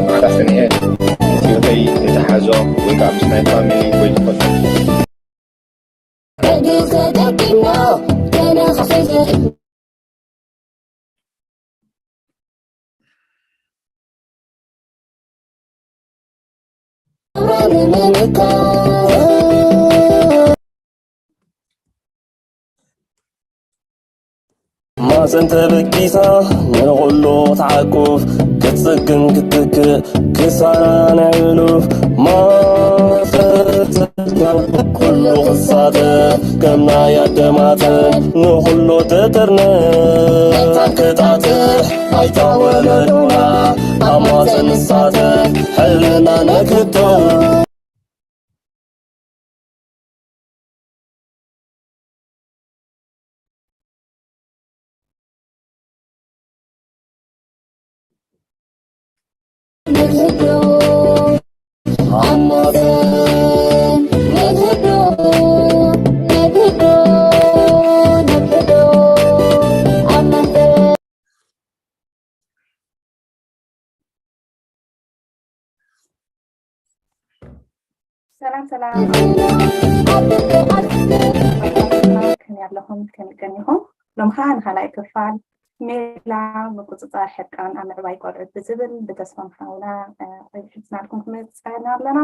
ማዕዳ ስኒኤ፣ ህይወተይ የተሓዞ ወይ ከዓ ምስ ናይ ፋሚሊ ወይ ዝኾነ ማፀን ተበጊሳ ንኹሉ ክትዓቁፍ ክትፅግም ክትትክእ ክሳራ ናይ ሕሉፍ ማፀን ኩሉ ክሳተፍ ከም ናይ ኣደማተ ንኹሉ ትጥርነ ክጣጥሕ ኣይታ ወለዶና ኣብ ማፀን ንሳተፍ ሕልና ነክቶ ሰላም ሰላም፣ ከመይ ኣለኹም? ከመይ ቀኒኹም? ሎም ከዓ ንካልኣይ ክፋል ሜላ ምቁፅፃር ሕርቃን ኣብ ምዕባይ ቆልዑት ብዝብል ብተስፋም ሓውና ሒዝናልኩም ክመፅና ኣለና።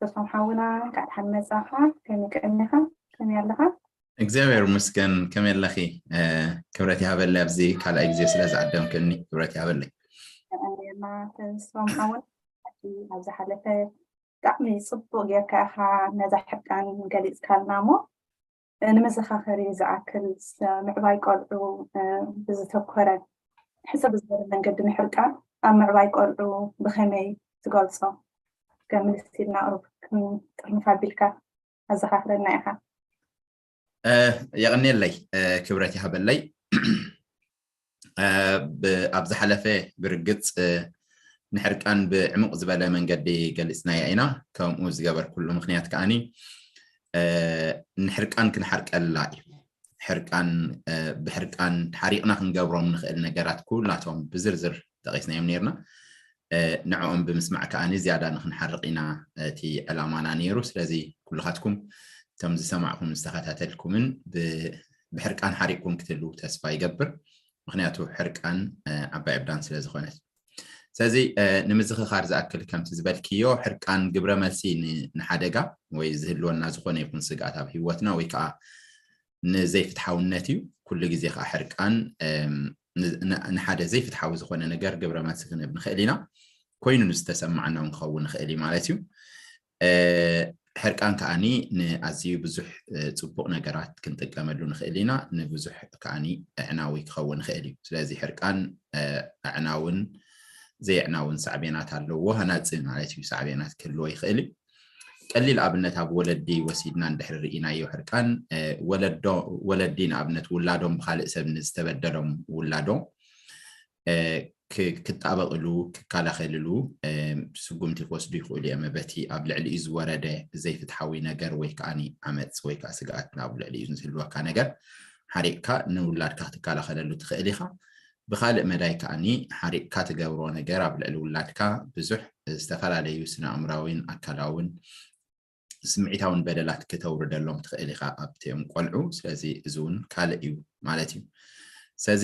ተስፋም ሓውና እንካዕ ደሓን መፃኻ። ከመይ ቀኒኻ? ከመይ ኣለኻ? እግዚኣብሔር ይመስገን። ከመይ ኣለኺ? ክብረት ይሃበለይ ኣብዚ ካልኣይ ግዜ ስለ ዝዓደምክኒ ክብረት ይሃበለይ። ተስፋም ሓውና ኣብ ዝሓለፈ ብጣዕሚ ፅቡቅ ጌርካ ኢኻ ነዛ ሕርቃን ገሊፅካልና እሞ ንምዝኻኸሪ ዝኣክል ምዕባይ ቆልዑ ብዝተኮረ ሕፅር ብዝበለ መንገዲ ንሕርቃን ኣብ ምዕባይ ቆልዑ ብኸመይ ትገልፆ? ገምልስ ኢልና ቁሩብ ጥርንፍ ኣቢልካ ኣዘኻኽረና ኢኻ። የቐንየለይ፣ ክብረት ይሃበለይ። ኣብ ዝሓለፈ ብርግፅ ንሕርቃን ብዕሙቕ ዝበለ መንገዲ ገሊፅናያ ኢና። ከምኡ ዝገበርኩሉ ምኽንያት ከዓኒ ንሕርቃን ክንሓርቀላ እዩ። ሕርቃን ብሕርቃን ሓሪቕና ክንገብሮም ንኽእል ነገራት ኩላቶም ብዝርዝር ጠቒስናዮም ነርና። ንዕኦም ብምስማዕ ከዓኒ ዝያዳ ንኽንሓርቕ ኢና እቲ ዕላማና ነይሩ። ስለዚ ኩልኻትኩም እቶም ዝሰማዕኹም ዝተኸታተልኩምን ብሕርቃን ሓሪቕኩም ክትህልዉ ተስፋ ይገብር። ምኽንያቱ ሕርቃን ዓባይ ዕብዳን ስለ ዝኾነት። ስለዚ ንምዝኽኻር ዝኣክል ከምቲ ዝበልክዮ ሕርቃን ግብረ መልሲ ንሓደጋ ወይ ዝህልወና ዝኾነ ይኹን ስግኣት ኣብ ህይወትና ወይ ከዓ ንዘይፍትሓውነት እዩ። ኩሉ ግዜ ከዓ ሕርቃን ንሓደ ዘይፍትሓዊ ዝኾነ ነገር ግብረ መልሲ ክንህብ ንኽእል ኢና። ኮይኑ ንዝተሰማዕና እውን ክኸውን ይኽእል እዩ ማለት እዩ። ሕርቃን ከዓኒ ንኣዝዩ ብዙሕ ፅቡቕ ነገራት ክንጥቀመሉ ንኽእል ኢና። ንብዙሕ ከዓኒ ኣዕናዊ ክኸውን ይኽእል እዩ። ስለዚ ሕርቃን ኣዕናውን ዘየዕናውን ሳዕቤናት ኣለዎ። ሃናፂ ማለት እዩ ሳዕቤናት ክህልዎ ይኽእል እዩ። ቀሊል ኣብነት ኣብ ወለዲ ወሲድና እንድሕሪ ርኢናዮ ሕርቃን ወለዲ ንኣብነት ውላዶም ብካልእ ሰብ ንዝተበደሎም ውላዶም ክጣበቕሉ ክከላኸልሉ ስጉምቲ ክወስዱ ይኽእሉ እዮም። በቲ ኣብ ልዕሊኡ ዝወረደ ዘይፍትሓዊ ነገር ወይ ከዓ ዓመፅ ወይ ከዓ ስግኣት ኣብ ልዕሊኡ ዝህልወካ ነገር ሓሪቕካ ንውላድካ ክትከላኸለሉ ትኽእል ኢኻ። ብካልእ መዳይ ከዓኒ ሓሪቕካ ትገብሮ ነገር ኣብ ልዕሊ ውላድካ ብዙሕ ዝተፈላለዩ ስነ ኣእምራዊን ኣካላውን ስምዒታውን በደላት ክተውርደሎም ትኽእል ኢኻ ኣብቲኦም ቆልዑ። ስለዚ እዚ እውን ካልእ እዩ ማለት እዩ። ስለዚ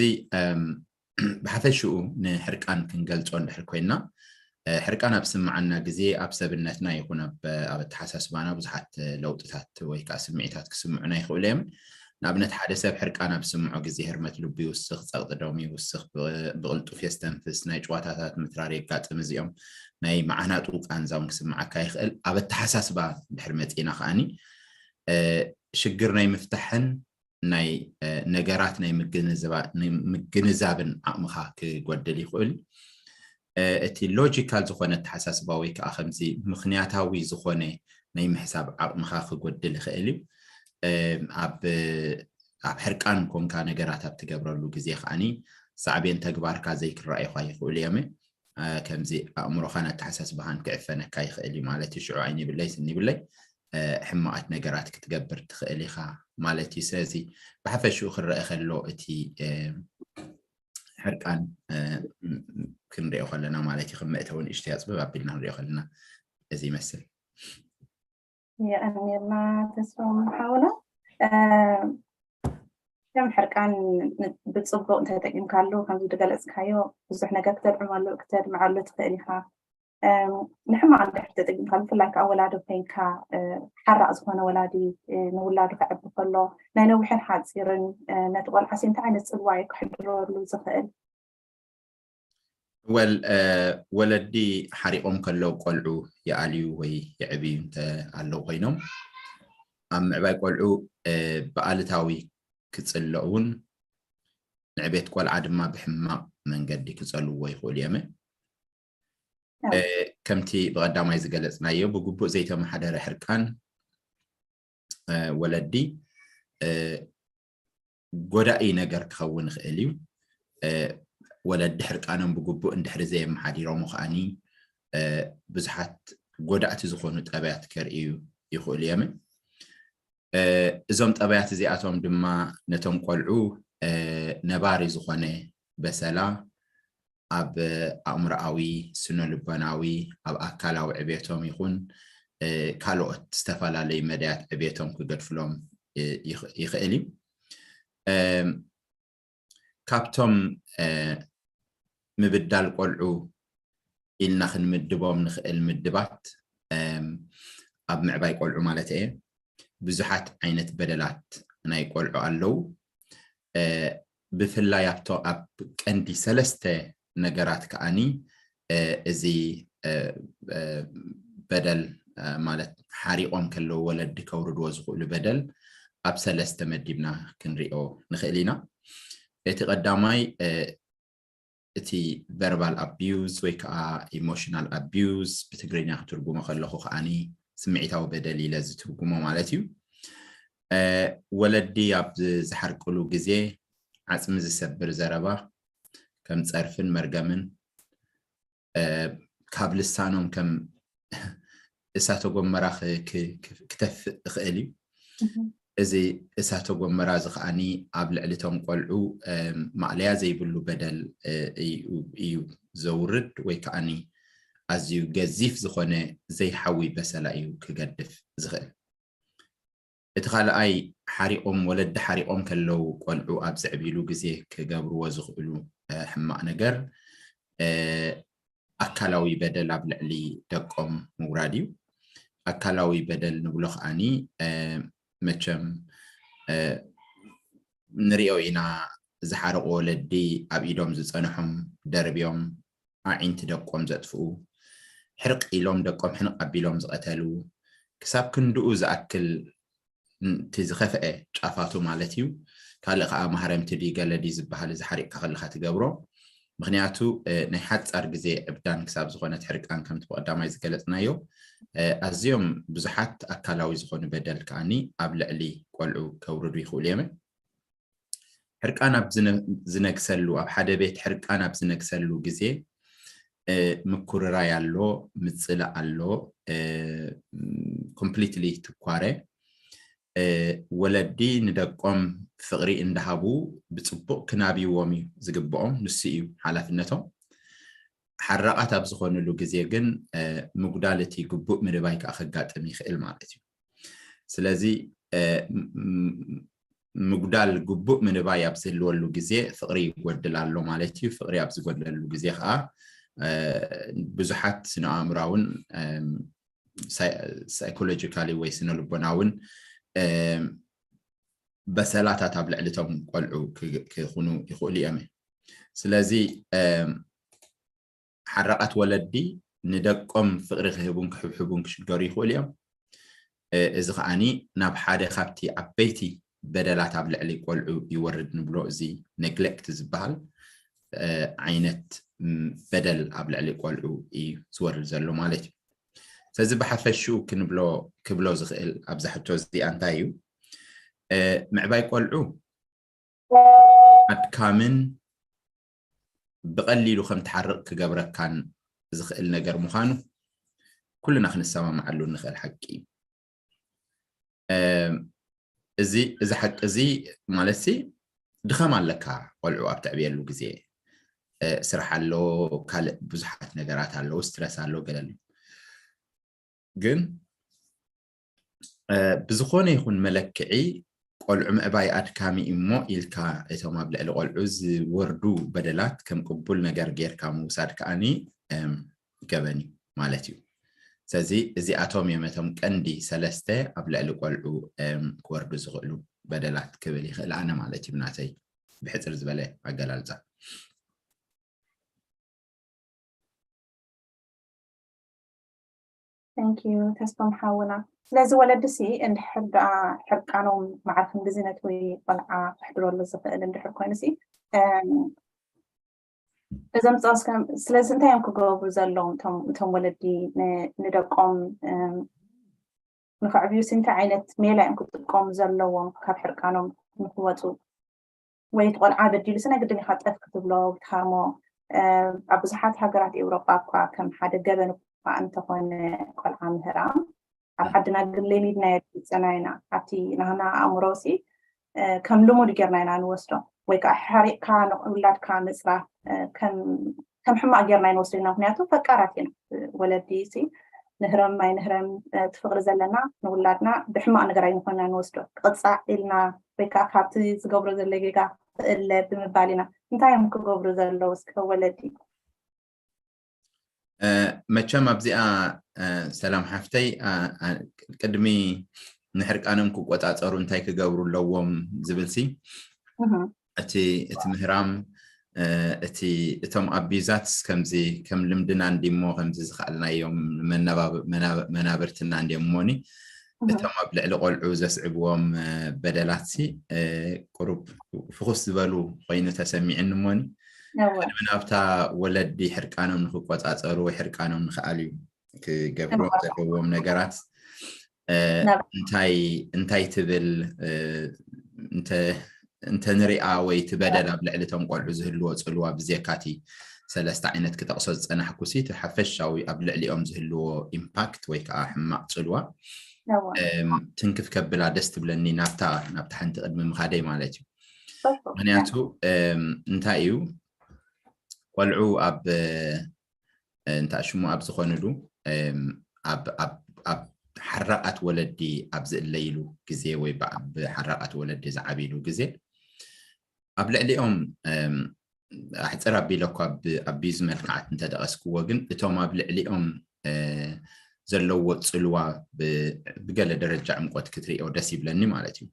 ብሓፈሽኡ ንሕርቃን ክንገልጾ እንድሕር ኮይና ሕርቃን ኣብ ስምዓና ግዜ ኣብ ሰብነትና ይኹን ኣብ ኣተሓሳስባና ብዙሓት ለውጥታት ወይ ከዓ ስምዒታት ክስምዑና ይኽእሉ እዮም። ንኣብነት ሓደ ሰብ ሕርቃን ኣብ ዝስምዖ ግዜ ህርመት ልቡ ይውስኽ፣ ጸቕጢ ደሙ ይውስኽ፣ ብቕልጡፍ የስተንፍስ፣ ናይ ጭዋታታት ምትራር የጋጥም። እዚኦም ናይ መዓናጡ ቃንዛ እውን ክስምዓካ ይኽእል። ኣብ ኣተሓሳስባ እንድሕር መፂና ከዓኒ ሽግር ናይ ምፍታሕን ናይ ነገራት ናይ ምግንዛብን ዓቕምኻ ክጎድል ይኽእል። እቲ ሎጂካል ዝኾነ ኣተሓሳስባ ወይ ከዓ ከምዚ ምኽንያታዊ ዝኾነ ናይ ምሕሳብ ዓቕምኻ ክጎድል ይኽእል እዩ። ኣብ ኣብ ሕርቃን ኮንካ ነገራት ኣብ ትገብረሉ ግዜ ከዓኒ ሳዕቤን ተግባርካ ዘይክረኣዩኻ ይኽእሉ እዮም። ከምዚ ኣእምሮኻን ኣተሓሳስባኻን ክዕፈነካ ይኽእል እዩ ማለት እዩ። ሽዑ ዓይኒ ይብለይ ስኒ ይብለይ ሕማቓት ነገራት ክትገብር ትኽእል ኢኻ ማለት እዩ። ስለዚ ብሓፈሽኡ ክረአ ከሎ እቲ ሕርቃን ክንሪኦ ከለና ማለት እዩ፣ ከም መእተዊ ንእሽተይ ኣፅብብ ኣቢልና ንሪኦ ከለና እዚ ይመስል። የቐንየልና ተስፋ ሓውና። ከም ሕርቃን ብፅቡቅ እንተተጠቂምካሉ ከምዚ ዝገለፅካዮ ብዙሕ ነገር ክተድዕመሉ ክተድምዐሉ ትኽእል ኢኻ። ንሕማቕ እንድሕር ተጠቂምካ ብፍላይ ከዓ ወላዲ ኮይንካ ሓራቕ ዝኾነ ወላዲ ንውላዱ ከዕቢ ከሎ ናይ ነዊሕን ሓፂርን ነቲ ቆልዓ እንታይ ዓይነት ፅልዋ እዩ ክሕድረሉ ዝኽእል? ወል ወለዲ ሓሪቆም ከለው ቆልዑ ይኣልዩ ወይ ይዕብዩ እንተ ኣለው ኮይኖም ኣብ ምዕባይ ቆልዑ ብኣልታዊ ክፅለኡ እውን ንዕቤት ቆልዓ ድማ ብሕማቕ መንገዲ ክፀልውዎ ይኽእሉ እዮም። ከምቲ ብቐዳማይ ዝገለፅናዮ ብግቡእ ዘይተመሓደረ ሕርቃን ወለዲ ጎዳኢ ነገር ክኸውን ይኽእል እዩ። ወለዲ ሕርቃኖም ብግቡእ እንድሕሪ ዘየመሓዲሮም ከዓኒ ብዙሓት ጎዳእቲ ዝኾኑ ጠባያት ከርእዩ ይኽእሉ እዮም። እዞም ጠባያት እዚኣቶም ድማ ነቶም ቆልዑ ነባሪ ዝኾነ በሰላ ኣብ ኣእምሮኣዊ፣ ስነ ልቦናዊ፣ ኣብ ኣካላዊ ዕቤቶም ይኹን ካልኦት ዝተፈላለዩ መዳያት ዕቤቶም ክገድፍሎም ይኽእል እዩ። ካብቶም ምብዳል ቆልዑ ኢልና ክንምድቦም ንኽእል ምድባት ኣብ ምዕባይ ቆልዑ ማለት እየ ብዙሓት ዓይነት በደላት ናይ ቆልዑ ኣለዉ። ብፍላይ ኣብቶ ኣብ ቀንዲ ሰለስተ ነገራት ከዓኒ እዚ በደል ማለት ሓሪቆም ከለዉ ወለዲ ከውርድዎ ዝኽእሉ በደል ኣብ ሰለስተ መዲብና ክንሪኦ ንኽእል ኢና። እቲ ቀዳማይ እቲ verbal abuse ወይ ከዓ emotional abuse ብትግርኛ ክትርጉሞ ከለኹ ከዓኒ ስምዒታዊ በደል ኢለ ዝትርጉሞ ማለት እዩ። ወለዲ ኣብ ዝሓርቅሉ ግዜ ዓፅሚ ዝሰብር ዘረባ ከም ፀርፍን መርገምን ካብ ልሳኖም ከም እሳተ ጎመራ ክተፍእ ይኽእል እዩ። እዚ እሳተ ጎመራ እዚ ከዓኒ ኣብ ልዕሊ እቶም ቆልዑ ማእለያ ዘይብሉ በደል እዩ ዘውርድ ወይ ከዓኒ ኣዝዩ ገዚፍ ዝኾነ ዘይሓዊ በሰላ እዩ ክገድፍ ዝኽእል። እቲ ካልኣይ ሓሪቖም ወለዲ ሓሪቖም ከለዉ ቆልዑ ኣብ ዘዕብይሉ ግዜ ክገብርዎ ዝኽእሉ ሕማቕ ነገር ኣካላዊ በደል ኣብ ልዕሊ ደቆም ምውራድ እዩ። ኣካላዊ በደል ንብሎ ከዓኒ መቸም ንሪኦ ኢና ዝሓረቑ ወለዲ ኣብ ኢዶም ዝፀንሖም ደርብዮም ኣዒንቲ ደቆም ዘጥፍኡ፣ ሕርቕ ኢሎም ደቆም ሕንቕ ኣቢሎም ዝቐተሉ፣ ክሳብ ክንድኡ ዝኣክል እቲ ዝኸፍአ ጫፋቱ ማለት እዩ። ካልእ ከዓ ማህረምቲ ድዩ ገለ ድዩ ዝበሃል እዚ ሓሪቕካ ከለካ ትገብሮ። ምክንያቱ ናይ ሓፃር ግዜ ዕብዳን ክሳብ ዝኾነት ሕርቃን ከምቲ ብቐዳማይ ዝገለፅናዮ ኣዝዮም ብዙሓት ኣካላዊ ዝኾኑ በደል ከዓኒ ኣብ ልዕሊ ቆልዑ ከውርዱ ይኽእሉ እዮም። ሕርቃን ኣብ ዝነግሰሉ ኣብ ሓደ ቤት ሕርቃን ኣብ ዝነግሰሉ ግዜ ምኩርራይ ኣሎ፣ ምፅላእ ኣሎ፣ ኮምፕሊትሊ ትኳረ። ወለዲ ንደቆም ፍቕሪ እንዳሃቡ ብፅቡቅ ክናብይዎም እዩ ዝግብኦም፣ ንሱ እዩ ሓላፍነቶም። ሓራቓት ኣብ ዝኾኑሉ ግዜ ግን ምጉዳል እቲ ግቡእ ምድባይ ከዓ ከጋጥም ይኽእል ማለት እዩ። ስለዚ ምጉዳል ግቡእ ምንባይ ኣብ ዝህልወሉ ግዜ ፍቕሪ ይጎድል ኣሎ ማለት እዩ። ፍቕሪ ኣብ ዝጎድለሉ ግዜ ከዓ ብዙሓት ስነ ኣእምራውን ሳይኮሎጂካሊ ወይ ስነ ልቦናውን በሰላታት ኣብ ልዕሊ እቶም ቆልዑ ክኹኑ ይኽእሉ እዮም። ስለዚ ሓራቓት ወለዲ ንደቆም ፍቕሪ ክህቡን ክሕብሕቡን ክሽገሩ ይኽእሉ እዮም። እዚ ከዓኒ ናብ ሓደ ካብቲ ዓበይቲ በደላት ኣብ ልዕሊ ቆልዑ ይወርድ ንብሎ፣ እዚ ኔግሌክት ዝበሃል ዓይነት በደል ኣብ ልዕሊ ቆልዑ እዩ ዝወርድ ዘሎ ማለት እዩ። ስለዚ ብሓፈሽኡ ክንብሎ ክብሎ ዝኽእል ኣብዛ ሕቶ እዚኣ እንታይ እዩ? ምዕባይ ቆልዑ ኣድካምን ብቐሊሉ ከም ትሓርቕ ክገብረካን ዝኽእል ነገር ምዃኑ ኩልና ክንሰማማዓሉ እንኽእል ሓቂ እዩ። እዚ እዚ ሓቂ እዚ ማለት ሲ ድኻም ኣለካ። ቆልዑ ኣብ ተዕብየሉ ግዜ ስራሕ ኣሎ፣ ካልእ ብዙሓት ነገራት ኣለዉ፣ ስትረስ ኣሎ፣ ገለ ኣሎ። ግን ብዝኾነ ይኹን መለክዒ ቆልዑ ምዕባይ ኣድካሚ እሞ ኢልካ እቶም ኣብ ልዕሊ ቆልዑ ዝወርዱ በደላት ከም ቅቡል ነገር ጌርካ ምውሳድ ከኣኒ ገበን እዩ ማለት እዩ። ስለዚ እዚኣቶም እዮም እቶም ቀንዲ ሰለስተ ኣብ ልዕሊ ቆልዑ ክወርዱ ዝኽእሉ በደላት ክብል ይኽእል ኣነ ማለት እዩ፣ ብናተይ ብሕፅር ዝበለ ኣገላልፃ። Thank you ተስፎም ሓውና። ስለዚ ወለዲ ሲ እንድሕር ደኣ ሕርቃኖም ማዕረ ክንድዚ ነቲ ቆልዓ ክሕድረሉ ዝኽእል እንድሕር ኮይኑ ሲ እዞም ፃውስ ስለዚ እንታይ እዮም ክገብሩ ዘለዎም እቶም ወለዲ ንደቆም ንክዕብዩ ሲ እንታይ ዓይነት ሜላ እዮም ክጥቀሙ ዘለዎም ካብ ሕርቃኖም ንክወፁ? ወይ እቲ ቆልዓ በዲሉ ሲ ናይ ግድን ኢኻ ጠፍ ክትብሎ ወይ ትሃርሞ። ኣብ ብዙሓት ሃገራት ኤውሮጳ እኳ ከም ሓደ ገበን እኳ እንተኾነ ቆልዓ ምህራም ኣብ ዓድና ግን ለሚድናዮ ፀና ኢና። ኣብቲ ናህና ኣእምሮ ሲ ከም ልሙድ ጌርና ኢና ንወስዶ ወይ ከዓ ሓሪቕካ ንውላድካ ምፅራፍ ከም ሕማቕ ጌርና ይንወስዶ ኢና። ምክንያቱ ፈቃራት ኢና። ወለዲ ሲ ንህረም ኣይንህረም እቲ ፍቕሪ ዘለና ንውላድና ብሕማቕ ነገር ኣይንኮና ንወስዶ። ክቕፃዕ ኢልና ወይ ከዓ ካብቲ ዝገብሮ ዘሎ ጌጋ ክእለ ብምባል ኢና። እንታይ እዮም ክገብሩ ዘለዉ እስከ ወለዲ? መቸም ኣብዚኣ ሰላም ሓፍተይ ቅድሚ ንሕርቃኖም ክቆፃፀሩ እንታይ ክገብሩ ኣለዎም ዝብል ሲ እቲ እቲ ምህራም እቲ እቶም ኣቢዛትስ ከምዚ ከም ልምድና እንዲሞ ከምዚ ዝኸኣልናዮም መናብርትና እንዲዮም እሞኒ እቶም ኣብ ልዕሊ ቆልዑ ዘስዕብዎም በደላት ሲ ቁሩብ ፍኹስ ዝበሉ ኮይኑ ተሰሚዕኒ እሞኒ ቅድሚ ናብታ ወለዲ ሕርቃኖም ንክቆፃፀሩ ወይ ሕርቃኖም ንክኣልዩ ክገብርዎም ዘለዎም ነገራት እንታይ እንታይ ትብል እንተ ንሪኣ ወይ እቲ በደል ኣብ ልዕሊ እቶም ቆልዑ ዝህልዎ ፅልዋ ብዜካቲ ሰለስተ ዓይነት ክጠቕሶ ዝፀናሕኩ ሲ እቲ ሓፈሻዊ ኣብ ልዕሊኦም ዝህልዎ ኢምፓክት ወይ ከዓ ሕማቕ ፅልዋ ትንክፍ ከብላ ደስ ትብለኒ ናብታ ናብታ ሓንቲ ቅድሚ ምኻደይ ማለት እዩ። ምክንያቱ እንታይ እዩ ቆልዑ ኣብ እንታይ ሽሙ ኣብ ዝኾንሉ ኣብ ሓራቓት ወለዲ ኣብ ዝእለይሉ ግዜ ወይ ብሓራቓት ወለዲ ዝዓብይሉ ግዜ ኣብ ልዕሊኦም ኣሕፅር ኣቢለ እኳ ብኣቢዙ መልክዓት እንተደቐስክዎ ግን እቶም ኣብ ልዕሊኦም ዘለዎ ፅልዋ ብገለ ደረጃ ዕምቆት ክትሪኦ ደስ ይብለኒ ማለት እዩ።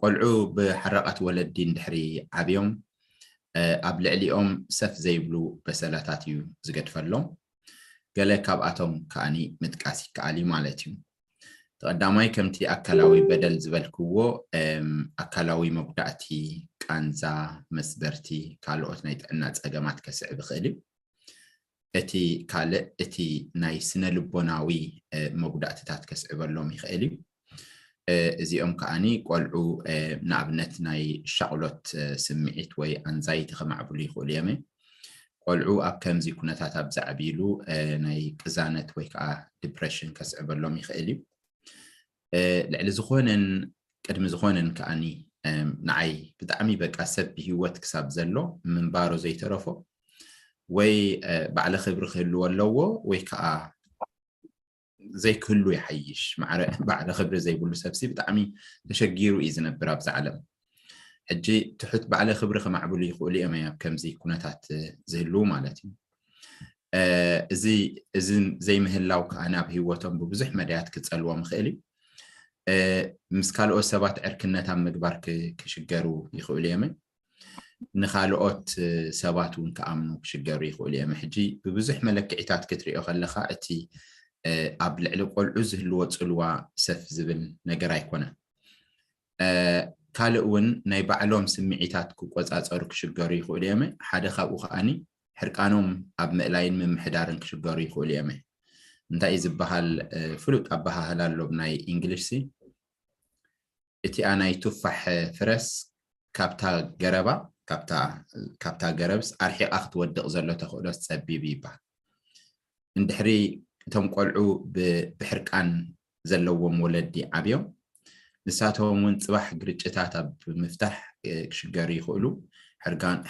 ቆልዑ ብሓራቓት ወለዲ እንድሕሪ ዓብዮም ኣብ ልዕሊኦም ሰፍ ዘይብሉ በሰላታት እዩ ዝገድፈሎም። ገለ ካብኣቶም ከኣኒ ምጥቃስ ይከኣል እዩ ማለት እዩ። እቲ ቀዳማይ ከምቲ ኣካላዊ በደል ዝበልክዎ ኣካላዊ መጉዳእቲ፣ ቃንዛ፣ መስበርቲ፣ ካልኦት ናይ ጥዕና ፀገማት ከስዕብ ይኽእል እዩ። እቲ ካልእ እቲ ናይ ስነ ልቦናዊ መጉዳእትታት ከስዕበሎም ይኽእል እዩ። እዚኦም ከዓኒ ቆልዑ ንኣብነት ናይ ሻቕሎት ስምዒት ወይ ኣንዛይቲ ከማዕብሉ ይኽእሉ እዮም። ቆልዑ ኣብ ከምዚ ኩነታት ኣብ ዘዕብይሉ ናይ ቅዛነት ወይ ከዓ ዲፕሬሽን ከስዕበሎም ይኽእል እዩ። ልዕሊ ዝኾነን ቅድሚ ዝኾነን ከዓኒ ንዓይ ብጣዕሚ በቃ ሰብ ብህይወት ክሳብ ዘሎ ምንባሮ ዘይተረፎ ወይ ባዕለ ክብሪ ክህልዎ ኣለዎ ወይ ከዓ ዘይክህሉ ይሓይሽ። ማዕረ ባዕለ ክብሪ ዘይብሉ ሰብሲ ብጣዕሚ ተሸጊሩ እዩ ዝነብር ኣብዛ ዓለም። ሕጂ ትሑት ባዕለ ክብሪ ከማዕብሉ ይኽእሉ እዮም ኣብ ከምዚ ኩነታት ዝህልዉ ማለት እዩ። እዚ እዚ ዘይምህላው ከዓ ናብ ህይወቶም ብብዙሕ መዳያት ክፀልዎም ይኽእል እዩ። ምስ ካልኦት ሰባት ዕርክነት ኣብ ምግባር ክሽገሩ ይኽእሉ እዮም። ንኻልኦት ሰባት እውን ክኣምኑ ክሽገሩ ይኽእሉ እዮም። ሕጂ ብብዙሕ መለክዒታት ክትሪኦ ከለኻ እቲ ኣብ ልዕሊ ቆልዑ ዝህልዎ ፅልዋ ሰፍ ዝብል ነገር ኣይኮነን። ካልእ እውን ናይ ባዕሎም ስምዒታት ክቆጻጸሩ ክሽገሩ ይኽእሉ እዮም። ሓደ ካብኡ ከዓኒ ሕርቃኖም ኣብ ምእላይን ምምሕዳርን ክሽገሩ ይኽእሉ እዮም። እንታይ እዩ ዝበሃል ፍሉጥ ኣበሃህላ ኣሎ ብናይ እንግሊሽ ሲ፣ እቲኣ ናይ ቱፋሕ ፍረስ ካብታ ገረባ ካብታ ገረብስ ኣርሒቓ ክትወድቕ ዘሎ ተኽእሎስ ጸቢብ ይበሃል። እንድሕሪ እቶም ቆልዑ ብሕርቃን ዘለዎም ወለዲ ዓብዮም፣ ንሳቶም እውን ጽባሕ ግርጭታት ኣብ ምፍታሕ ክሽገሩ ይኽእሉ።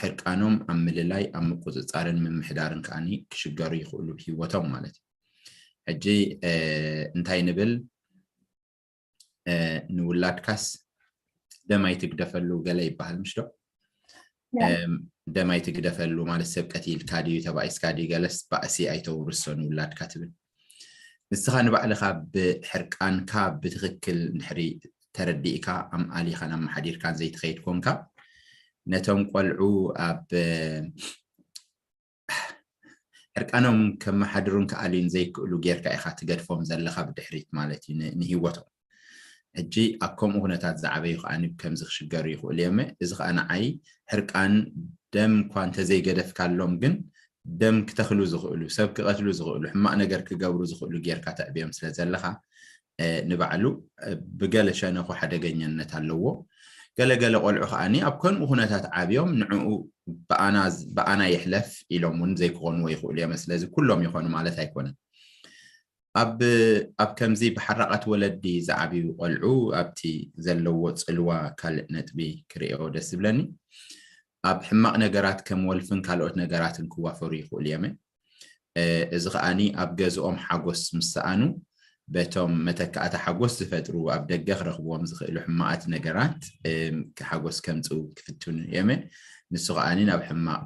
ሕርቃኖም ኣብ ምልላይ፣ ኣብ ምቁፅፃርን ምምሕዳርን ከዓኒ ክሽገሩ ይኽእሉ ብህይወቶም ማለት እዩ። ሕጂ እንታይ ንብል? ንውላድካስ ደም ኣይትግደፈሉ ገለ ይበሃል ምሽ ዶ? ደም ኣይትግደፈሉ ማለት ሰብ ቀቲልካ ድዩ ተባኢስካ ድዩ ገለስ ባእሲ ኣይተውርሶ ንውላድካ ትብል። ንስኻ ንባዕልኻ ብሕርቃንካ ብትኽክል እንድሕሪ ተረዲእካ ኣማሊኻን ኣመሓዲርካን ዘይትኸይድ ኮንካ ነቶም ቆልዑ ኣብ ሕርቃኖም ከመሓድሩን ክኣልዩን ዘይክእሉ ጌርካ ኢኻ ትገድፎም ዘለኻ ብድሕሪት ማለት እዩ ንህይወቶም። ሕጂ ኣብ ከምኡ ኩነታት ዝዓበዩ ከዓ ከምዚ ክሽገሩ ይኽእሉ እዮም። እዚ ከዓ ንዓይ ሕርቃን ደም እኳ እንተዘይገደፍካሎም ግን ደም ክተኽሉ ዝኽእሉ፣ ሰብ ክቐትሉ ዝኽእሉ፣ ሕማቕ ነገር ክገብሩ ዝኽእሉ ጌርካ ተዕብዮም ስለ ዘለኻ ንባዕሉ ብገለ ሸነኹ ሓደገኛነት ኣለዎ። ገለገለ ቆልዑ ከዓኒ ኣብ ከምኡ ኩነታት ዓብዮም ንዕኡ ብኣና ይሕለፍ ኢሎም እውን ዘይክኾንዎ ይኽእሉ እዮም። ስለዚ ኩሎም ይኾኑ ማለት ኣይኮነን። ኣብ ከምዚ ብሓራቓት ወለዲ ዝዓብዩ ቆልዑ ኣብቲ ዘለዎ ጽልዋ ካልእ ነጥቢ ክርእዮ ደስ ዝብለኒ ኣብ ሕማቕ ነገራት ከም ወልፍን ካልኦት ነገራትን ክዋፈሩ ይኽእሉ እዮም። እዚ ከዓኒ ኣብ ገዝኦም ሓጎስ ምስ ሰኣኑ በቶም መተካእታ ሓጎስ ዝፈጥሩ ኣብ ደገ ክረኽብዎም ዝኽእሉ ሕማቓት ነገራት ሓጎስ ከምፅኡ ክፍትኑ እዮም። ንሱ ከዓኒ ናብ ሕማቕ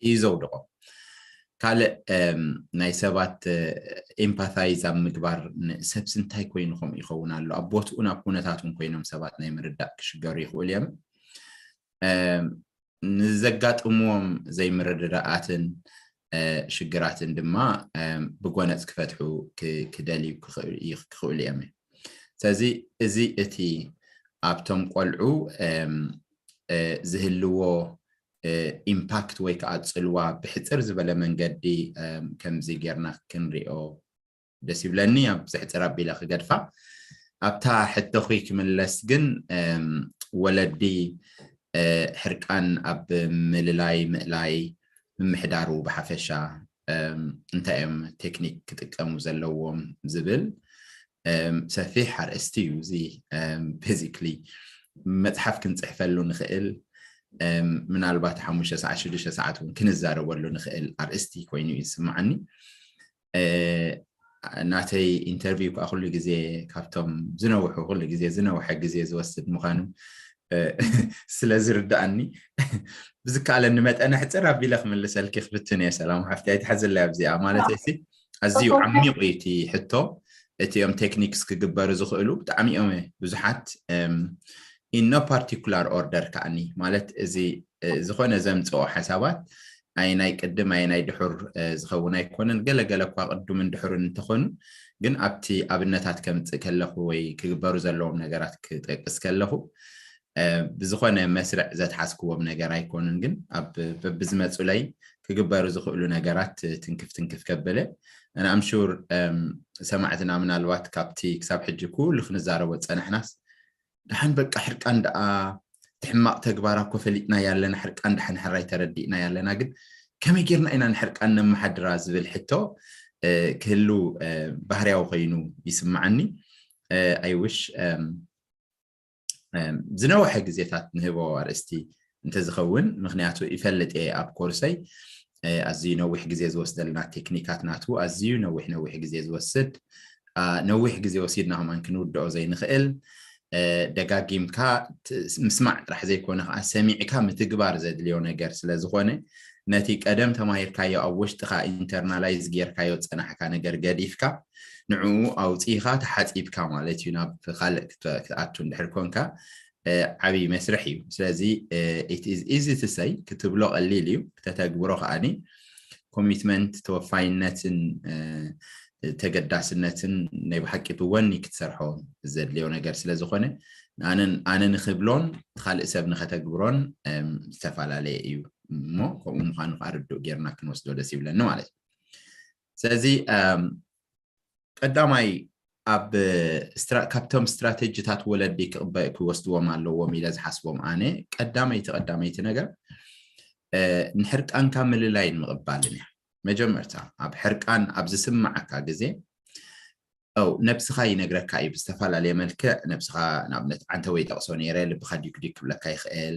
እዩ ዘውድቖ። ካልእ ናይ ሰባት ኤምፓታይዝ ኣብ ምግባር ሰብሲ እንታይ ኮይኑ ከምኡ ይኸውን ኣሎ ኣብ ቦትኡ ናብ ኩነታቱን ኮይኖም ሰባት ናይ ምርዳእ ክሽገሩ ይኽእሉ እዮም። ንዘጋጥምዎም ዘይምርድዳኣትን ሽግራትን ድማ ብጎነፅ ክፈትሑ ክደልዩ ክኽእሉ እዮም። ስለዚ እዚ እቲ ኣብቶም ቆልዑ ዝህልዎ ኢምፓክት ወይ ከዓ ፅልዋ ብሕፅር ዝበለ መንገዲ ከምዚ ጌርና ክንሪኦ ደስ ይብለኒ። ኣብ ዘሕፅር ኣቢለ ክገድፋ ኣብታ ሕቶኺ ክምለስ ግን ወለዲ ሕርቃን ኣብ ምልላይ ምእላይ ምምሕዳሩ ብሓፈሻ እንታይ እዮም ቴክኒክ ክጥቀሙ ዘለዎም ዝብል ሰፊሕ ኣርእስቲ እዩ። እዚ ቤዚክሊ መፅሓፍ ክንፅሕፈሉ ንኽእል፣ ምናልባት ሓሙሽተ ሰዓት ሽዱሽተ ሰዓት እውን ክንዛረበሉ ንኽእል ኣርእስቲ ኮይኑ እዩ ዝስምዓኒ። ናተይ ኢንተርቪው ከዓ ኩሉ ግዜ ካብቶም ዝነውሑ ኩሉ ግዜ ዝነውሐ ግዜ ዝወስድ ምዃኑ ስለ ዝርዳኣኒ ብዝከኣለኒ መጠን ኣሕፅር ኣቢለ ክምልሰልኪ ክፍትን እየ። ሰላም ሓፍቲ ኣይትሓዝለይ ኣብዚኣ ማለት ሲ ኣዝዩ ዓሚቑ እዩ እቲ ሕቶ። እቲኦም ቴክኒክስ ክግበሩ ዝኽእሉ ብጣዕሚ እዮም ብዙሓት in no particular order ከዓኒ ማለት እዚ ዝኾነ ዘምፅኦ ሓሳባት ኣየናይ ቅድም ኣየናይ ድሑር ዝኸውን ኣይኮነን። ገለገለ እኳ ቅዱምን ድሑርን እንተኾኑ ግን ኣብቲ ኣብነታት ከምፅእ ከለኹ ወይ ክግበሩ ዘለዎም ነገራት ክጠቅስ ከለኹ ብዝኾነ መስርዕ ዘትሓዝክዎም ነገር ኣይኮኑን። ግን ኣብ በብዝመፁለይ ክግበሩ ዝኽእሉ ነገራት ትንክፍ ትንክፍ ከበለ ኣነ ኣምሹር ሰማዕትና ምናልባት ካብቲ ክሳብ ሕጂ ኩሉ ክንዛረቦ ዝፀናሕናስ ደሓን በቃ ሕርቃን ደኣ እቲ ሕማቕ ተግባራ እኮ ፈሊጥና ያለና ሕርቃን ደሓን ሕራይ ተረዲእና ያለና ግን ከመይ ጌርና ኢና ንሕርቃን ነመሓድራ ዝብል ሕቶ ክህሉ ባህርያዊ ኮይኑ ይስምዓኒ። ኣይውሽ ዝነውሐ ግዜታት ንህቦ ኣርእስቲ እንተዝኸውን ምክንያቱ ይፈልጥ እየ ኣብ ኮርሰይ ኣዝዩ ነዊሕ ግዜ ዝወስደልና ቴክኒካት ናቱ ኣዝዩ ነዊሕ ነዊሕ ግዜ ዝወስድ ነዊሕ ግዜ ወሲድና ከማን ክንውድኦ ዘይንኽእል ደጋጊምካ ምስማዕ ጥራሕ ዘይኮነ ከዓ ሰሚዕካ ምትግባር ዘድልዮ ነገር ስለ ዝኾነ ነቲ ቀደም ተማሂርካዮ ኣብ ውሽጥኻ ኢንተርናላይዝ ጌርካዮ ዝፀናሕካ ነገር ገዲፍካ ንዕኡ ኣውፂእኻ ተሓፂብካ ማለት እዩ ናብ ካልእ ክትኣቱ እንድሕር ኮንካ ዓብዪ መስርሕ እዩ። ስለዚ ኢዚ ትሰይ ክትብሎ ቀሊል እዩ፣ ክተተግብሮ ከዓኒ ኮሚትመንት ተወፋይነትን ተገዳስነትን ናይ ብሓቂ ብወኒ ክትሰርሖ ዘድልዮ ነገር ስለ ዝኾነ ኣነ ኣነ ንኽብሎን ካልእ ሰብ ንኸተግብሮን እም፣ ዝተፈላለየ እዩ እሞ ከምኡ ምዃኑ ከዓ ርዱእ ጌርና ክንወስዶ ደስ ይብለኒ ማለት እዩ። ስለዚ እም፣ ቀዳማይ ኣብ ስትራ- ካብቶም ስትራቴጂታት ወለዲ ክቕበ- ክወስድዎም ኣለዎም ኢለ ዝሓስቦም ኣነ ቀዳመይቲ ቀዳመይቲ ነገር እ፣ ንሕርቃንካ ምልላይን ምቕባልን እያ። መጀመርታ ኣብ ሕርቃን ኣብ ዝስምዓካ ግዜ ው ነብስኻ ይነግረካ እዩ ብዝተፈላለየ መልክዕ። ነብስኻ ንኣብነት ዓንተ ወይ ጠቕሶ ነይረ ልብኻ ዲክ ዲክ ክብለካ ይኽእል።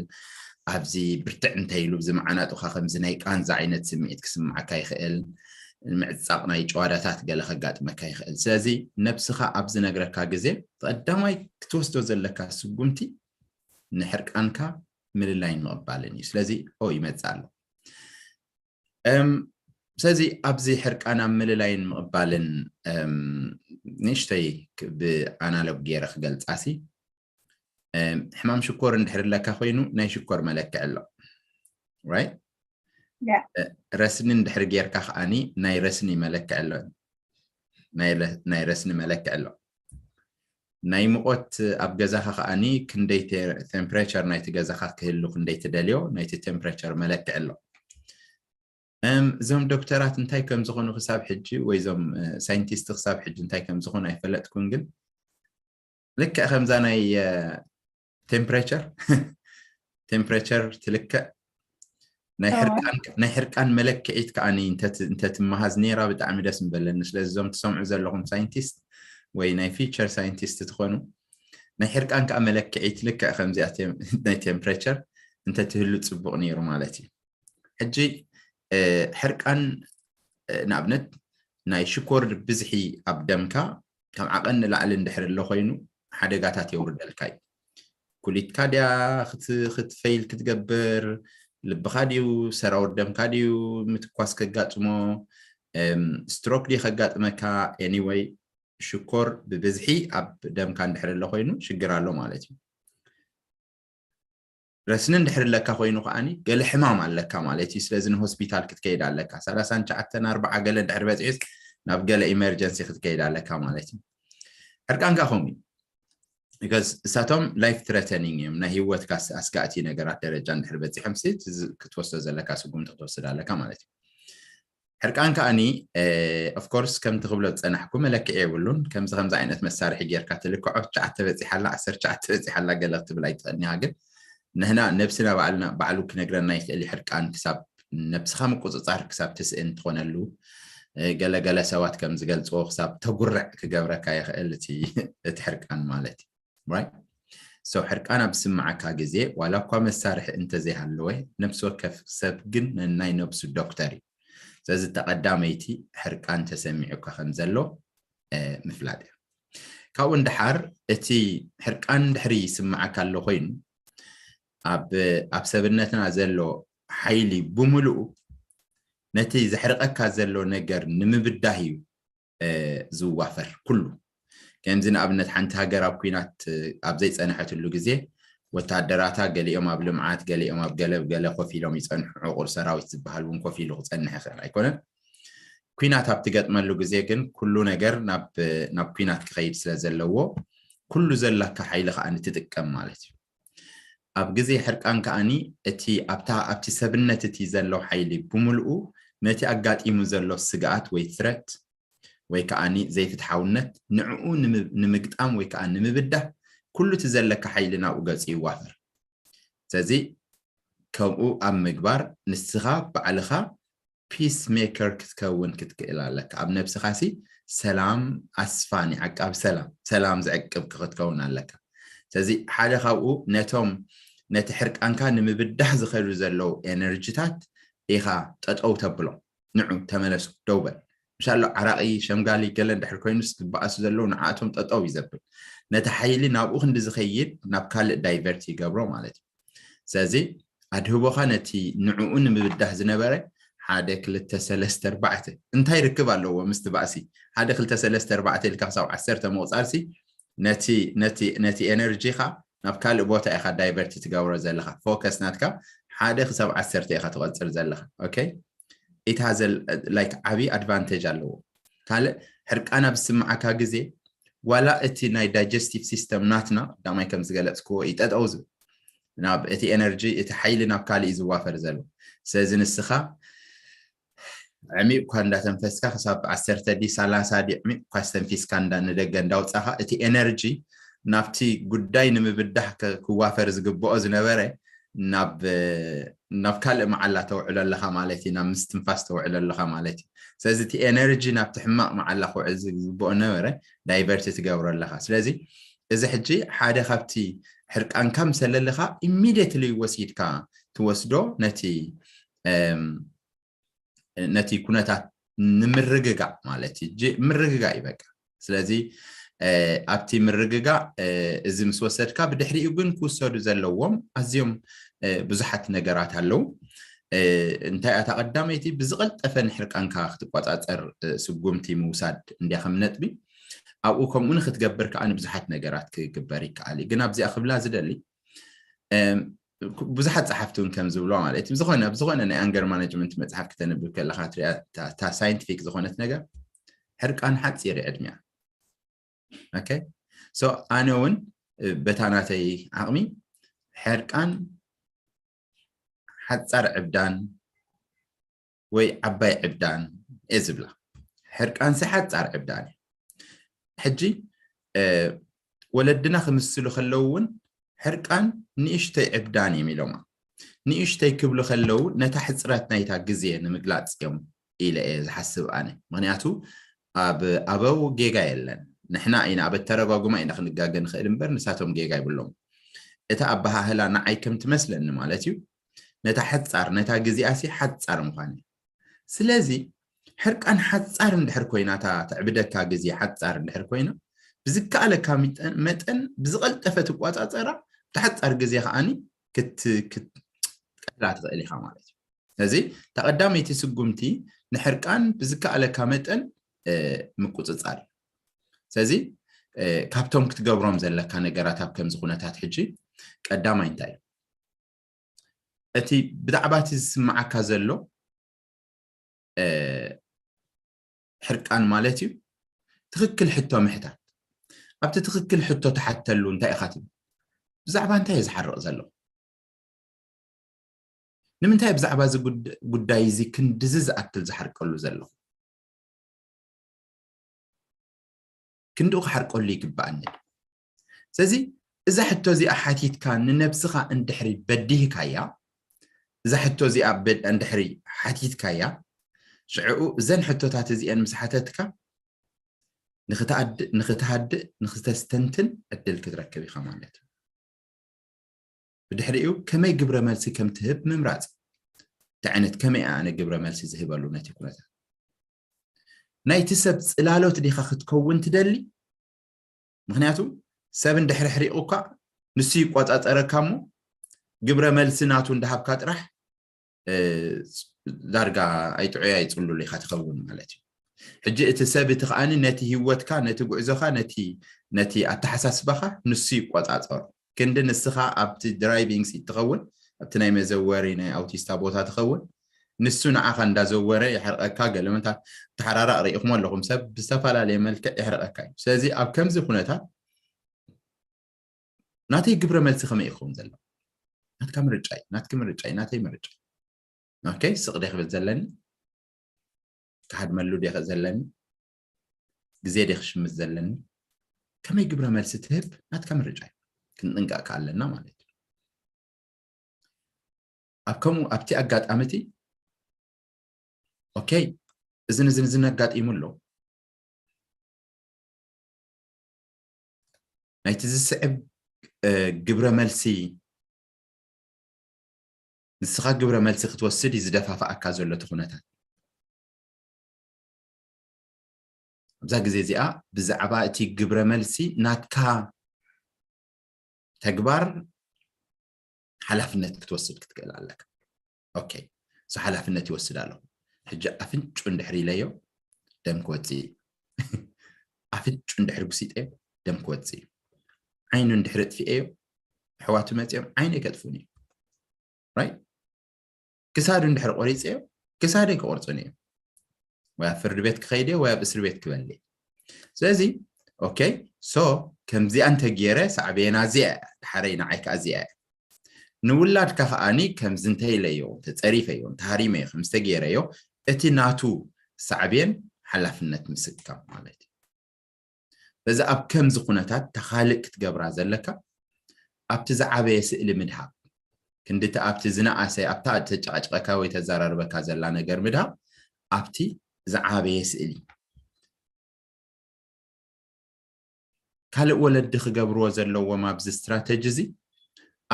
ኣብዚ ብርትዕ እንተ ኢሉ ብዚ መዓናጡኻ ከምዚ ናይ ቃንዛ ዓይነት ስምዒት ክስምዓካ ይኽእል። ምዕጻቕ ናይ ጨዋዳታት ገለ ከጋጥመካ ይኽእል። ስለዚ ነብስኻ ኣብ ዝነግረካ ግዜ ቀዳማይ ክትወስዶ ዘለካ ስጉምቲ ንሕርቃንካ ምልላይን ምቕባልን እዩ። ስለዚ ኦ ይመጽእ ኣሎ። እም፣ ስለዚ ኣብዚ ሕርቃን ኣብ ምልላይን ምቕባልን እም፣ ንእሽተይ ክ- ብኣናሎግ ገይረ ክገልጻሲ እም፣ ሕማም ሽኮር እንድሕር ኣለካ ኮይኑ ናይ ሽኮር መለክዒ ኣሎ። ራይት? Yeah. ረስኒ እንድሕር ጌርካ ከዓኒ ናይ ረስኒ መለክዒ ኣሎ። ናይ ረ- ናይ ረስኒ መለክዒ ኣሎ። ናይ ሙቐት ኣብ ገዛኻ ከዓኒ ክንደይ ቴምፕሬቸር ናይቲ ገዛኻ ክህሉ ክንደይ ትደልዮ ናይቲ ቴምፕሬቸር መለክዒ ኣሎ። እም፣ እዞም ዶክተራት እንታይ ከም ዝኾኑ ክሳብ ሕጂ ወይ እዞም ሳይንቲስት ክሳብ ሕጂ እንታይ ከም ዝኾኑ ኣይፈለጥኩን፣ ግን ልክዕ ከምዛ ናይ ቴምፕሬቸር ቴምፕሬቸር ትልክዕ ናይ እዎ። ሕርቃን ናይ ሕርቃን መለክዒት ከዓኒ እንተት- እንተትመሃዝ ነይራ ብጣዕሚ ደስ ምበለኒ። ስለዚ እዞም ትሰምዑ ዘለኹም ሳይንቲስት ወይ ናይ ፊቸር ሳይንቲስት ትኾኑ ናይ ሕርቃን ከዓ መለክዒት ልክዕ ከምዚኣ ቴም- ናይ ቴምፕሬቸር እንተትህሉ ፅቡቕ ነይሩ ማለት እዩ። ሕጂ እ፣ ሕርቃን እ፣ ንኣብነት ናይ ሽኮር ብዝሒ ኣብ ደምካ ካብ ዓቐን ንላዕሊ እንድሕር ኣሎ ኮይኑ ሓደጋታት የውርደልካ እዩ። ኩሊትካ ድያ ክት- ክትፈይል ክትገብር፣ ልብኻ ድዩ፣ ሰራውር ደምካ ድዩ ምትኳስ ከጋጥሞ፣ እም፣ ስትሮክ ድዩ ከጋጥመካ? ኤኒወይ ሽኮር ብብዝሒ ኣብ ደምካ እንድሕር ኣሎ ኮይኑ ሽግር ኣሎ ማለት እዩ። ረስኒ እንድሕር ኣለካ ኮይኑ ከዓኒ ገለ ሕማም ኣለካ ማለት እዩ። ስለዚ ንሆስፒታል ክትከይድ ኣለካ። ሰላሳን ትሽዓተን ኣርባዓ ገለ እንድሕር በፂሑስ ናብ ገለ ኢመርጀንሲ ክትከይድ ኣለካ ማለት እዩ። ሕርቃንካ ከምኡ እዩ። ቢካዝ እሳቶም ላይፍ ትረተኒንግ እዮም። ናይ ህይወትካ ኣስ- ኣስጋእቲ ነገራት ደረጃ እንድሕር በፂሖም ሲ ክትወስዶ ዘለካ ስጉምቲ ክትወስድ ኣለካ ማለት እዩ። ሕርቃን ከዓኒ ኦፍኮርስ ከምቲ ክብሎ ዝፀናሕኩ መለክዒ የብሉን። ከምዚ ከምዚ ዓይነት መሳርሒ ጌርካ ትልክዖ ትሽዓተ በፂሓላ ዓሰርተ ትሽዓተ በፂሓላ ገለ ክትብል ኣይትኽእልኒ ኢኻ። ግን ንሕና ነብስና ባዕልና ባዕሉ ክነግረና ይኽእል እዩ። ሕርቃን ክሳብ ነብስኻ ምቁፅፃር ክሳብ ትስእን ትኾነሉ እ፣ ገለገለ ሰባት ከም ዝገልፅዎ ክሳብ ተጉርዕ ክገብረካ ይኽእል እቲ እቲ ሕርቃን ማለት እዩ። ራይት? ሶ ሕርቃን ኣብ ዝስምዓካ ግዜ ዋላ እኳ መሳርሒ እንተዘይሃለወ ነብሲ ወከፍ ሰብ ግን ነናይ ነብሱ ዶክተር እዩ። ስለዚ ተቐዳመይቲ ሕርቃን ተሰሚዑካ ከም ዘሎ እ፣ ምፍላጥ እዩ። ካብኡ ንደሓር እቲ ሕርቃን ድሕሪ ይስምዓካ ኣሎ ኮይኑ ኣብ ኣብ ሰብነትና ዘሎ ሓይሊ ብምሉኡ ነቲ ዘሕርቐካ ዘሎ ነገር ንምብዳህ እዩ እ፣ ዝዋፈር ኩሉ። ከምዚ ንኣብነት ሓንቲ ሃገር ኣብ ኩናት እ፣ ኣብ ዘይፀንሐትሉ ግዜ ወታደራታ ገሊኦም ኣብ ልምዓት ገሊኦም ኣብ ገለ ገለ ኮፍ ኢሎም ይፀንሑ። ዕቑር ሰራዊት ዝበሃል እውን ኮፍ ኢሉ ክፀንሕ ይኽእል ኣይኮነን። ኩናት ኣብ ትገጥመሉ ግዜ ግን ኩሉ ነገር ናብ ናብ ኩናት ክኸይድ ስለ ዘለዎ ኩሉ ዘላካ ሓይሊ ከዓ ንትጥቀም ማለት እዩ። ኣብ ግዜ ሕርቃን ከዓኒ እቲ ኣብታ ኣብቲ ሰብነት እቲ ዘሎ ሓይሊ ብምልኡ ነቲ ኣጋጢሙ ዘሎ ስግኣት ወይ ትረት ወይ ከዓኒ ዘይፍትሓውነት ንዕኡ ንምብ- ንምግጣም ወይ ከዓ ንምብዳህ ኩሉ እቲ ዘለካ ሓይሊ ናብኡ ገፁ ይዋፈር። ስለዚ ከምኡ ኣብ ምግባር ንስኻ ባዕልኻ ፒስ ሜከር ክትከውን ክትክእል ኣለካ። ኣብ ነብስኻ ሲ ሰላም ኣስፋኒ ዓቃብ ሰላም ሰላም ዘዕቅብ ክትከውን ኣለካ። ስለዚ ሓደ ካብኡ ነቶም ነቲ ሕርቃንካ ንምብዳህ ዝኸዱ ዘለዉ ኤነርጂታት ኢኻ ጠጠው ተብሎ። ንዑ ተመለሱ ደው በል ምሻሎ ዓራቂ ሸምጋሊ ገለ እንድሕር ኮይኑስ ዝበኣሱ ዘለዉ ንዓቶም ጠጠው እዩ ዘብል። ነቲ ሓይሊ ናብኡ ክንዲ ዝኸይድ ናብ ካልእ ዳይቨርት ይገብሮ ማለት እዩ። ስለዚ ኣድህቦኻ ነቲ ንዕኡ ንምብዳህ ዝነበረ ሓደ ክልተ ሰለስተ ኣርባዕተ እንታይ ርክብ ኣለዎ ምስቲ ባእሲ? ሓደ ክልተ ሰለስተ ኣርባዕተ ኢልካ ክሳብ ዓሰርተ ምቑፃርሲ ነቲ ነቲ ነቲ ኤነርጂኻ ናብ ካልእ ቦታ ኢኻ ዳይቨርት ትገብሮ ዘለኻ። ፎከስ ናትካ ሓደ ክሳብ ዓሰርተ ኢኻ ትቐፅር ዘለኻ። ኦኬ? ኢት ሃዘ ላይክ ዓብዪ ኣድቫንቴጅ ኣለዎ። ካልእ ሕርቃን ኣብ ዝስምዓካ ግዜ ዋላ እቲ ናይ digestive system ናትና ቀዳማይ ከም ዝገለፅክዎ እዩ ጠጠው ዝብል ናብ እቲ energy፣ እቲ ሓይሊ ናብ ካልእ እዩ ዝዋፈር ዘሎ። ስለዚ ንስኻ ዕሚቕ እኳ እንዳተንፈስካ ክሳብ ዓሰርተ ዲ ሰላሳ ዲ ዕሚቕ እኳ ዝተንፊስካ እንዳ ንደገ እንዳውፃኻ እቲ energy ናብቲ ጉዳይ ንምብዳህ ክዋፈር ዝግብኦ ዝነበረ ናብ ናብ ካልእ መዓላ ተውዕሎ ኣለኻ ማለት እዩ። ናብ ምስትንፋስ ተውዕሎ ኣለኻ ማለት እዩ። ስለዚ እቲ energy ናብቲ ሕማቕ መዓላ ክውዕል ዝግብኦ ነበረ divert ትገብሮ ኣለኻ። ስለዚ እዚ ሕጂ ሓደ ካብቲ ሕርቃንካ ምስ ኣለለኻ immediately ወሲድካ ትወስዶ ነቲ ነቲ ኩነታት ንምርግጋእ ማለት እዩ። ምርግጋእ እዩ በቃ። ስለዚ ኣብቲ ምርግጋእ እዚ ምስ ወሰድካ፣ ብድሕሪኡ ግን ክውሰዱ ዘለዎም ኣዝዮም ብዙሓት ነገራት ኣለዉ። እንታይ እታ ቀዳመይቲ፣ ብዝቐልጠፈ ንሕርቃንካ ክትቆፃፀር ስጉምቲ ምውሳድ እንዲያ ከም ነጥቢ። ኣብኡ ከምኡ ንክትገብር ከዓ ንብዙሓት ነገራት ክግበር ይከኣል እዩ። ግን ኣብዚኣ ክብላ ዝደሊ ብዙሓት ጸሓፍቲ እውን ከም ዝብሎ ማለት እዩ። ዝኾነ ብዝኾነ ናይ ኣንገር ማኔጅመንት መጽሓፍ ክተንብብ ከለኻ ትሪኣ እታ ሳይንቲፊክ ዝኾነት ነገር ሕርቃን ሓፂር ዕድሚያ። ኦኬ ሶ ኣነ እውን በታ ናተይ ዓቕሚ ሕርቃን ሓጻር ዕብዳን ወይ ዓባይ ዕብዳን እየ ዝብላ። ሕርቃንሲ ሓጻር ዕብዳን እዩ። ሕጂ ወለድና ክምስሉ ከለዉ እውን ሕርቃን ንእሽተይ ዕብዳን እዮም ኢሎማ። ንእሽተይ ክብሉ ከለዉ ነታ ሕጽረት ናይታ ግዜ ንምግላጽ እዮም ኢለ እየ ዝሓስብ ኣነ። ምክንያቱ ኣብ ኣበው ጌጋ የለን። ንሕና ኢና ኣብ ኣተረጓጉማ ኢና ክንጋገ ንኽእል እምበር ንሳቶም ጌጋ ይብሎም። እታ ኣበሃህላ ንዓይ ከም ትመስለኒ ማለት እዩ። ነታ ሕጻር ነታ ግዜኣሲ ሓጻር ምዃን እዩ። ስለዚ ሕርቃን ሓጻር እንድሕር ኮይና እታ ተዕብደካ ግዜ ሓጻር እንድሕር ኮይና ብዝከኣለካ መጠን ብዝቐልጠፈ ትቋጻጸራ ብተሓጻር ግዜ ከዓኒ ክትቀላ ትኽእል ኢኻ ማለት እዩ። ስለዚ እታ ቀዳመይቲ ስጉምቲ ንሕርቃን ብዝከኣለካ መጠን ምቁፅፃር እዩ። ስለዚ ካብቶም ክትገብሮም ዘለካ ነገራት ኣብ ከምዚ ኩነታት ሕጂ ቀዳማይ እንታይ እዩ? እቲ ብዛዕባ እቲ ዝስምዓካ ዘሎ ሕርቃን ማለት እዩ። ትኽክል ሕቶ ምሕታት። ኣብቲ ትኽክል ሕቶ ተሓተሉ እንታይ ኢኻ ትብል? ብዛዕባ እንታይ እየ ዝሓርቕ ዘለኹ? ንምንታይ ብዛዕባ እዚ ጉዳይ እዚ ክንድዚ ዝኣክል ዝሓርቀሉ ዘለኹ? ክንድኡ ክሓርቀሉ ይግባኣኒ። ስለዚ እዛ ሕቶ እዚኣ ሓቲትካ ንነብስኻ እንድሕሪ በዲህካያ፣ እዛ ሕቶ እዚኣ እንድሕሪ ሓቲትካያ፣ ሽዕኡ እዘን ሕቶታት እዚአን ምስ ሓተትካ ንክትሃድእ ንክተስተንትን ዕድል ክትረክብ ኢኻ ማለት እዩ። ብድሕሪኡ ከመይ ግብረ መልሲ ከም ትህብ ምምራፅ። እንታይ ዓይነት ከመይ ኣነ ግብረ መልሲ ዝህበሉ ነቲ ኩነታት? ናይቲ ሰብ ፅላሎት ዲኻ ክትከውን ትደሊ? ምክንያቱ ሰብ እንድሕሪ ሕሪቑካ ንሱ ይቆፃፀረካ እሞ ግብረ መልሲ ናቱ እንዳሃብካ ጥራሕ ዳርጋ ኣይጥዑይ ኣይፅሉል ኢኻ ትኸውን ማለት እዩ። ሕጂ እቲ ሰብ እቲ ከዓኒ ነቲ ህይወትካ ነቲ ጉዕዞኻ ነቲ ነቲ ኣተሓሳስባኻ ንሱ ይቆፃፀሩ። ክንዲ ንስኻ ኣብቲ ድራይቪንግ ሲት ትኸውን ኣብቲ ናይ መዘወሪ ናይ ኣውቲስታ ቦታ ትኸውን ንሱ ንዓኻ እንዳዘወረ የሕርቐካ። ገለመታት ተሓራራቕ ርኢኹም ኣለኹም ሰብ ብዝተፈላለየ መልክዕ የሕርቐካ እዩ። ስለዚ ኣብ ከምዚ ኩነታት ናተይ ግብረ መልሲ ከመይ ይኸውን ዘሎ? ናትካ ምርጫ እዩ። ናትኪ ምርጫ እዩ። ናተይ ምርጫ። ኦኬ ስቕ ደ ክብል ዘለኒ? ክሃድመሉ ደ ዘለኒ? ግዜ ደ ክሽምት ዘለኒ? ከመይ ግብረ መልሲ ትህብ ናትካ ምርጫ እዩ። ክንጥንቀቕ ኣለና ማለት እዩ። ኣብ ከምኡ ኣብቲ ኣጋጣሚ እቲ ኦኬ እዝን እዝን እዝን ኣጋጢሙ ኣሎ። ናይቲ ዝስዕብ ግብረ መልሲ ንስኻ ግብረ መልሲ ክትወስድ እዩ ዝደፋፍኣካ ዘሎ እቲ ኩነታት። ኣብዛ ግዜ እዚኣ ብዛዕባ እቲ ግብረ መልሲ ናትካ ተግባር ሓላፍነት ክትወስድ ክትክእል ኣለካ። ኦኬ እሱ ሓላፍነት ይወስድ ኣለኹ። ሕጂ ኣፍንጩ እንድሕር ኢለዮ ደም ክወፅእ እዩ። ኣፍንጩ እንድሕር ጉሲጠዮ ደም ክወፅእ እዩ። ዓይኑ እንድሕር እጥፊኤዮ ኣሕዋቱ መፂኦም ዓይነይ ከጥፉን እዩ። ራይት ክሳዱ እንድሕር ቆሪፀዮ ክሳደይ ክቆርፁን እዮም። ወይ ኣብ ፍርዲ ቤት ክኸይድ ወይ ኣብ እስሪ ቤት ክበል። ስለዚ okay? So ከምዚኣ እንተገይረ ሳዕቤና እዚኣ እያ፣ ድሓረይ ንዓይ ከዓ እዚኣ እያ። ንውላድካ ከዓኒ ከምዚ እንተኢለዮ፣ ተፀሪፈዮ፣ እንተሃሪመዮ፣ ከምዚ ተገይረዮ፣ እቲ ናቱ ሳዕቤን ሓላፍነት ምስካም ማለት እዩ። በዚ ኣብ ከምዚ ኩነታት ተኻልእ ክትገብራ ዘለካ ኣብቲ ዝዓበየ ስእሊ ምድሃብ፣ ክንድቲ ኣብቲ ዝነኣሰ፣ ኣብታ ተጨቃጭቀካ ወይ ተዘራርበካ ዘላ ነገር ምድሃብ፣ ኣብቲ ዝዓበየ ስእሊ። ካልእ ወለዲ ክገብርዎ ዘለዎም ኣብዚ ስትራተጂ እዚ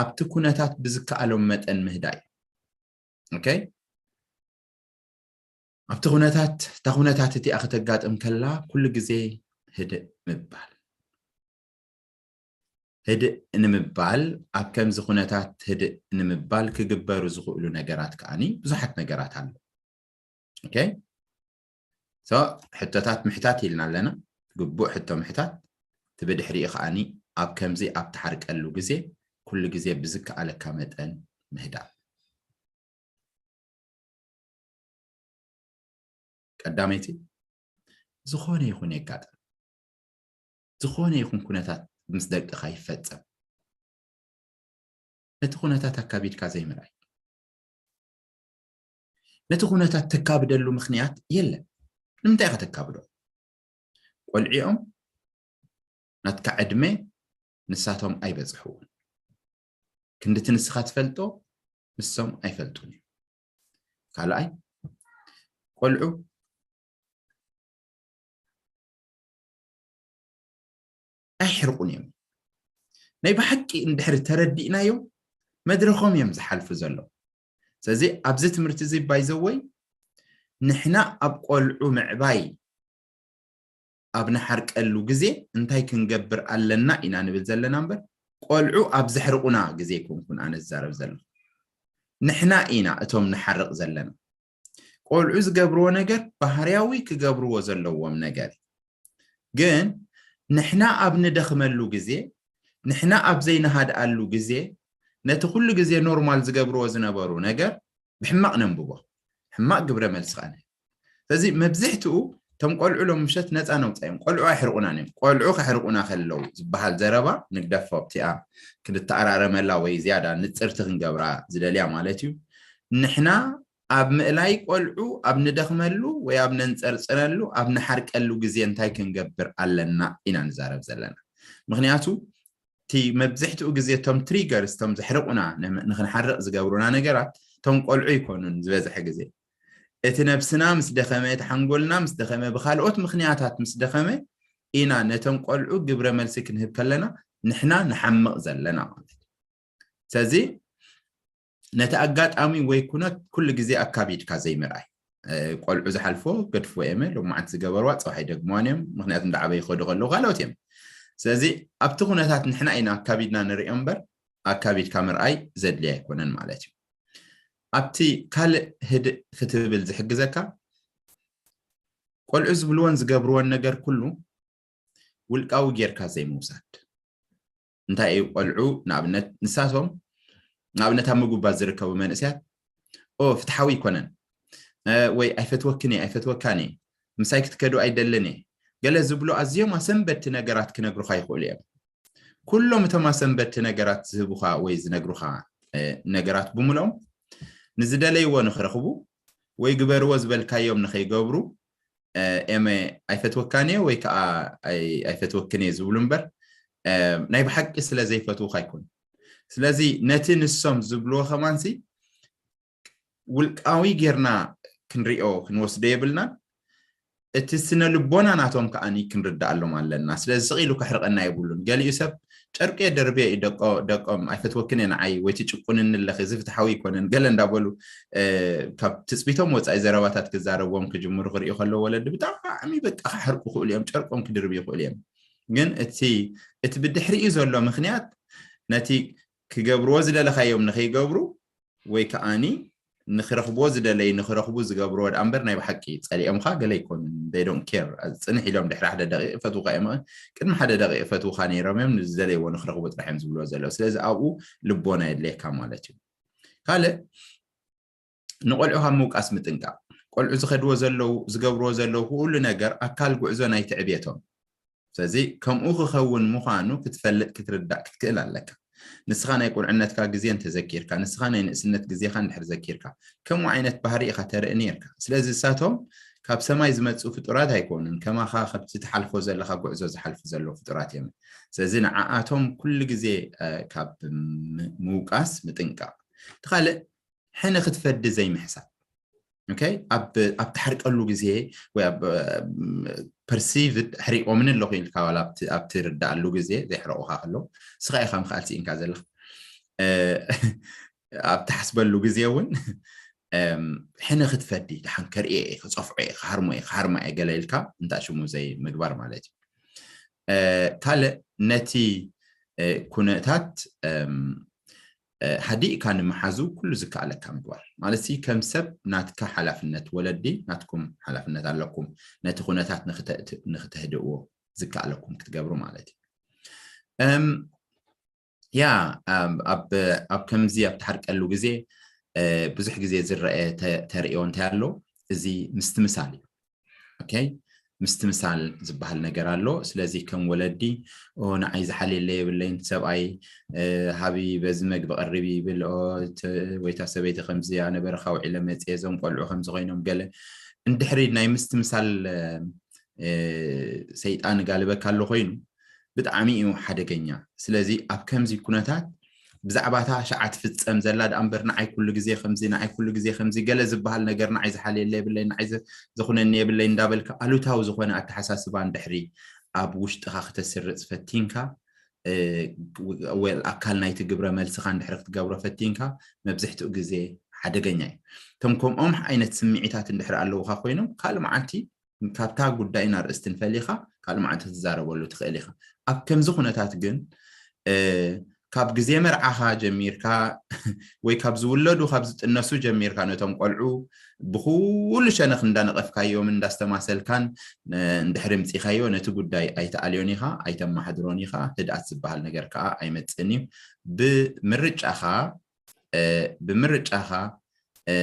ኣብቲ ኩነታት ብዝከኣሎም መጠን ምህዳእ እዩ። okay? ኣብቲ ኩነታት፣ እታ ኩነታት እቲኣ ከተጋጥም ከላ ኩሉ ግዜ ህድእ ምባል። ህድእ ንምባል ኣብ ከምዚ ኩነታት ህድእ ንምባል ክግበሩ ዝኽእሉ ነገራት ከዓኒ ብዙሓት ነገራት ኣለዉ። okay? So ሕቶታት ምሕታት ኢልና ኣለና። ግቡእ ሕቶ ምሕታት፣ እቲ ብድሕሪኡ ከዓኒ ኣብ ከምዚ ኣብ ትሓርቀሉ ግዜ ኩሉ ግዜ ብዝከኣለካ መጠን ምህዳእ። ቀዳመይቲ፣ ዝኾነ ይኹን የጋጥም፣ ዝኾነ ይኹን ኩነታት ምስ ደቅኻ ይፈጸም፣ ነቲ ኩነታት ኣካቢድካ ዘይምርኣይ። ነቲ ኩነታት ተካብደሉ ምኽንያት የለን። ንምንታይ ኢኻ ተካብዶ? ቆልዑ እዮም፣ ናትካ ዕድመ ንሳቶም ኣይበጽሕውን። ክንድቲ ንስኻ ትፈልጦ ንሶም ኣይፈልጡን እዮም። ካልኣይ፣ ቆልዑ ኣይሕርቁን እዮም። ናይ ብሓቂ እንድሕሪ ተረዲእናዮም መድረኾም እዮም ዝሓልፉ ዘለዉ። ስለዚ ኣብዚ ትምህርቲ እዚ ባይዘወይ ንሕና ኣብ ቆልዑ ምዕባይ ኣብ ንሓርቀሉ ግዜ እንታይ ክንገብር ኣለና ኢና ንብል ዘለና እምበር ቆልዑ ኣብ ዘሕርቁና ግዜ ኣይኮንኩን ኣነ ዝዛረብ ዘለኹ። ንሕና ኢና እቶም ንሓርቕ ዘለና። ቆልዑ ዝገብርዎ ነገር ባህርያዊ ክገብርዎ ዘለዎም ነገር እዩ። ግን ንሕና ኣብ ንደኽመሉ ግዜ፣ ንሕና ኣብ ዘይንሃድኣሉ ግዜ ነቲ ኩሉ ግዜ ኖርማል ዝገብርዎ ዝነበሩ ነገር ብሕማቕ ነንብቦ። ሕማቕ ግብረ መልሲ ከኣ ንህብ። ስለዚ መብዝሕትኡ እቶም ቆልዑ ሎም ምሸት ነፃ ነውፃ እዮም። ቆልዑ ኣይሕርቁናን እዮም። ቆልዑ ከሕርቁና ከለዉ ዝበሃል ዘረባ ንግደፎ፣ ኣብቲኣ ክንተኣራረመላ ወይ ዝያዳ ንፅርቲ ክንገብራ ዝደልያ ማለት እዩ። ንሕና ኣብ ምእላይ ቆልዑ ኣብ ንደኽመሉ ወይ ኣብ ነንፀርፅረሉ ኣብ ንሓርቀሉ ግዜ እንታይ ክንገብር ኣለና ኢና ንዛረብ ዘለና። ምክንያቱ እቲ መብዝሕትኡ ግዜ እቶም ትሪገርስ እቶም ዘሕርቁና ንም- ንክንሓርቅ ዝገብሩና ነገራት እቶም ቆልዑ ኣይኮኑን ዝበዝሐ ግዜ። እቲ ነብስና ምስ ደኸመ፣ እቲ ሓንጎልና ምስ ደኸመ፣ ብካልኦት ምክንያታት ምስ ደኸመ ኢና ነቶም ቆልዑ ግብረ መልሲ ክንህብ ከለና ንሕና ንሓምቕ ዘለና ማለት እዩ። ስለዚ ነቲ ኣጋጣሚ ወይ ኩነት ኩሉ ግዜ ኣካቢድካ ዘይምርኣይ። እ፣ ቆልዑ ዝሓልፎ ገድፍዎ እዮም፣ ሎማዓንቲ ዝገበርዋ ፅባሕ ኣይደግምዋን እዮም፣ ምክንያቱ እንዳዓበዩ ይኸዱ ከለዉ ካልኦት እዮም። ስለዚ ኣብቲ ኩነታት ንሕና ኢና ኣካቢድና ንሪኦ እምበር ኣካቢድካ ምርኣይ ዘድልይ ኣይኮነን ማለት እዩ። ኣብቲ ካልእ ህድእ ክትብል ዝሕግዘካ ቆልዑ ዝብልዎን ዝገብርዎን ነገር ኩሉ ውልቃዊ ጌርካ ዘይምውሳድ። እንታይ እዩ ቆልዑ ንኣብነት ንሳቶም ንኣብነት ኣብ ምጉባዝ ዝርከቡ መንእሰያት ኦ ፍትሓዊ ኣይኮነን እ፣ ወይ ኣይፈትወክን እየ ኣይፈትወካን እየ ምሳይ ክትከዱ ኣይደልን እየ ገለ ዝብሉ ኣዝዮም ኣሰንበድቲ ነገራት ክነግሩኻ ይኽእሉ እዮም። ኩሎም እቶም ኣሰንበድቲ ነገራት ዝህቡኻ ወይ ዝነግሩኻ እ፣ ነገራት ብምልኦም ንዝደለይዎ ንኽረኽቡ ወይ ግበርዎ ዝበልካዮም ንኸይገብሩ እ፣ ኤመ ኣይፈትወካን እየ ወይ ከዓ ኣይ- ኣይፈትወክን እየ ዝብሉ እምበር እ፣ ናይ ብሓቂ ስለ ዘይፈትውካ ኣይኮን። ስለዚ ነቲ ንሶም ዝብልዎ ከማንሲ ውልቃዊ ጌርና ክንሪኦ ክንወስዶ የብልናን። እቲ ስነ ልቦና ናቶም ከዓኒ ክንርዳኣሎም ኣለና። ስለዚ ስቕ ኢሉ ከሕርቐና የብሉን። ገሊኡ ሰብ ጨርቂ ደርብየ እዩ ደቆ- ደቆም ኣይፈትወክን እየ ንዓይ ወይ ትጭቁንኒ ኣለኺ እዚ ፍትሓዊ ኣይኮነን ገለ እንዳበሉ እ፣ ካብ ትፅቢቶም ወፃኢ ዘረባታት ክዛረብዎም ክጅምሩ ክርእዩ ከለዉ ወለዲ ብጣዕሚ በቃ ክሕርቁ ይኽእሉ እዮም፣ ጨርቆም ክድርብዩ ይኽእሉ እዮም። ግን እቲ እቲ ብድሕሪኡ ዘሎ ምክንያት ነቲ ክገብርዎ ዝደለኻዮም ንኸይገብሩ ወይ ከዓኒ ንኽረኽብዎ ዝደለዩ ንኽረኽቡ ዝገብርዎ ደኣ እምበር ናይ ብሓቂ ፀሊኦምኻ ገለ ኣይኮኑን። They don't care። ፅንሕ ኢሎም ድሕሪ ሓደ ደቂቕ ይፈትውኻ እዮም። ቅድሚ ሓደ ደቂቕ ይፈትውኻ ነይሮም እዮም፣ ንዝደለይዎ ንኽረኽቡ ጥራሕ እዮም ዝብልዎ ዘለዉ። ስለዚ ኣብኡ ልቦና የድልየካ ማለት እዩ። ካልእ ንቆልዑ ካብ ምውቃስ ምጥንቃቕ። ቆልዑ ዝኸድዎ ዘለዉ ዝገብርዎ ዘለዉ ኩሉ ነገር ኣካል ጉዕዞ ናይቲ ዕብየቶም። ስለዚ ከምኡ ክኸውን ምዃኑ ክትፈልጥ፣ ክትርዳእ፣ ክትክእል ኣለካ። ንስኻ ናይ ቁልዕነትካ ግዜ እንተዘኪርካ፣ ንስኻ ናይ ንእስነት ግዜኻ እንድሕር ዘኪርካ፣ ከምኡ ዓይነት ባህሪ ኢኻ ተርኢ ነይርካ። ስለዚ እሳቶም ካብ ሰማይ ዝመጽኡ ፍጡራት ኣይኮኑን፣ ከማኻ ካብቲ ትሓልፎ ዘለኻ ጉዕዞ ዝሓልፉ ዘለዉ ፍጡራት እዮም። ስለዚ ንዓኣቶም ኩሉ ግዜ ካብ ምውቃስ ምጥንቃቕ። እቲ ካልእ ሕነ ክትፈዲ ዘይምሕሳብ። ኣብ ትሓርቀሉ ግዜ ወይ ኣብ ፐርሲቭድ ሕሪቆምን ኣለኹ ኢልካ ዋላ ኣብ ትርዳኣሉ ግዜ፣ ዘይሕረቑኻ ከለዉ ንስኻ ኢኻ ምኽኣል ስኢንካ ዘለኻ። ኣብ ትሓስበሉ ግዜ እውን ሕነ ክትፈዲ፣ ደሓን ከርእዮ እየ፣ ከፀፍዖ እየ፣ ክሃርሞ እየ፣ ክሃርማ እየ ገለ ኢልካ እንታይ ሽሙ ዘይምግባር ማለት እዩ። ካልእ ነቲ ኩነታት ሃዲእካ ንምሓዙ ኩሉ ዝከኣለካ ምግባር ማለት ሲ ከም ሰብ ናትካ ሓላፍነት፣ ወለዲ ናትኩም ሓላፍነት ኣለኩም ነቲ ኩነታት ንክተህድእዎ ዝከኣለኩም ክትገብሩ ማለት እዩ። ያ ኣብ ከምዚ ኣብ ትሓርቀሉ ግዜ ብዙሕ ግዜ ዝረአ ተርእዮ እንታይ ኣሎ? እዚ ምስትምሳል እዩ። ምስትምሳል ዝበሃል ነገር ኣሎ። ስለዚ ከም ወለዲ ንዓይ ዝሓልየለ የብለይን፣ ሰብኣይ ሃቢ በዚ መግቢ ቀርብ ይብል፣ ወይታ ሰበይቲ ከምዚ ኣነ በረኻ ውዒለ መፅየ፣ እዞም ቆልዑ ከምዚ ኮይኖም ገለ እንድሕሪ ናይ ምስትምሳል ሰይጣን ጋልበካ ኣሎ ኮይኑ ብጣዕሚ እዩ ሓደገኛ። ስለዚ ኣብ ከምዚ ኩነታት ብዛዕባታ ሸዓ ትፍጸም ዘላ ደኣ እምበር ንዓይ ኩሉ ግዜ ከምዚ፣ ንዓይ ኩሉ ግዜ ከምዚ ገለ ዝበሃል ነገር ንዓይ ዝሓልየለ የብለይ፣ ንዓይ ዘኹነኒ የብለይ እንዳበልካ ኣሉታዊ ዝኾነ ኣተሓሳስባ እንድሕሪ ኣብ ውሽጥኻ ክተስርጽ ፈቲንካ፣ ወል ኣካል ናይቲ ግብረ መልስኻ እንድሕሪ ክትገብሮ ፈቲንካ መብዝሕትኡ ግዜ ሓደገኛ እዩ። እቶም ከምኦም ዓይነት ስምዒታት እንድሕሪ ኣለውኻ ኮይኖም ካልእ መዓልቲ ካብታ ጉዳይን ኣርእስትን ፈሊኻ ካልእ መዓልቲ ክትዛረበሉ ትኽእል ኢኻ። ኣብ ከምዚ ኩነታት ግን ካብ ግዜ መርዓኻ ጀሚርካ ወይ ካብ ዝውለዱ ካብ ዝጥነሱ ጀሚርካ ነቶም ቆልዑ ብኩሉ ሸነኽ እንዳነቐፍካዮምን እንዳስተማሰልካን እንድሕሪ ምፂኻዮ ነቲ ጉዳይ ኣይትኣልዮን ኢኻ፣ ኣይተመሓድሮን ኢኻ። ህድኣት ዝበሃል ነገር ከዓ ኣይመፅእን እዩ። ብምርጫኻ ብምርጫኻ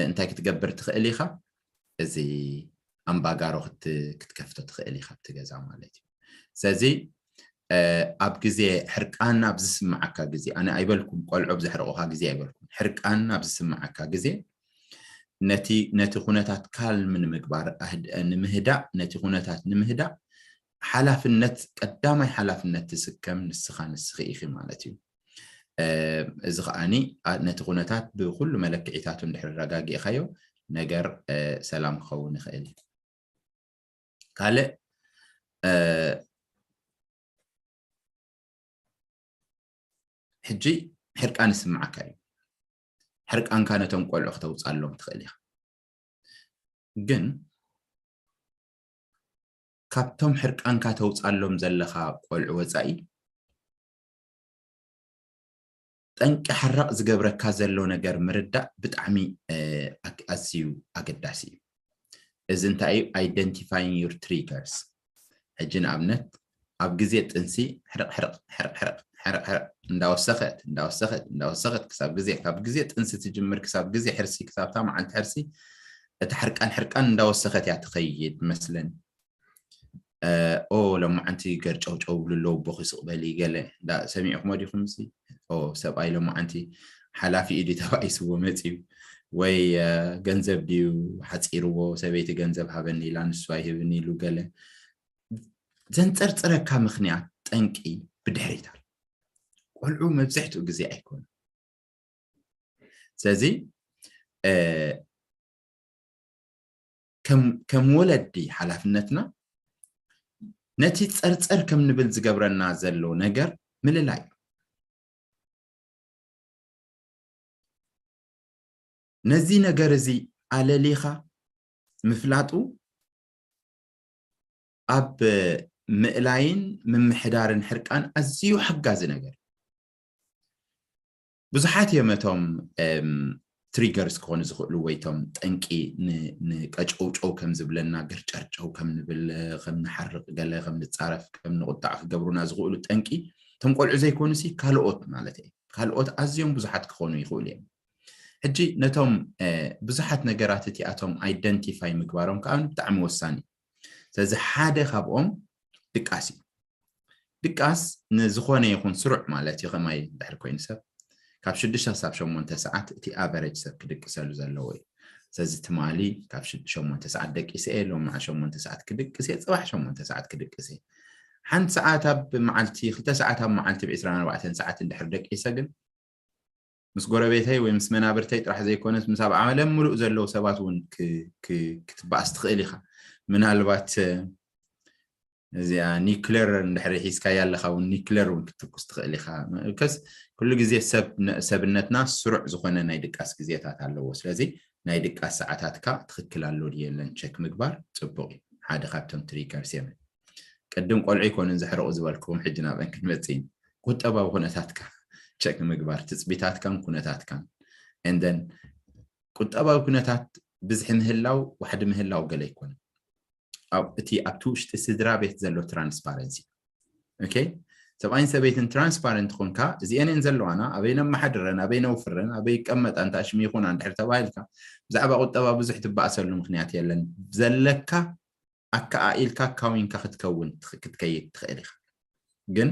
እንታይ ክትገብር ትኽእል ኢኻ? እዚ ኣምባጋሮ ክትከፍቶ ትኽእል ኢኻ ኣብቲ ገዛ ማለት እዩ። ስለዚ ኣብ ግዜ ሕርቃን ኣብ ዝስምዓካ ግዜ፣ ኣነ ኣይበልኩም ቆልዑ ኣብ ዘሕርቑኻ ግዜ ኣይበልኩም፣ ሕርቃን ኣብ ዝስምዓካ ግዜ ነቲ ነቲ ኩነታት ካልም ንምግባር፣ ንምህዳእ፣ ነቲ ኩነታት ንምህዳእ ሓላፍነት፣ ቀዳማይ ሓላፍነት ትስከም ንስኻ ንስኺ ኢኺ ማለት እዩ። እዚ ከዓኒ ነቲ ኩነታት ብኩሉ መለክዒታቱ እንድሕር ኣረጋጊእኻዮ ነገር ሰላም ክኸውን ይኽእል እዩ። ካልእ ሕጂ ሕርቃን ይስምዓካ እዩ። ሕርቃንካ ነቶም ቆልዑ ክተውፅኣሎም ትኽእል ኢኻ። ግን ካብቶም ሕርቃንካ ተውፅኣሎም ዘለኻ ቆልዑ ወፃኢ ጠንቂ ሕራቕ ዝገብረካ ዘሎ ነገር ምርዳእ ብጣዕሚ ኣዝዩ ኣገዳሲ እዩ። እዚ እንታይ እዩ? Identifying your triggers። ሕጂ ንኣብነት ኣብ ግዜ ጥንሲ ሕርቕ ሕርቕ ሕርቕ ሕርቕ ሕርቕ ሕርቕ እንዳወሰኸት እንዳወሰኸት እንዳወሰኸት ክሳብ ግዜ ካብ ግዜ ጥንሲ ትጅምር ክሳብ ግዜ ሕርሲ ክሳብታ መዓልቲ ሕርሲ እቲ ሕርቃን ሕርቃን እንዳወሰኸት እያ ትኸይድ መስለን። ኦ ሎማዓንቲ ገርጨውጨው ብሉ ኣለዉ ቦኺ ስቕ በሊ ገለ ሰሚዕኹሞ ዲኹም? ሲ ሰብኣይ ሎማዓንቲ ሓላፊ ኢዲ ተባኢስዎ መፅዩ ወይ ገንዘብ ድዩ ሓፂርዎ፣ ሰበይቲ ገንዘብ ሃበኒ ኢላ ንሱ ኣይህብን ኢሉ ገለ ዘንፀርፅረካ ምኽንያት ጠንቂ ብድሕሪታ ቆልዑ መብዝሕትኡ ግዜ ኣይኮኑ። ስለዚ ከም ወለዲ ሓላፍነትና ነቲ ፀርፀር ከም ንብል ዝገብረና ዘሎ ነገር ምልላይ እዩ። ነዚ ነገር እዚ ኣለሊኻ ምፍላጡ ኣብ ምእላይን ምምሕዳርን ሕርቃን ኣዝዩ ሓጋዚ ነገር። ብዙሓት እዮም እቶም triggers ክኾኑ ዝኽእሉ ወይ እቶም ጠንቂ ንቀጨውጨው ከም ዝብለና ግርጨርጨው ከም ንብል ከም ንሓርቕ ገለ ከም ንፃረፍ ከም ንቁጣዕ ክገብሩና ዝኽእሉ ጠንቂ እቶም ቆልዑ ዘይኮኑ ሲ ካልኦት ማለት እየ ካልኦት ኣዝዮም ብዙሓት ክኾኑ ይኽእሉ እዮም። ሕጂ ነቶም ብዙሓት ነገራት እቲኣቶም identify ምግባሮም ከዓ ብጣዕሚ ወሳኒ እዩ። ስለዚ ሓደ ካብኦም ድቃስ እዩ። ድቃስ ንዝኾነ ይኹን ስሩዕ ማለት እዩ። ከማይ ድሕር ኮይኑ ሰብ ካብ ሽዱሽተ ክሳብ ሸሞንተ ሰዓት እቲ ኣቨሬጅ ሰብ ክድቅሰሉ ዘለዎ እዩ። ስለዚ ትማሊ ካብ ሽዱ- ሸሞንተ ሰዓት ደቂሰ እየ፣ ሎሚ ሸሞንተ ሰዓት ክድቅስ እየ፣ ፅባሕ ሸሞንተ ሰዓት ክድቅስ እየ። ሓንቲ ሰዓት ኣብ መዓልቲ፣ ክልተ ሰዓት ኣብ መዓልቲ ብ ዕስራን ኣርባዕተን ሰዓት እንድሕር ደቂሰ ግን ምስ ጎረቤተይ ወይ ምስ መናብርተይ ጥራሕ ዘይኮነስ ምስ ኣብ ዓለም ምሉእ ዘለዉ ሰባት እውን ክ- ክ- ክትበኣስ ትኽእል ኢኻ። ምናልባት እዚኣ ኒክለር እንድሕር ሒዝካያ ኣለኻ እውን ኒክለር እውን ክትትኩስ ትኽእል ኢኻ። ከስ ኩሉ ግዜ ሰብ ሰብነትና ስሩዕ ዝኾነ ናይ ድቃስ ግዜታት ኣለዎ። ስለዚ ናይ ድቃስ ሰዓታትካ ትኽክል ኣሎ ድዩ የለን ቸክ ምግባር ፅቡቕ እዩ። ሓደ ካብቶም ትሪገርስ እዮም። ቅድም ቆልዑ ኣይኮኑን ዘሕርቑ ዝበልክዎም ሕጂ ናብአን ክንመፅእ ኢና። ቁጠባዊ ኩነታትካ ቸክ ምግባር፣ ትፅቢታትካን ኩነታትካን። And then ቁጠባዊ ኩነታት ብዝሒ ምህላው ዋሕዲ ምህላው ገለ ኣይኮነን። ኣብ እቲ ኣብቲ ውሽጢ ስድራ ቤት ዘሎ ትራንስፓረንሲ። ኦኬ፣ ሰብኣይን ሰበይትን ትራንስፓረንት ኮንካ እዚአን እየን ዘለዋና፣ ኣበይ ነመሓድረን፣ ኣበይ ነውፍረን፣ ኣበይ ይቀመጣ፣ እንታይ ሽም ይኹና እንድሕር ተባሂልካ ብዛዕባ ቁጠባ ብዙሕ ትበኣሰሉ ምክንያት የለን። ዘለካ ኣከኣኢልካ ካዊንካ ክትከውን ትኽ- ክትከይድ ትኽእል ኢኻ። ግን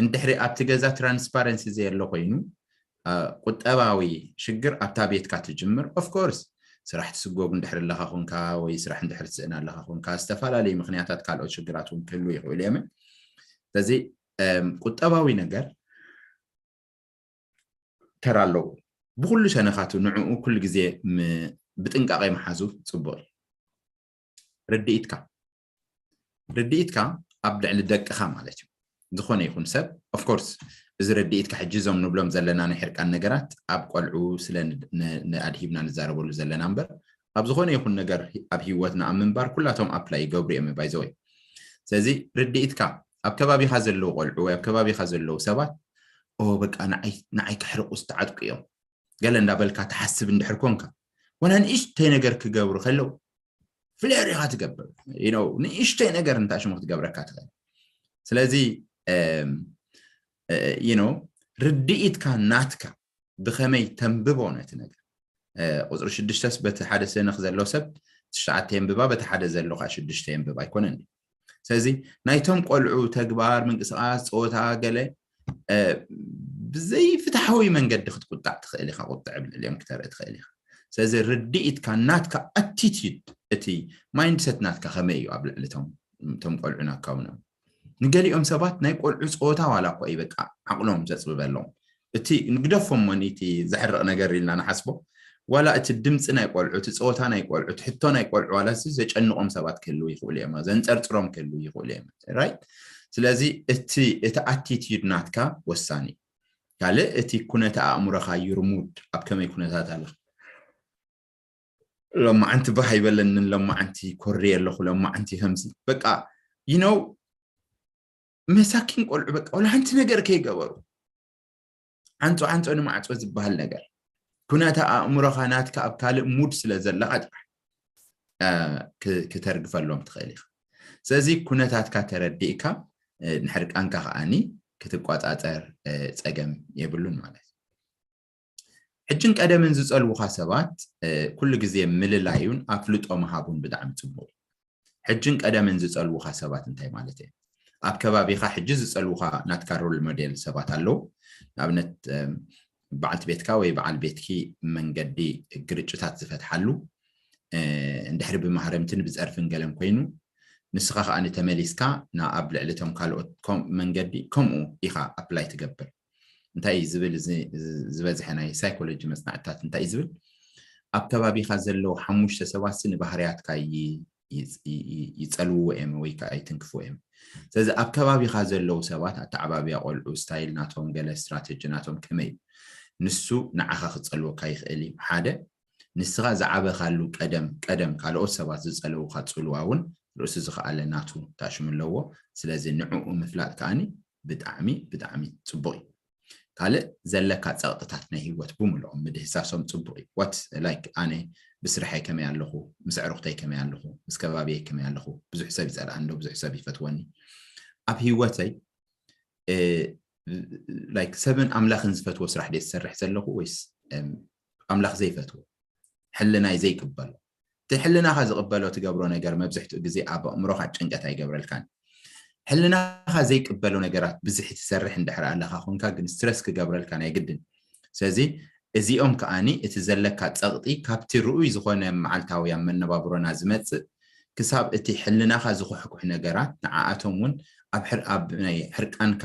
እንድሕሪ ኣብቲ ገዛ ትራንስፓረንሲ ዘየሎ ኮይኑ አ፣ ቁጠባዊ ሽግር ኣብታ ቤትካ ትጅምር። ኦፍኮርስ ስራሕ ትስጎግ እንድሕር ኣለኻ ኮንካ ወይ ስራሕ እንድሕር ትስእን ኣለኻ ኮንካ ዝተፈላለዩ ምክንያታት ካልኦት ሽግራት እውን ክህሉ ይኽእሉ እዮም። ስለዚ እም፣ ቁጠባዊ ነገር ተራ ኣለዎ። ብኩሉ ሸነኻቱ ንዕኡ ኩሉ ግዜ ም- ብጥንቃቄ ምሓዙ ጽቡቕ እዩ። ርድኢትካ ርድኢትካ ኣብ ልዕሊ ደቅኻ ማለት እዩ። ዝኾነ ይኹን ሰብ ኦፍኮርስ እዚ ርድኢትካ ሕጂ እዞም ንብሎም ዘለና ናይ ሕርቃን ነገራት ኣብ ቆልዑ ስለ ን- ን- ንኣድሂብና ንዛረበሉ ዘለና እምበር ኣብ ዝኾነ ይኹን ነገር ኣብ ህይወትና ኣብ ምንባር ኩላቶም ኣፕላይ ይገብሩ እዮም ባይዘወይ። ስለዚ ርድኢትካ ኣብ ከባቢኻ ዘለዉ ቆልዑ ወይ ኣብ ከባቢኻ ዘለዉ ሰባት ኦ በቃ ንዓይ ንዓይ ክሕርቁ ዝተዓጥቁ እዮም ገለ እንዳበልካ ትሓስብ እንድሕር ኮንካ ወላ ንእሽተይ ነገር ክገብሩ ከለው ፍሌር ኢኻ ትገብር you know ንእሽተይ ነገር እንታይ ሽሙ ክትገብረካ ትኽእል ስለዚ you know ርድኢትካ ናትካ ብኸመይ ተንብቦ ነቲ ነገር ቁፅሪ ሽዱሽተስ በቲ ሓደ ሰነኽ ዘሎ ሰብ ትሽዓተ የንብባ በቲ ሓደ ዘሎ ከዓ ሽዱሽተ የንብብ ኣይኮነን ስለዚ ናይቶም ቆልዑ ተግባር ምንቅስቃስ ፀወታ ገለ ብዘይፍትሓዊ መንገዲ ክትቁጣዕ ትኽእል ኢኻ ቁጥዕ ብልዕሊኦም ክተርኢ ትኽእል ኢኻ ስለዚ ርድኢትካ ናትካ ኣቲቲድ እቲ ማይንድሰት ናትካ ከመይ እዩ ኣብ ልዕሊ ቶም ቆልዑ ናካውኖም ንገሊኦም ሰባት ናይ ቆልዑ ፀወታ ዋላ እኮ እዩ በቃ ዓቕሎም ዘፅብበሎም እቲ ንግደፎም ሞኒ እቲ ዘሕርቕ ነገር ኢልና ንሓስቦ ዋላ እቲ ድምፂ ናይ ቆልዑ እቲ ፀወታ ናይ ቆልዑ እቲ ሕቶ ናይ ቆልዑ ዋላ እዚ ዘጨንቖም ሰባት ክህልው ይኽእሉ እዮም ዘንፀርፅሮም ክህልው ይኽእሉ እዮም ራይት ስለዚ እቲ እቲ ኣቲቲዩድ ናትካ ወሳኒ ካልእ እቲ ኩነተ ኣእምሮኻ ዩርሙድ ኣብ ከመይ ኩነታት ኣለኻ ሎማዓንቲ ባህ ኣይበለንን ሎማዓንቲ ኮሪ ኣለኹ ሎማዓንቲ ከምዚ በቃ you know መሳኪን ቆልዑ በቃ ወላ ሓንቲ ነገር ከይገበሩ ዓንጾ ዓንጾ ንማዕጾ ዝበሃል ነገር ኩነታ ኣእምሮኻ ናትካ ኣብ ካልእ ሙድ ስለ ዘለኻ ጥራሕ ክተርግፈሎም ትኽእል ኢኻ ስለዚ ኩነታትካ ተረዲእካ ንሕርቃንካ ከዓኒ ክትቋፃፀር ፀገም የብሉን ማለት እዩ ሕጅን ቀደምን ዝፀልውኻ ሰባት ኩሉ ግዜ ምልላዩን ኣፍልጦ ምሃቡን ብጣዕሚ ፅቡቅ እዩ ሕጅን ቀደምን ዝፀልውኻ ሰባት እንታይ ማለት እዩ ኣብ ከባቢኻ ሕጂ ዝፀልውኻ ናትካ ሮል ሞዴል ሰባት ኣለዉ ንኣብነት በዓልቲ ቤትካ ወይ በዓል ቤትኪ መንገዲ ግርጭታት ዝፈትሓሉ እንድሕሪ ብማህረምትን ብፀርፍን ገለን ኮይኑ ንስኻ ከዓ ንተመሊስካ ንኣብ ልዕሊ ቶም ካልኦት መንገዲ ከምኡ ኢኻ ኣፕላይ ትገብር እንታይ እዩ ዝብል ዝበዝሐ ናይ ሳይኮሎጂ መፅናዕትታት እንታይ እዩ ዝብል ኣብ ከባቢኻ ዘለዉ ሓሙሽተ ሰባት ንባህርያትካ ይፀልውዎ እዮም ወይ ከዓ ይትንክፍዎ እዮም ስለዚ ኣብ ከባቢኻ ዘለዉ ሰባት ኣተዓባብያ ቆልዑ ስታይል ናቶም ገለ ስትራተጂ ናቶም ከመይ እዩ ንሱ ንዓኻ ክፀልወካ ይኽእል እዩ ሓደ ንስኻ ዝዓበኻሉ ቀደም ቀደም ካልኦት ሰባት ዝፀለውኻ ፅልዋ እውን ርእሱ ዝኸኣለ ናቱ ታሽሙ ኣለዎ ስለዚ ንዕኡ ምፍላጥ ከዓኒ ብጣዕሚ ብጣዕሚ ፅቡቅ እዩ ካልእ ዘለካ ፀቕጥታት ናይ ህይወት ብምልኦም ምድህሳሶም ፅቡቅ እዩ what like ኣነ ብስርሐይ ከመይ ኣለኹ ምስ ዕሩክተይ ከመይ ኣለኹ ምስ ከባቢየይ ከመይ ኣለኹ ብዙሕ ሰብ ይፀልኣኒ ዶ ብዙሕ ሰብ ይፈትወኒ ኣብ ህይወተይ like ሰብን ኣምላኽን ዝፈትዎ ስራሕ ደ ዝሰርሕ ዘለኹ ወይስ ኣምላኽ ዘይፈትዎ ሕልናይ ዘይቅበሎ እቲ ሕልናኻ ዝቕበሎ ትገብሮ ነገር መብዝሕትኡ ግዜ ኣብ ኣእምሮኻ ጭንቀት ኣይገብረልካን ሕልናኻ ዘይቅበሎ ነገራት ብዙሕ ትሰርሕ እንድሕር ኣለኻ ኮንካ ግን ስትረስ ክገብረልካ ናይ ግድን። ስለዚ እዚኦም ከኣኒ እቲ ዘለካ ጸቕጢ ካብቲ ርኡይ ዝኾነ መዓልታውያን መነባብሮና ዝመጽእ ክሳብ እቲ ሕልናኻ ዝኹሕኩሕ ነገራት ንዓኣቶም እውን ኣብ ናይ ሕርቃንካ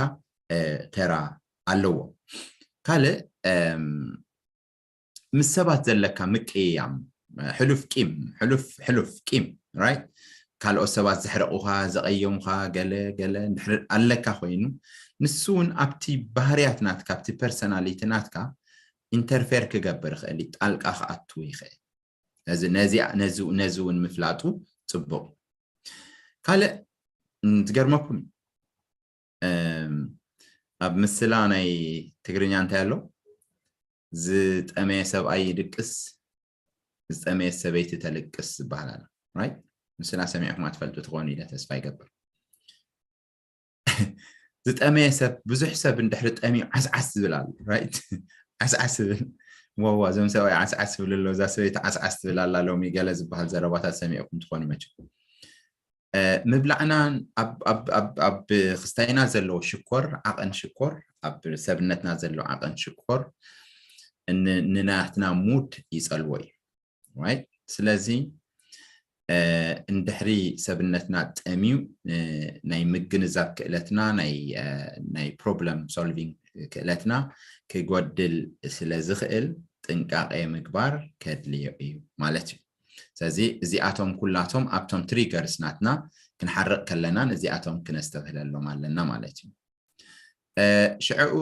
ተራ ኣለዎ። ካልእ ምስ ሰባት ዘለካ ምቅያም፣ ሕሉፍ ቂም፣ ሕሉፍ ሕሉፍ ቂም፣ right? ካልኦት ሰባት ዘሕረቑኻ፣ ዘቐየሙኻ፣ ገለ ገለ እንድሕር ኣለካ ኮይኑ፣ ንሱ እውን ኣብቲ ባህርያት ናትካ፣ ኣብቲ ፐርሰናሊቲ ናትካ ኢንተርፌር ክገብር ይኽእል እዩ፣ ጣልቃ ክኣቱ ይኽእል። ነዚ ነዚ ነዚ ነዚ እውን ምፍላጡ ጽቡቕ። ካልእ ዝገርመኩም ኣብ ምስላ ናይ ትግርኛ እንታይ ኣሎ? ዝጠመየ ሰብኣይ ይድቅስ፣ ዝጠመየ ሰበይቲ ተልቅስ ዝበሃል ኣሎ። ራይት? ምስላ ሰሚዕኩም ኣትፈልጡ ትኾኑ ኢለ ተስፋ ይገብር። ዝጠመየ ሰብ፣ ብዙሕ ሰብ እንድሕሪ ጠሚዩ ዓስዓስ ዝብል ኣሎ። ራይት? ዓስዓስ ዝብል፣ ዋዋ፣ እዞም ሰብኣይ ዓስዓስ ዝብል ኣሎ፣ እዛ ሰበይቲ ዓስዓስ ትብል ኣላ ሎሚ ገለ ዝበሃል ዘረባታት ሰሚዕኩም ትኾኑ መቸም። ምብላዕና ኣብ ክስታይና ዘለዎ ሽኮር፣ ዓቐን ሽኮር፣ ኣብ ሰብነትና ዘሎ ዓቐን ሽኮር ንናትና ሙድ ይጸልዎ እዩ። ስለዚ እንድሕሪ ሰብነትና ጠምዩ ናይ ምግንዛብ ክእለትና ናይ problem solving ክእለትና ክጎድል ስለ ዝኽእል ጥንቃቄ ምግባር ከድልዮ እዩ ማለት እዩ። ስለዚ እዚኣቶም ኩላቶም ኣብቶም ትሪገርስ ናትና ክንሓርቕ ከለና እዚኣቶም ክነስተብህለሎም ኣለና ማለት እዩ። ሽዕኡ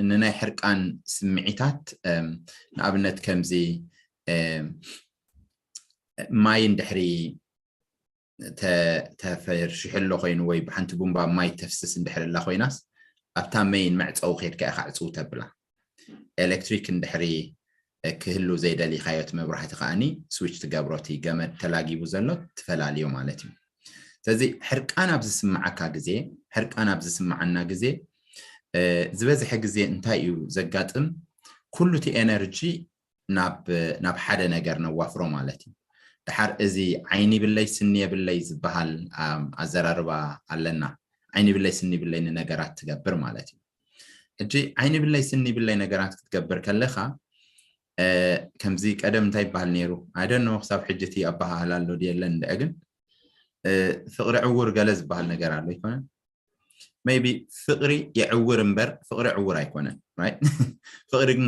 ንናይ ሕርቃን ስምዒታት ንኣብነት ከምዚ ማይ እንድሕሪ ተፈርሽሑ ኣሎ ኮይኑ ወይ ብሓንቲ ቡምባ ማይ ተፍስስ እንድሕር ኣላ ኮይናስ ኣብታ መይን መዕፀዊ ከድካ ኢኻ ዕፅው ተብላ። ኤሌክትሪክ እንድሕሪ ክህሉ ዘይደሊኻዮ እቲ መብራህቲ ከዓኒ ስዊች ትገብሮ፣ እቲ ገመድ ተላጊቡ ዘሎ ትፈላልዮ ማለት እዩ። ስለዚ ሕርቃን ኣብ ዝስምዓካ ግዜ፣ ሕርቃን ኣብ ዝስምዓና ግዜ ዝበዝሐ ግዜ እንታይ እዩ ዘጋጥም? ኩሉ እቲ ኤነርጂ ናብ ሓደ ነገር ነዋፍሮ ማለት እዩ። ድሓር እዚ ዓይኒ ይብለይ ስኒ የብለይ ዝበሃል ኣዘራርባ ኣለና። ዓይኒ ይብለይ ስኒ ይብለይ ንነገራት ትገብር ማለት እዩ። ሕጂ ዓይኒ ይብለይ ስኒ ይብለይ ነገራት ክትገብር ከለኻ ከምዚ ቀደም እንታይ ይበሃል ነይሩ? I don't know ክሳብ ሕጂ እቲ ኣበሃህላ ኣሎ ድየለን እንድዐ ግን ፍቕሪ ዕውር ገለ ዝበሃል ነገር ኣሎ ይኮነን? Maybe ፍቕሪ የዕውር እምበር ፍቕሪ ዕውር ኣይኮነን። ፍቕሪ ግን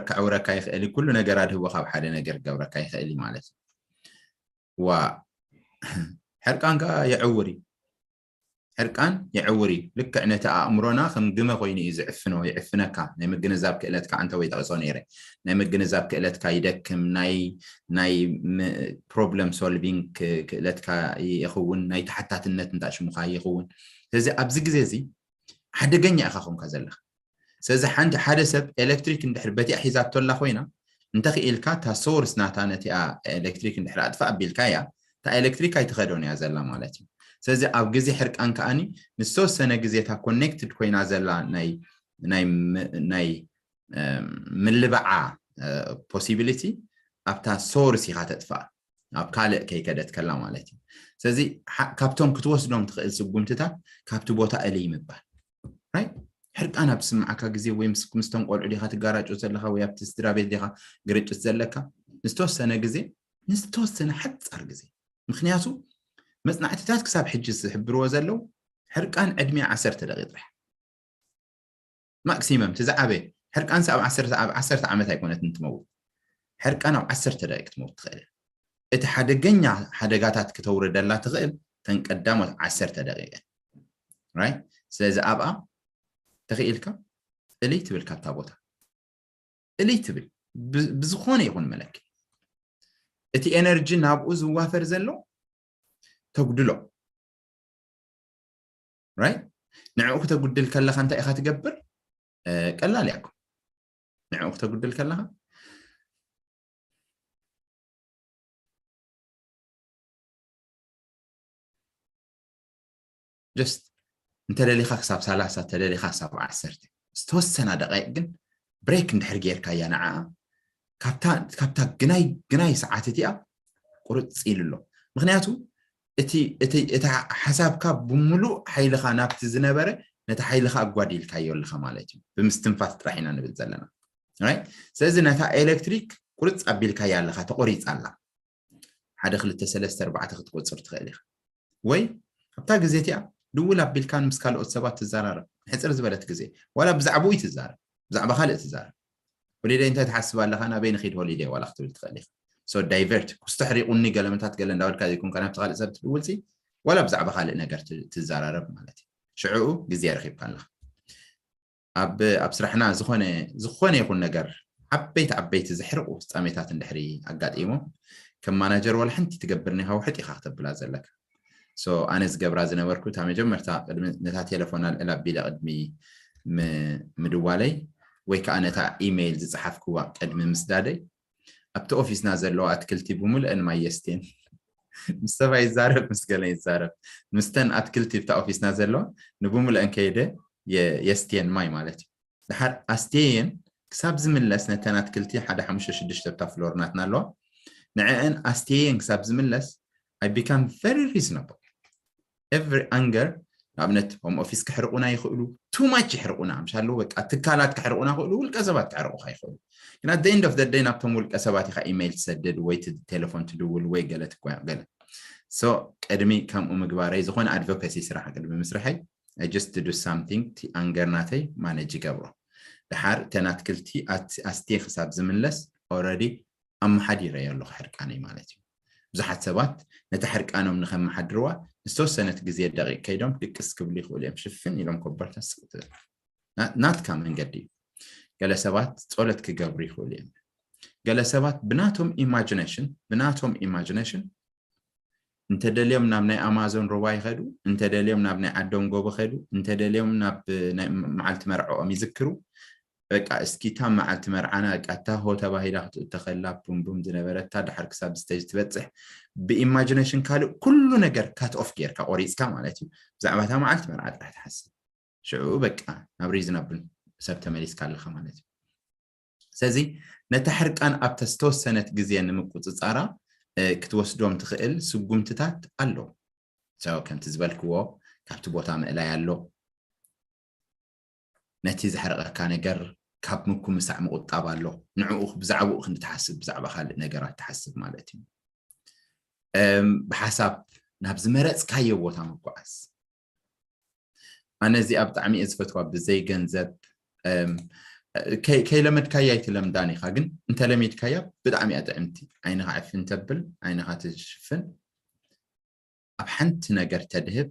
ከዕውረካ ይኽእል፣ ኩሉ ነገር ኣድህቦ ካብ ሓደ ነገር ክገብረካ ይኽእል ማለት እዩ። ዋ ሕርቃን ከዓ የዕውር እዩ። ሕርቃን የዕውር እዩ። ልክዕ ነቲ ኣእምሮና ከም ግመ ኮይኑ እዩ ዝዕፍኖ፣ ይዕፍነካ። ናይ ምግንዛብ ክእለትካ ኣንተ ወይ ጠቕሶ ነይረ፣ ናይ ምግንዛብ ክእለትካ ይደክም፣ ናይ ናይ problem solving ክእለትካ ይኸውን፣ ናይ ተሓታትነት እንዳ ሽሙኻ ይኸውን። ስለዚ ኣብዚ ግዜ እዚ ሓደገኛ ኢኻ ኮንካ ዘለኻ። ስለዚ ሓንቲ ሓደ ሰብ ኤሌክትሪክ እንድሕር በቲኣ ሒዛቶ ኣላ ኮይና እንተኽኢልካ እታ ሶርስ ናታ ነቲኣ ኤሌክትሪክ እንድሕር ኣጥፋ ኣቢልካ እያ እታ ኤሌክትሪክ ኣይትኸዶን እያ ዘላ ማለት እዩ። ስለዚ ኣብ ግዜ ሕርቃን ከኣኒ ንዝተወሰነ ግዜ እታ ኮኔክትድ ኮይና ዘላ ናይ ናይ ናይ ምልባዓ possibility ኣብታ ሶርስ ኢኻ ተጥፋ ኣብ ካልእ ከይከደት ከላ ማለት እዩ። ስለዚ ካብቶም ክትወስዶም ትኽእል ስጉምትታት ካብቲ ቦታ እልይ ምባል። ሕርቃን ኣብ ዝስምዓካ ግዜ ወይ ምስቶም ቆልዑ ዲኻ ትጋራጩ ዘለካ ወይ ኣብቲ ስድራ ቤት ዲኻ ግርጭት ዘለካ ንዝተወሰነ ግዜ ንዝተወሰነ ሓፃር ግዜ ምክንያቱ መፅናዕትታት ክሳብ ሕጂ ዝሕብርዎ ዘለዉ ሕርቃን ዕድሚያ ዓሰርተ ደቂ ጥራሕ ማክሲመም እቲ ዝዓበየ ሕርቃንስ ኣብ ዓሰርተ ኣብ ዓሰርተ ዓመት ኣይኮነትን ትመውት። ሕርቃን ኣብ ዓሰርተ ደቂቅ ትመውት ትኽእል። እቲ ሓደገኛ ሓደጋታት ክተውርደላ ትኽእል ተን ቀዳሞት ዓሰርተ ደቂቅ እየን። ስለዚ ኣብኣ ተኽኢልካ እልይ ትብል ካብታ ቦታ እልይ ትብል ብዝኾነ ይኹን መለኪ እቲ ኤነርጂ ናብኡ ዝዋፈር ዘሎ ተጉድሎ። ንዕኡ ክተጉድል ከለኻ እንታይ ኢኻ ትገብር? ቀላል እያ እኮ። ንዕኡ ክተጉድል ከለኻ just እንተደሊኻ ክሳብ ሰላሳ እንተደሊኻ ክሳብ ዓሰርተ ዝተወሰና ደቃይቅ ግን ብሬክ እንድሕር ጌርካያ ንዓኣ ካብታ ግናይ ግናይ ሰዓት እቲኣ ቁርፅ ኢሉ ኣሎ። ምክንያቱ እቲ እቲ እታ ሓሳብካ ብምሉእ ሓይልኻ ናብቲ ዝነበረ ነቲ ሓይልኻ ኣጓዲልካዮ ኣለኻ ማለት እዩ። ብምስትንፋስ ጥራሕ ኢና ንብል ዘለና። Right? ስለዚ ነታ ኤሌክትሪክ ቁርፅ ኣቢልካያ ኣለኻ፣ ተቆሪፃ ኣላ። ሓደ ክልተ ሰለስተ ኣርባዕተ ክትቆፅር ትኽእል ኢኻ። ወይ ኣብታ ግዜ እቲኣ ድውል ኣቢልካ ምስ ካልኦት ሰባት ትዘራረብ፣ ሕፅር ዝበለት ግዜ፣ ዋላ ብዛዕባኡ ትዛረብ፣ ብዛዕባ ካልእ ትዛረብ። ሆሊደይ እንታይ ትሓስብ ኣለኻ፣ ናበይ ንኺድ ሆሊደይ ዋላ ክትብል ትኽእል ኢኻ። So divert፣ ኩስቶ ሕሪቁኒ ገለመታት ገለ እንዳበልካ ዘይኮንካ ናብቲ ካልእ ሰብ ትድውልሲ፣ ዋላ ብዛዕባ ካልእ ነገር ት- ትዘራረብ ማለት እዩ። ሽዕኡ ግዜ ረኺብካ ኣለኻ። ኣብ ኣብ ስራሕና ዝኾነ ዝኾነ ይኹን ነገር ዓበይቲ ዓበይቲ ዘሕርቑ ፍጻሜታት እንድሕሪ ኣጋጢሞም፣ ከም ማናጀር ዋላ ሓንቲ ትገብር ኒኻ ውሕጥ ኢኻ ክተብላ ዘለካ። So ኣነ ዝገብራ ዝነበርኩ እታ መጀመርታ ቅድሚ ነታ ቴሌፎን ኣልዕል ኣቢለ ቅድሚ ም- ምድዋለይ ወይ ከዓ ነታ ኢሜይል ዝፀሓፍክዋ ቅድሚ ምስዳደይ ኣብቲ ኦፊስና ዘለዋ ኣትክልቲ ብምሉአን ማይ የስቴን። ምስ ሰባ ይዛረብ፣ ምስ ገለ ይዛረብ። ምስተን ኣትክልቲ ብታ ኦፊስና ዘለዋ ንብምሉአን ከይደ የ- የስቴን ማይ ማለት እዩ። ድሓር ኣስቴየን ክሳብ ዝምለስ ነተን ኣትክልቲ ሓደ ሓሙሽተ ሽዱሽተ ብታ ፍሎር ናትና ኣለዋ። ንዕአን ኣስቴየን ክሳብ ዝምለስ I become very reasonable. Every anger ንኣብነት ሆም ኦፊስ ክሕርቁና ይኽእሉ፣ too much ይሕርቁና፣ ምሻሎ በቃ ትካላት ክሕርቁና ይኽእሉ፣ ውልቀ ሰባት ክሕርቁኻ ይኽእሉ። ግን at the end of the day ናብቶም ውልቀ ሰባት ኢኻ ኢሜይል ትሰድድ ወይ ት- ቴሌፎን ትድውል ወይ ገለ ትጓ ገለ። So ቅድሚ ከምኡ ምግባረይ ዝኾነ ኣድቮካሲ ስራሕ ቅድሚ ምስርሐይ I just do something፣ እቲ ኣንገር ናተይ ማነጅ ይገብሮ። ድሓር እተን ኣትክልቲ ኣት- ኣስቴ ክሳብ ዝምለስ already ኣመሓዲረዮ ኣለኹ ሕርቃነይ ማለት እዩ። ብዙሓት ሰባት ነታ ሕርቃኖም ንኸመሓድርዋ ዝተወሰነት ግዜ ደቂቕ ከይዶም ድቅስ ክብሉ ይኽእሉ እዮም። ሽፍን ኢሎም ኮበርታ ስቕ ትብል። ና- ናትካ መንገዲ እዩ። ገለ ሰባት ጸሎት ክገብሩ ይኽእሉ እዮም። ገለ ሰባት ብናቶም ኢማጂኔሽን ብናቶም ኢማጂኔሽን እንተደልዮም ናብ ናይ ኣማዞን ሩባ ይኸዱ፣ እንተደልዮም ናብ ናይ ዓዶም ጎቦ ኸዱ፣ እንተደልዮም ናብ ናይ መዓልቲ መርዕኦም ይዝክሩ። በቃ እስኪ እታ መዓልቲ መርዓና በቃ እታ ሆ ተባሂላ ክትእተኸላ ቡምቡም ዝነበረታ ድሓር ክሳብ ስቴጅ ትበፅሕ ብኢማጂኔሽን ካልእ ኩሉ ነገር ካት ኦፍ ጌርካ ቆሪፅካ ማለት እዩ። ብዛዕባ እታ መዓልቲ መርዓ ጥራሕ ትሓስብ። ሽዑ በቃ ናብ ሪዝናብል ሰብ ተመሊስካ ኣለኻ ማለት እዩ። ስለዚ ነታ ሕርቃን ኣብታ ዝተወሰነት ግዜ ንምቁፅፃራ ክትወስዶም ትኽእል ስጉምትታት ኣሎ። ከምቲ ዝበልክዎ ካብቲ ቦታ ምእላይ ኣሎ። ነቲ ዘሕረቐካ ነገር ካብ ምኩምሳዕ ምቑጣብ ኣሎ። ንዕኡ ብዛዕባኡ ክንዲ ትሓስብ ብዛዕባ ካልእ ነገራት ትሓስብ ማለት እዩ። ብሓሳብ ናብ ዝመረፅካዮ ቦታ ምጓዓዝ። ኣነ እዚኣ ብጣዕሚ እየ ዝፈትዋ። ብዘይ ገንዘብ ከይለመድካያ ኣይትለምዳን ኢኻ፣ ግን እንተለሚድካያ ብጣዕሚ እያ ጥዕምቲ። ዓይንኻ ዕፍን ተብል፣ ዓይንኻ ትሽፍን፣ ኣብ ሓንቲ ነገር ተድህብ፣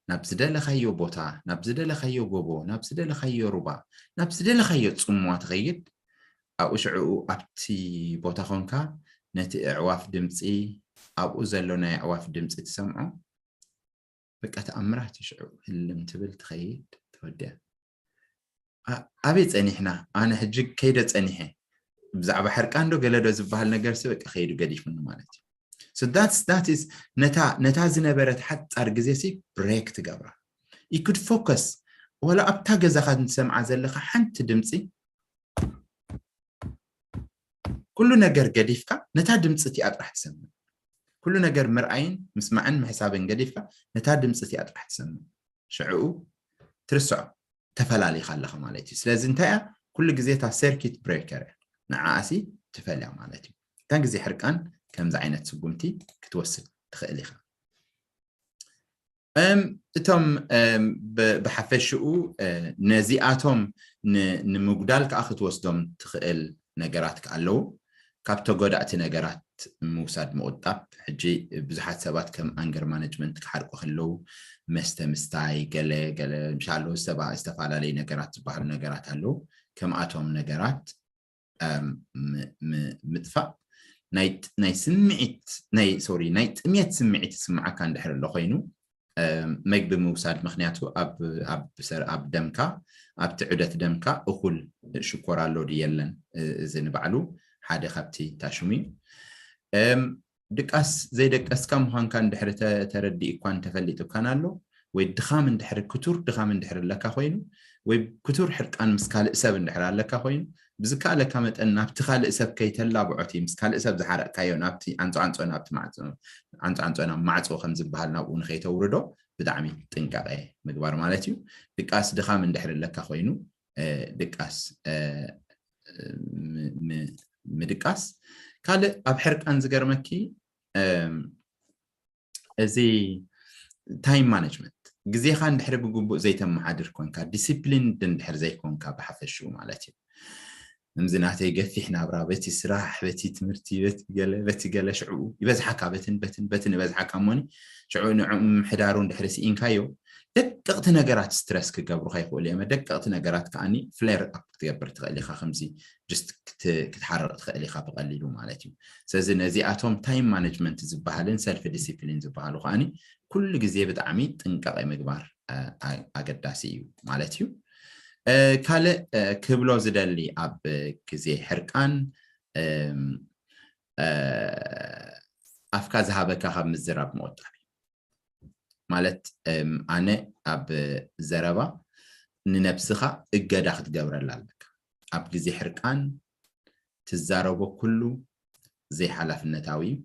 ናብ ዝደለኻዮ ቦታ፣ ናብ ዝደለኻዮ ጎቦ፣ ናብ ዝደለኻዮ ሩባ፣ ናብ ዝደለኻዮ ፅምዋ ትኸይድ። ኣብኡ ሽዕኡ ኣብቲ ቦታ ኾንካ ነቲ ኣዕዋፍ ድምፂ፣ ኣብኡ ዘሎ ናይ ኣዕዋፍ ድምፂ ትሰምዖ። በቃ ተኣምራት እዩ። ሽዑ ህልም ትብል፣ ትኸይድ፣ ተወዲያ። ኣበይ ፀኒሕና? ኣነ ሕጂ ከይደ ፀኒሐ ብዛዕባ ሕርቃን ዶ ገለ ዶ ዝበሃል ነገር ሲ በቃ ከይዱ ገዲፉኒ ማለት እዩ። So that's that is ነታ ነታ ዝነበረት ሓፃር ግዜ ሲ ብሬክ ትገብራ። You could focus። ወላ ኣብታ ገዛኻ ትሰምዓ ዘለኻ ሓንቲ ድምፂ ኩሉ ነገር ገዲፍካ ነታ ድምፂ እቲኣ ጥራሕ ትሰምዕ። ኩሉ ነገር ምርኣይን ምስማዕን ምሕሳብን ገዲፍካ ነታ ድምፂ እቲኣ ጥራሕ ትሰምዕ። ሽዕኡ ትርስዖ፣ ተፈላሊኻ ኣለኻ ማለት እዩ። ስለዚ እንታይ እያ? ኩሉ ግዜ እታ ሰርኪት ብሬከር እያ። ንዓኣሲ ትፈልያ ማለት እዩ። እታ ግዜ ሕርቃን ከምዚ ዓይነት ስጉምቲ ክትወስድ ትኽእል ኢኻ። እቶም ብሓፈሽኡ ነዚኣቶም ንምጉዳል ከዓ ክትወስዶም ትኽእል ነገራት ኣለዉ። ካብ ተጎዳእቲ ነገራት ምውሳድ ምቑጣብ። ሕጂ ብዙሓት ሰባት ከም ኣንገር ማነጅመንት ክሓርቁ ከለዉ መስተ ምስታይ፣ ገለ ገለ ምሻሎ ዝተፈላለዩ ነገራት ዝበሃሉ ነገራት ኣለዉ። ከምኣቶም ነገራት ምጥፋእ። ናይ ስምዒት ናይ ሶሪ ናይ ጥሜት ስምዒት ይስምዓካ እንድሕር ኣሎ ኮይኑ መግቢ ምውሳድ። ምክንያቱ ኣብ ደምካ ኣብቲ ዑደት ደምካ እኹል ሽኮር ኣሎ ድዩ የለን፣ እዚ ንባዕሉ ሓደ ካብቲ ታሽሙ እዩ። ድቃስ ዘይደቀስካ ምዃንካ እንድሕር ተረዲእኳን ተፈሊጡካን ኣሎ ወይ ድኻም እንድሕር ክቱር ድኻም እንድሕር ኣለካ ኮይኑ ወይ ክቱር ሕርቃን ምስ ካልእ ሰብ እንድሕር ኣለካ ኮይኑ ብዝከኣለካ መጠን ናብቲ ካልእ ሰብ ከይተላብዖ፣ እቲ ምስ ካልእ ሰብ ዝሓረቕካዮ ናብቲ ዓንጾ ዓንጾ ናብቲ ማዕጾ፣ ዓንጾ ዓንጾ ናብ ማዕጾ ከም ዝበሃል ናብኡ ንኸይተውርዶ ብጣዕሚ ጥንቃቐ ምግባር ማለት እዩ። ድቃስ ድኻም እንድሕር ኣለካ ኮይኑ፣ እ፣ ድቃስ፣ እ፣ ም-፣ ም-፣ ምድቃስ። ካልእ ኣብ ሕርቃን ዝገርመኪ፣ እም፣ እዚ ታይም ማኔጅመንት፣ ግዜኻ እንድሕሪ ብግቡእ ዘይተመሓድር ኮንካ፣ ዲሲፕሊን እንድሕር ዘይኮንካ ብሓፈሽኡ ማለት እዩ። ከምዚ ናተይ ገፊሕ ናብራ፣ በቲ ስራሕ፣ በቲ ትምህርቲ፣ በቲ ገለ፣ በቲ ገለ፣ ሽዕኡ ይበዝሓካ፣ በትን፣ በትን፣ በትን ይበዝሓካ እሞኒ፣ ሽዕኡ ንዕኡ ምምሕዳሩ እንድሕሪ ስኢንካዮ፣ ደቀቕቲ ነገራት ስትረስ ክገብሩኻ ይኽእሉ እዮም። ደቀቕቲ ነገራት ከኣኒ ፍሌር ኣፕ ክትገብር ትኽእል ኢኻ። ከምዚ ጅስት ክት-፣ ክትሓርቕ ትኽእል ኢኻ ብቐሊሉ ማለት እዩ። ስለዚ ነዚኣቶም ታይም ማኔጅመንት ዝበሃልን ሰልፍ ዲሲፕሊን ዝበሃሉ ከኣኒ ኩሉ ግዜ ብጣዕሚ ጥንቃቐ ምግባር፣ እ፣ ኣ-፣ ኣገዳሲ እዩ ማለት እዩ። እ፣ ካልእ፣ እ፣ ክብሎ ዝደሊ ኣብ ግዜ ሕርቃን፣ እም፣ እ፣ ኣፍካ ዝሃበካ ካብ ምዝራብ ምቑጣብ እዩ። ማለት፣ እም፣ ኣነ ኣብ ዘረባ ንነብስኻ እገዳ ክትገብረላ ኣለካ። ኣብ ግዜ ሕርቃን ትዛረቦ ኩሉ ዘይሓላፍነታዊ እዩ።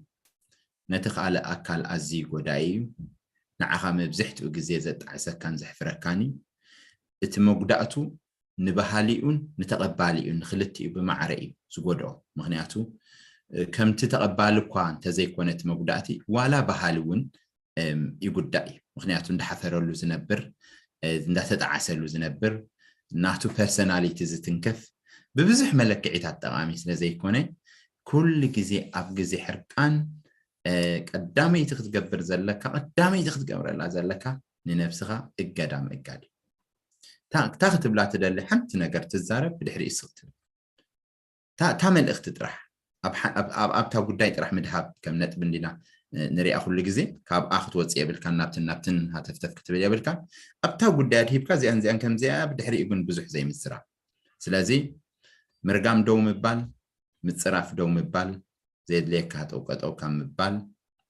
ነቲ ካልእ ኣካል ኣዝዩ ጎዳኢ እዩ። ንዓኻ መብዝሕትኡ ግዜ ዘጣዕሰካን ዘሕፍረካን እዩ። እቲ መጉዳእቱ ንበሃሊኡን ንተቐባሊኡን ንኽልቲኡ ብማዕረ እዩ ዝጎድኦ። ምኽንያቱ፣ እ፣ ከምቲ ተቐባሊ እኳ እንተዘይኮነ እቲ መጉዳእቲ፣ ዋላ በሃሊ እውን፣ እም፣ ይጉዳእ እዩ። ምኽንያቱ እንዳሓፈረሉ ዝነብር፣ እ፣ እንዳተጣዓሰሉ ዝነብር፣ ናቱ ፐርሰናሊቲ ዝትንክፍ፣ ብብዙሕ መለክዒታት ጠቓሚ ስለ ዘይኮነ፣ ኩሉ ግዜ ኣብ ግዜ ሕርቃን፣ እ፣ ቀዳመይቲ ክትገብር ዘለካ፣ ቀዳመይቲ ክትገብረላ ዘለካ ንነብስኻ እገዳ ምእጋድ እዩ። እታ፣ እታ ክትብላ ትደሊ ሓንቲ ነገር ትዛረብ፣ ብድሕሪኡ ስቕ ትብል። እታ፣ እታ መልእኽቲ ጥራሕ፣ ኣብ ሓ-፣ ኣብ፣ ኣብ፣ ኣብታ ጉዳይ ጥራሕ ምድሃብ ከም ነጥቢ እንዲና፣ እ፣ ንሪኣ ኩሉ ግዜ። ካብ ኣ ክትወፅእ የብልካን፣ ናብትን ናብትን ሃተፍተፍ ክትብል የብልካን። ኣብታ ጉዳይ ኣድሂብካ እዚኣን እዚኣን ከምዚኣ፣ ብድሕሪኡ ግን ብዙሕ ዘይምዝራብ። ስለዚ ምርጋም ደው ምባል፣ ምፅራፍ ደው ምባል፣ ዘየድልየካ ጠውቀጠው ካብ ምባል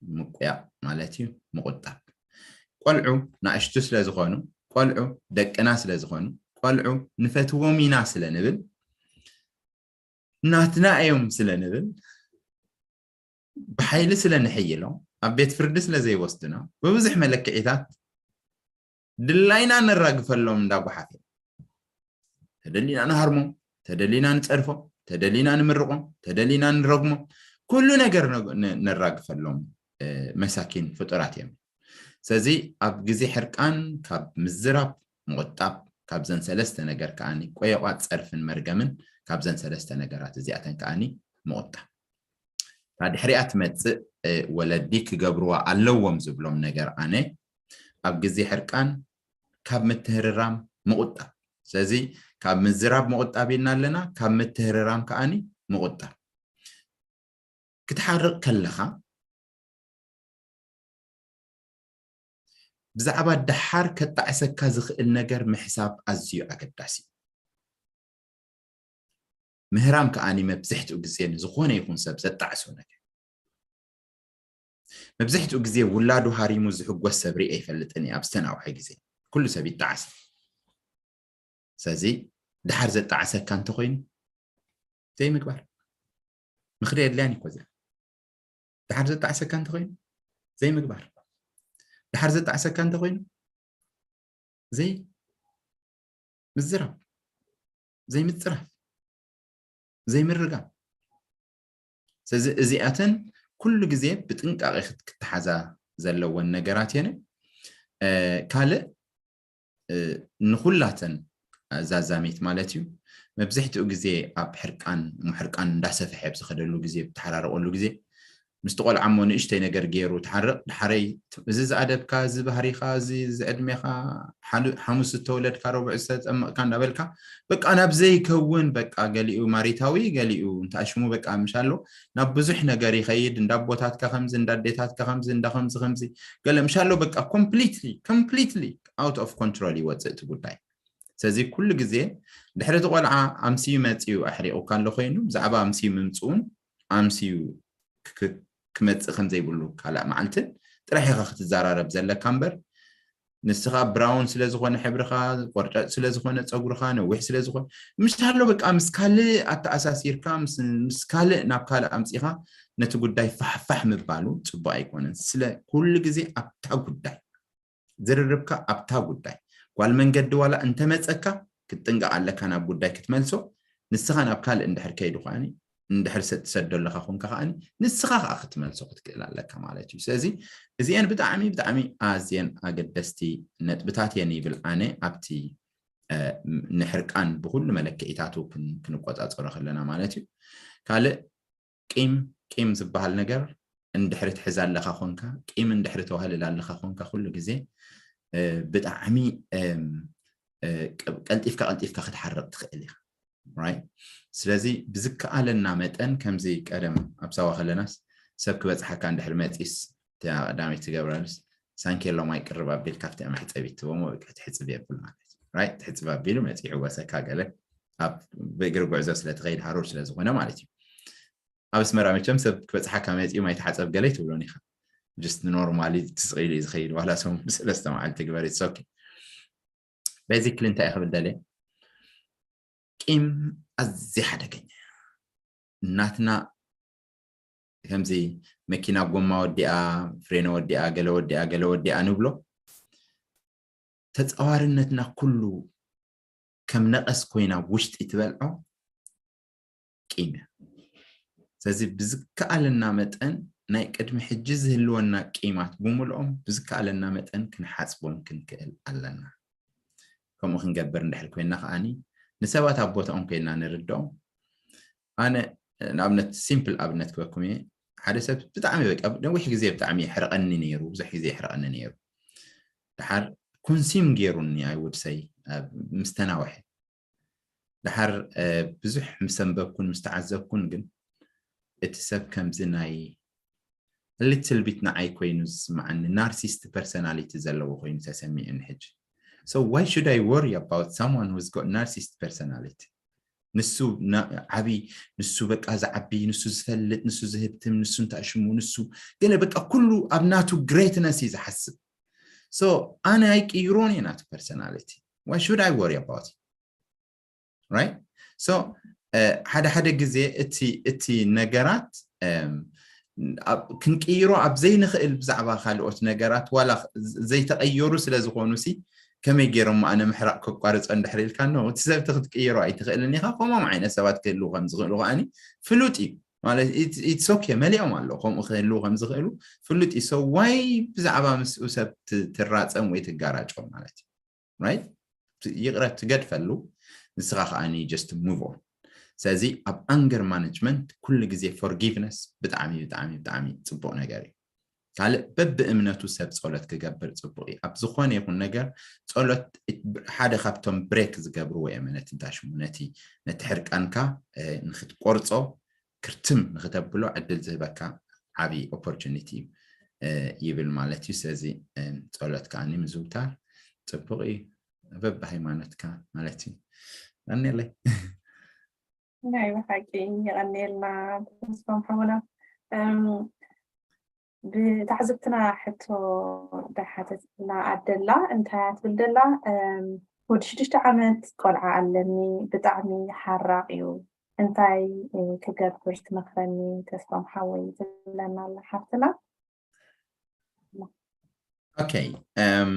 ምቁያቕ ማለት እዩ፣ ምቑጣብ። ቆልዑ ንኣሽቱ ስለ ዝኾኑ፣ ቆልዑ ደቅና ስለ ዝኾኑ፣ ቆልዑ ንፈትዎም ኢና ስለ ንብል፣ ናትና እዮም ስለ ንብል፣ ብሓይሊ ስለ ንሕይሎም፣ ኣብ ቤት ፍርዲ ስለ ዘይወስዱና፣ ብብዙሕ መለክዒታት ድላይና ነራግፈሎም እንዳ ጓሓፈ። ተደሊና ንሃርሞም፣ ተደሊና ንጸርፎም፣ ተደሊና ንምርቖም፣ ተደሊና ንረግሞም፣ ኩሉ ነገር ነ-፣ ነ-፣ ነራግፈሎም፣ እ፣ መሳኪን ፍጡራት እዮም። ስለዚ ኣብ ግዜ ሕርቃን ካብ ምዝራብ ምቑጣብ፣ ካብዘን ሰለስተ ነገር ከኣኒ ቆየቋ፣ ጸርፍን መርገምን፣ ካብዘን ሰለስተ ነገራት እዚኣተን ከኣኒ ምቑጣብ። እታ ድሕሪኣ ትመጽእ፣ እ፣ ወለዲ ክገብርዋ ኣለዎም ዝብሎም ነገር ኣነ፣ ኣብ ግዜ ሕርቃን ካብ ምትህርራም ምቑጣብ። ስለዚ ካብ ምዝራብ ምቑጣብ ኢልና ኣለና፣ ካብ ምትህርራም ከኣኒ ምቑጣብ። ክትሓርቕ ከለኻ ብዛዕባ ደሓር ከጣዕሰካ ዝኽእል ነገር ምሕሳብ ኣዝዩ ኣገዳሲ እዩ። ምህራም ከኣኒ መብዝሕትኡ ግዜ ንዝኾነ ይኹን ሰብ ዘጣዕሶ ነገር። መብዝሕትኡ ግዜ ውላዱ ሃሪሙ ዝሕጎስ ሰብ ርኢ ኣይፈልጥን እየ ኣብ ዝተናውሐ ግዜ። ኩሉ ሰብ ይጣዓስ። ስለዚ ደሓር ዘጣዕሰካ እንተኾይኑ ዘይምግባር። ምኽሪ የድልያን እኮ እዚኣ። ደሓር ዘጣዕሰካ እንተኾይኑ ዘይምግባር። ደሓር ዘጣዕሰካ እንተኾይኑ ዘይ ምዝራብ፣ ዘይምጽራፍ፣ ዘይምርጋም። ስለዚ እዚኣተን ኩሉ ግዜ ብጥንቃቐ ክት-፣ ክተሓዛ ዘለወን ነገራት እየን። እ፣ ካልእ፣ እ፣ ንኹላተን ዛዛሚት ማለት እዩ። መብዝሕትኡ ግዜ ኣብ ሕርቃን፣ እሞ ሕርቃን እንዳሰፍሐ ኣብ ዝኸደሉ ግዜ፣ ብተሓራረቐሉ ግዜ፣ ምስቲ ቆልዓ እሞ ንእሽተይ ነገር ገይሩ ትሓርቕ፣ ድሓረይ እዚ ዝኣደብካ፣ እዚ ባህሪኻ፣ እዚ፣ እዚ ዕድሜኻ፣ ሓሉ-፣ ሓሙስ ዝተወለድካ፣ ረቡዕ ዝተጠመቕካ እንዳበልካ፣ በቃ ናብ ዘይከውን፣ በቃ ገሊኡ ማሪታዊ፣ ገሊኡ እንተ ኣሽሙ በቃ ምሻሎ ናብ ብዙሕ ነገር ይኸይድ፣ እንዳ ኣቦታትካ ከምዚ፣ እንዳ ኣዴታትካ ከምዚ፣ እንዳ ከምዚ፣ ከምዚ፣ ገለ ምሻሎ በቃ ኮምፕሊትሊ፣ ኮምፕሊትሊ ኣውት ኦፍ ኮንትሮል ይወፅእ እቲ ጉዳይ። ስለዚ ኩሉ ግዜ ድሕሪ እቲ ቆልዓ ኣምስዩ መፅዩ ኣሕሪቑካ ኣሎ ኮይኑ፣ ብዛዕባ ኣምስዩ ምምፅኡን ኣምስዩ ክ-፣ ክመፅእ ከም ዘይብሉ ካልእ መዓልትን ጥራሕ ኢኻ ክትዘራረብ ዘለካ እምበር፣ ንስኻ ብራውን ስለ ዝኾነ ሕብርኻ፣ ቆርጫጭ ስለ ዝኾነ ፀጉርኻ፣ ነዊሕ ስለ ዝኾነ፣ ምሻሎ በቃ ምስ ካልእ ኣተኣሳሲርካ፣ ምስ ካልእ ናብ ካልእ ኣምፂኻ ነቲ ጉዳይ ፋሕፋሕ ምባሉ ፅቡቅ ኣይኮነን። ስለ ኩሉ ግዜ ኣብታ ጉዳይ ዝርርብካ ኣብታ ጉዳይ ጓል መንገዲ ዋላ እንተመፀካ ክትጥንቀቕ ኣለካ ናብ ጉዳይ ክትመልሶ። ንስኻ ናብ ካልእ እንድሕር ከይዱ ከዓኒ እንድሕር ትሰዶ ኣለካ ኮንካ ከዓኒ ንስኻ ከዓ ክትመልሶ ክትክእል ኣለካ ማለት እዩ። ስለዚ እዚአን ብጣዕሚ ብጣዕሚ ኣዝየን ኣገደስቲ ነጥብታት እየን ይብል ኣነ ኣብቲ ንሕርቃን ብኩሉ መለክዒታቱ ክንቆፃፀሮ ከለና ማለት እዩ። ካልእ ቂም ቂም ዝበሃል ነገር እንድሕሪ ትሕዝ ኣለካ ኮንካ ቂም እንድሕሪ ተዋህልል ኣለካ ኮንካ ኩሉ ግዜ ብጣዕሚ ቀልጢፍካ ቀልጢፍካ ክትሓርቕ ትኽእል ኢኻ። ስለዚ ብዝከኣለና መጠን ከምዚ ቀደም ኣብ ሳዋ ከለናስ ሰብ ክበፅሓካ እንድሕሪ መፂስ ቀዳመይቲ ትገብረልስ ሳንኬሎ ማይ ቅርብ ኣቢል ካብቲ መሕፀቢ ትቦሞ ትሕፅብ የብል ማለት ትሕፅብ ኣቢሉ መፂ ይሕወሰካ ገለ ብእግሪ ጉዕዞ ስለትኸይድ ሃሩር ስለዝኾነ ማለት እዩ። ኣብ ኣስመራ መቸም ሰብ ክበፅሓካ መፂኡ ማይ ተሓፀብ ገለ ኣይትብሎን ኢኻ። ጅስት ኖርማሊ ትስቕ ኢሉ እዩ ዝኸይድ ዋላ ሰሙን ሰለስተ መዓልቲ ግበር it's okay። ቤዚክሊ እንታይ ክብል ደልየ ቂም ኣዝያ ሓደገኛ እያ። እናትና ከምዚ መኪና ጎማ ወዲኣ ፍሬኖ ወዲኣ ገለ ወዲኣ ገለ ወዲኣ ንብሎ ተፃዋርነትና ኩሉ ከም ነቐስ ኮይና ውሽጢ ትበልዖ ቂም እያ። ስለዚ ብዝከኣለና መጠን ናይ ቅድሚ ሕጂ ዝህልወና ቂማት ብምልኦም ብዝከኣለና መጠን ክንሓፅቦም ክንክእል ኣለና። ከምኡ ክንገብር እንድሕር ኮይና ከዓኒ ንሰባት ኣብ ቦታኦም ኮይና ንርድኦም። ኣነ ንኣብነት ሲምፕል ኣብነት ክበኩም እየ። ሓደ ሰብ ብጣዕሚ በቃ ነዊሕ ግዜ ብጣዕሚ ይሕርቐኒ ነይሩ፣ ብዙሕ ግዜ ይሕርቐኒ ነይሩ። ድሓር ኮንሲም ገይሩኒ ኣይ ውድ ሰይ ምስ ተናውሐ ድሓር ብዙሕ ምስ ኣንበብኩን ምስ ተዓዘብኩን ግን እቲ ሰብ ከምዚ ናይ ሊትል ቢት ንዓይ ኮይኑ ዝስምዓኒ ናርሲስት ፐርሰናሊቲ ዘለዎ ኮይኑ ተሰሚዑኒ ሕጂ። So why should I worry about someone who's got narcissist personality? ንሱ ዓቢ ንሱ በቃ ዝዓቢ ንሱ ዝፈልጥ ንሱ ዝህብትም ንሱ እንታይ ሽሙ ንሱ ገለ በቃ ኩሉ ኣብ ናቱ ግሬትነስ እዩ ዝሓስብ። So ኣነ ኣይቅይሮን እየ ናቱ ፐርሰናሊቲ። Why should I worry about it? Right? So ሓደ ሓደ ግዜ እቲ እቲ ነገራት ክንቅይሮ ኣብ ዘይንኽእል ብዛዕባ ካልኦት ነገራት ዋላ ዘይተቐየሩ ስለ ዝኾኑ ሲ ከመይ ገይሮም ኣነ ምሕራቕ ከቋርጾ እንድሕር ኢልካ ኖ እቲ ሰብ ክትቅይሮ ኣይትኽእልን ኢኻ። ከምኦም ዓይነት ሰባት ክህልው ከም ዝኽእሉ ከዓኒ ፍሉጥ እዩ ማለት it's okay መሊኦም ኣለዉ ከምኡ ክህልው ከም ዝኽእሉ ፍሉጥ እዩ። So why ብዛዕባ ምስኡ ሰብ ትራጸም ወይ ትጋራጮ ማለት እዩ። ይቕረ ትገድፈሉ ንስኻ ከዓኒ just move on። ስለዚ ኣብ ኣንገር ማነጅመንት ኩሉ ግዜ ፎርጊቭነስ ብጣዕሚ ብጣዕሚ ብጣዕሚ ፅቡቕ ነገር እዩ። ካልእ በብእምነቱ ሰብ ጸሎት ክገብር ጽቡቕ እዩ። ኣብ ዝኾነ ይኹን ነገር ጸሎት ሓደ ካብቶም ብሬክ ዝገብርዎ እዮም ነቲ እንታይ ሽሙ ነቲ ነቲ ሕርቃንካ ንክትቆርጾ ክርትም ንክተብሎ ዕድል ዝህበካ ዓብዪ ኦፖርቹኒቲ እዩ ይብል ማለት እዩ። ስለዚ ጸሎት ከዓኒ ምዝውታር ጽቡቕ እዩ። በብሃይማኖትካ ማለት እዩ። ኣኔለይ ናይ ብሓቂ የቐንየልና ተስፋም ሓውና ብታዕዝብትና ሕቶ ዳሓተትና ኣደላ እንታይ ትብል ደላ ወዲ ሽዱሽተ ዓመት ቆልዓ ኣለኒ ብጣዕሚ ሓራቕ እዩ እንታይ ክገብር ትመክረኒ ተስፋም ሓወይ ትብለና ኣላ ሓፍትና Okay. Um,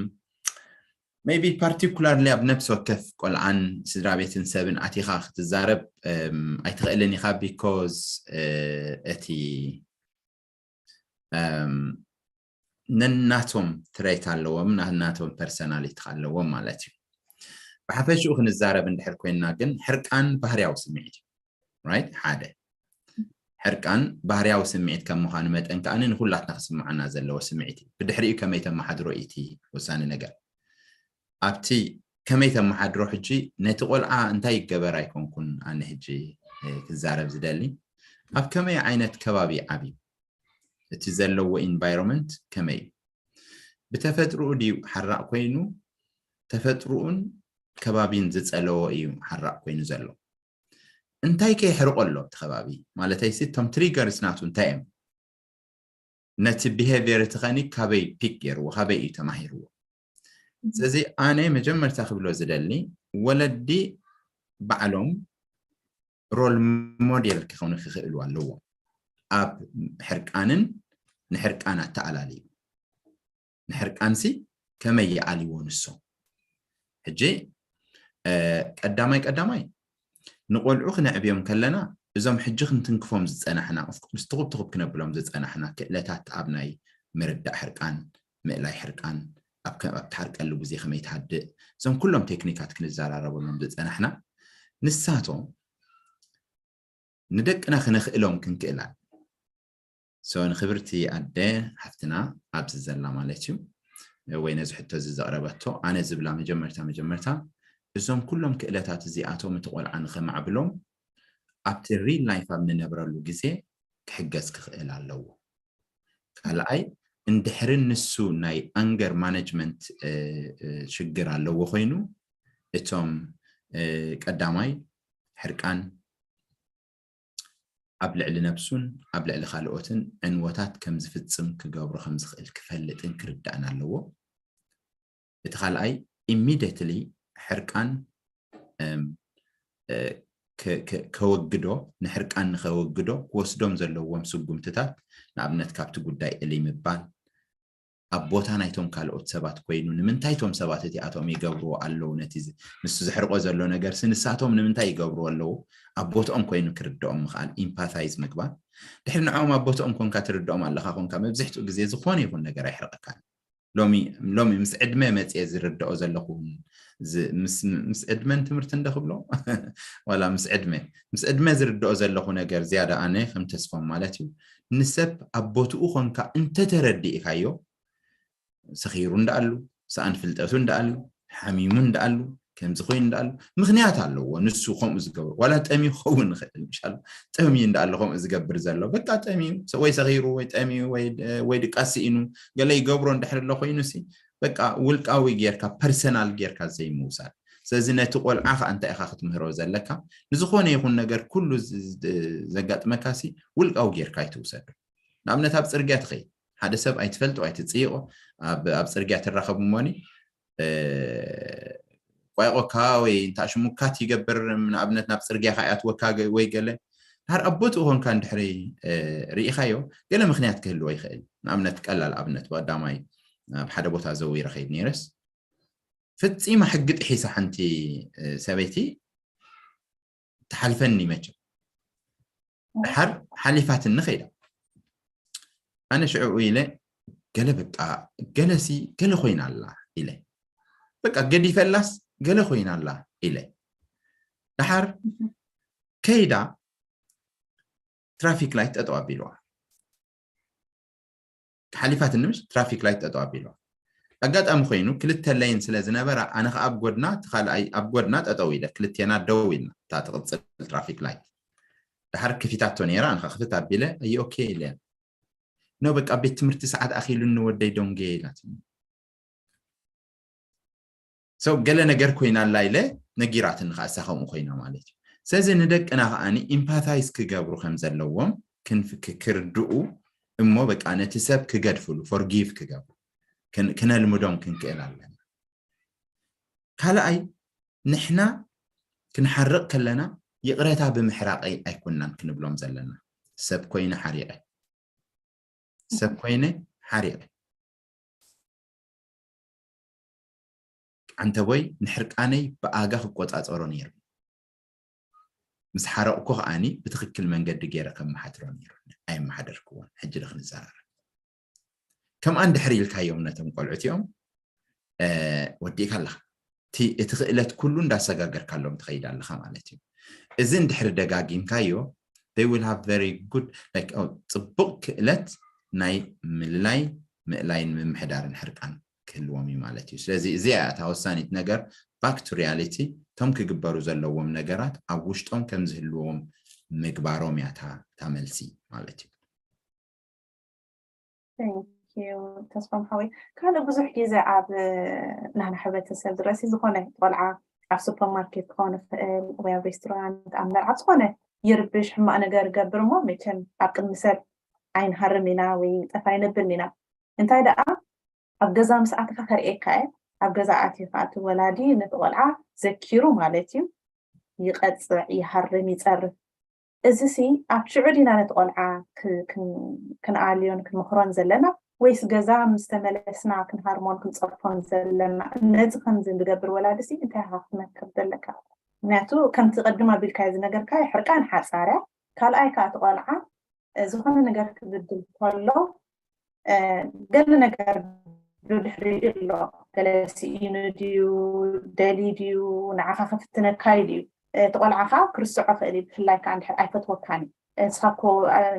maybe particularly ኣብ ነብሲ ወከፍ ቆልዓን ስድራ ቤትን ሰብን ኣቲኻ ክትዛረብ um, ኣይትኽእልን ኢኻ because uh, እቲ um, ነናቶም ትሬት ኣለዎም ናናቶም ፐርሰናሊቲ ኣለዎም ማለት እዩ። ብሓፈሽኡ ክንዛረብ እንድሕር ኮይንና ግን ሕርቃን ባህርያዊ ስምዒት እዩ። ራይት ሓደ ሕርቃን ባህርያዊ ስምዒት ከም ምዃኑ መጠን ከኣ ንኩላትና ክስምዓና ዘለዎ ስምዒት እዩ። ብድሕሪኡ ከመይ ተመሓድሮ እቲ ወሳኒ ነገር ኣብቲ ከመይ ተመሓድሮ ሕጂ ነቲ ቆልዓ እንታይ ይገበር ኣይኮንኩን ኣነ ሕጂ ክዛረብ ዝደሊ ኣብ ከመይ ዓይነት ከባቢ ዓብዩ እቲ ዘለዎ ኢንቫይሮንመንት ከመይ እዩ ብተፈጥርኡ ድዩ ሓራቕ ኮይኑ ተፈጥርኡን ከባቢን ዝጸለዎ እዩ ሓራቕ ኮይኑ ዘሎ እንታይ ከየሕርቆ ኣሎ ኣብቲ ከባቢ ማለተይሲ እቶም ትሪገርስ ናቱ እንታይ እዮም ነቲ ቢሄቪየር እቲ ኸኒ ካበይ ፒክ ገይርዎ ካበይ እዩ ተማሂርዎ ስለዚ ኣነ መጀመርታ ክብሎ ዝደሊ፣ ወለዲ ባዕሎም ሮል ሞዴል ክኾኑ ክኽእሉ ኣለዎም። ኣብ ሕርቃንን ንሕርቃን ኣተኣላልዩ፣ ንሕርቃንሲ ከመይ ይኣልዎ ንሶም? ሕጂ ቀዳማይ ቀዳማይ ንቆልዑ ክነዕብዮም ከለና፣ እዞም ሕጂ ክንትንክፎም ዝጸናሕና፣ ምስ ትኹብ ትኹብ ክነብሎም ዝጸናሕና ክእለታት፣ ኣብ ናይ ምርዳእ ሕርቃን፣ ምእላይ ሕርቃን፣ ኣብ ትሓርቀሉ ግዜ ከመይ ትሃድእ፣ እዞም ኩሎም ቴክኒካት ክንዘራረበሎም ዝጸናሕና፣ ንሳቶም ንደቅና ክነኽእሎም ክንክእላል። ሶ ንክብርቲ ኣደ ሓፍትና ኣብዚ ዘላ ማለት እዩ፣ ወይ ነዚ ሕቶ እዚ ዘቕረበቶ፣ ኣነ ዝብላ መጀመርታ መጀመርታ፣ እዞም ኩሎም ክእለታት እዚኣቶም እቲ ቆልዓ ንኸማዕብሎም ኣብቲ ሪል ላይፍ ኣብ ንነብረሉ ግዜ ክሕገዝ ክኽእል ኣለዎ። ካልኣይ፣ እንድሕሪ ንሱ ናይ ኣንገር ማነጅመንት ሽግር ኣለዎ ኮይኑ፣ እቶም ቀዳማይ ሕርቃን ኣብ ልዕሊ ነብሱን ኣብ ልዕሊ ካልኦትን ዕንወታት ከም ዝፍጽም ክገብሮ ከም ዝኽእል ክፈልጥን ክርዳእን ኣለዎ። እቲ ካልኣይ፣ ኢሚድየትሊ ሕርቃን ከወግዶ፣ ንሕርቃን ንኸወግዶ ክወስዶም ዘለዎም ስጉምትታት፣ ንኣብነት ካብቲ ጉዳይ እልይ ምባል፣ ኣብ ቦታ ናይቶም ካልኦት ሰባት ኮይኑ ንምንታይ እቶም ሰባት እቲኣቶም ይገብርዎ ኣለዉ፣ ነቲ ንሱ ዘሕርቆ ዘሎ ነገር ንሳቶም ንምንታይ ይገብርዎ ኣለዉ ኣብ ቦትኦም ኮይኑ ክርድኦም ምኽኣል፣ ኢምፓታይዝ ምግባር። ድሕሪ ንዕኦም ኣብ ቦትኦም ኮንካ ትርድኦም ኣለኻ ኮንካ፣ መብዝሕትኡ ግዜ ዝኾነ ይኹን ነገር ኣይሕርቀካን። ሎሚ ሎሚ ምስ ዕድመ መፅየ ዝርድኦ ዘለኹ፣ ምስ ዕድመን ትምህርትን ዶ ክብሎ ዋላ ምስ ዕድመ፣ ምስ ዕድመ ዝርድኦ ዘለኹ ነገር ዝያዳ ኣነ ከም ተስፎም ማለት እዩ፣ ንሰብ ኣብ ቦትኡ ኮንካ እንተተረዲእካዮ፣ ሰኺሩ እንዳኣሉ፣ ሰኣን ፍልጠቱ እንዳኣሉ፣ ሓሚሙ እንዳኣሉ፣ ከምዚ ኮይኑ እንዳኣሉ፣ ምኽንያት ኣለዎ። ንሱ ከምኡ ዝገብር ዋላ ጠሚዩ ክኸውን ይኽእል፣ ምሻሉ ጠሚዩ እንዳኣሉ ከምኡ ዝገብር ዘሎ፣ በቃ ጠሚዩ ወይ ሰኺሩ ወይ ጠሚዩ ወይ ድቃስ ስኢኑ ገለ ይገብሮ እንድሕር ኣሎ ኮይኑሲ፣ በቃ ውልቃዊ ጌርካ፣ ፐርሰናል ጌርካ ዘይምውሳድ። ስለዚ ነቲ ቆልዓ ከዓ እንታይ ኢኻ ክትምህሮ ዘለካ? ንዝኾነ ይኹን ነገር ኩሉ ዘጋጥመካሲ ውልቃዊ ጌርካ ኣይትውሰዶ። ንኣብነት ኣብ ፅርግያ ትኸይድ፣ ሓደ ሰብ ኣይትፈልጦ ኣይትፅይቆ፣ ኣብ ፅርግያ ትራኸቡ እሞኒ ቋይቆካ ወይ እንታ ሽሙካት ይገብር፣ ንኣብነት ናብ ፅርግያ ከይኣትወካ ወይ ገለ፣ ድሓር ኣብ ቦትኡ ኮንካ እንድሕሪ ርኢኻዮ፣ ገለ ምኽንያት ክህልዎ ይኽእል። ንኣብነት፣ ቀላል ኣብነት፣ ብቐዳማይ ኣብ ሓደ ቦታ ዘዊረ ከይድ ነይረስ፣ ፈጺማ ሕጊ ጥሒሳ ሓንቲ ሰበይቲ ትሓልፈኒ መቸም። ድሓር ሓሊፋትኒ ከይዳ። ኣነ ሽዑ ኢለ፣ ገለ በቃ፣ ገለሲ ገለ ኮይና ኣላ ኢለ። በቃ ገዲፈላስ ገለ ኮይና ኣላ ኢለ። ድሓር ከይዳ ትራፊክ ላይት ጠጠው ኣቢልዋ። ሓሊፋትኒ ምሽ ትራፊክ ላይት ጠጠው ኣቢልዋ። ኣጋጣሚ ኮይኑ ክልተ ለይን ስለ ዝነበራ፣ ኣነ ከኣ ኣብ ጎድና፣ እቲ ካልኣይ ኣብ ጎድና ጠጠው ኢለ፣ ክልቴና ደው ኢልና፣ እታ ትቕጽል ትራፊክ ላይት። ድሓር ክፊታቶ ነይራ፣ ኣነ ከኣ ክፍት ኣቢለ፣ ኣይ ኦኬ ኢለ። ኖ በቃ ቤት ትምህርቲ ሰዓት ኣኺሉኒ ወደይ ደንጉየ ኢላትኒ። So ገለ ነገር ኮይና ኣላ ኢለ ነጊራትኒ ከኣ እሳ ከምኡ ኮይና ማለት እዩ። ስለዚ ንደቅና ከኣ ኢምፓታይዝ ክገብሩ ከም ዘለዎም ክርድኡ እሞ በቃ ነቲ ሰብ ክገድፍሉ፣ ፎርጊቭ ክገብሩ ክነልምዶም ክንክእል ኣለና። ካልኣይ ንሕና ክንሓርቕ ከለና ይቕረታ ብምሕራቐይ ኣይኮናን ክንብሎም ዘለና። ሰብ ኮይነ ሓሪቐ፣ ሰብ ኮይነ ሓሪቐ። ዓንተቦይ ንሕርቃነይ ብኣጋ ክቆጻጸሮ ነይሩ። ምስ ሓረቕኩ ከኣኒ ብትኽክል መንገዲ ገይረ ከመሓድሮ ነይሩ። ኣየመሓደርክዎን። ሕጂ ዶ ክንዘራረብ? ከምኣ እንድሕር ኢልካዮም ነቶም ቆልዑት እዮም፣ ወዲእካ ኣለኻ። እቲ ክእለት ኩሉ እንዳሰጋገርካሎም ትኸይድ ኣለኻ ማለት እዩ። እዚ እንድሕር ደጋጊምካዮ፣ they will have very good, like, ጽቡቕ ክእለት ናይ ምልላይ፣ ምእላይን ምምሕዳርን ሕርቃን ክህልዎም እዩ ማለት እዩ። ስለዚ እዚኣ እያ እታ ወሳኒት ነገር፣ ባክ ቱ ሪያሊቲ፣ እቶም ክግበሩ ዘለዎም ነገራት ኣብ ውሽጦም ከም ዝህልዎም ምግባሮም እያ እታ መልሲ ማለት እዩ። ተስፋም ሓወይ፣ ካልእ ብዙሕ ግዜ ኣብ ናህና ሕብረተሰብ ድረሲ ዝኾነ ቆልዓ ኣብ ሱፐርማርኬት ክኸውን ይኽእል ወይ ኣብ ሬስቶራንት ኣብ መርዓ ዝኾነ ይርብሽ ሕማቕ ነገር ገብር እሞ መቸም ኣብ ቅድሚ ሰብ ኣይንሃርም ኢና ወይ ጠፍ ኣይነብልን ኢና። እንታይ ደኣ ኣብ ገዛ ምስ ኣተኻ ከርእየካ እየ ኣብ ገዛ ኣትዩ ከዓ እቲ ወላዲ ነቲ ቆልዓ ዘኪሩ ማለት እዩ፣ ይቐፅዕ፣ ይሃርም፣ ይፀርፍ። እዚ ሲ ኣብ ሽዑ ዲና ነቲ ቆልዓ ክ- ክን- ክንኣልዮን ክንመኽሮን ዘለና፣ ወይስ ገዛ ምስ ተመለስና ክንሃርሞን ክንፀርፎን ዘለና? ነዚ ከምዚ ንገብር ወላዲ ሲ እንታይ ኢኻ ክትመክር ዘለካ? ምክንያቱ ከምቲ ቅድም ኣቢልካዮ ዝነገርካዮ ሕርቃን ሓፃርያ፣ ካልኣይ ከዓ እቲ ቆልዓ ዝኾነ ነገር ክብድል ከሎ ገለ ነገር ብድሕሪኡ ኣሎ፣ ገለ ስኢኑ ድዩ፣ ደልዩ ድዩ፣ ንዓኻ ክፍትነካ ኢሉ እዩ። እቲ ቆልዓ ከዓ ክርስዖ ክእል እዩ፣ ብፍላይ ከዓ እንድሕር ኣይፈትወካን እዩ። ንስኻ እኮ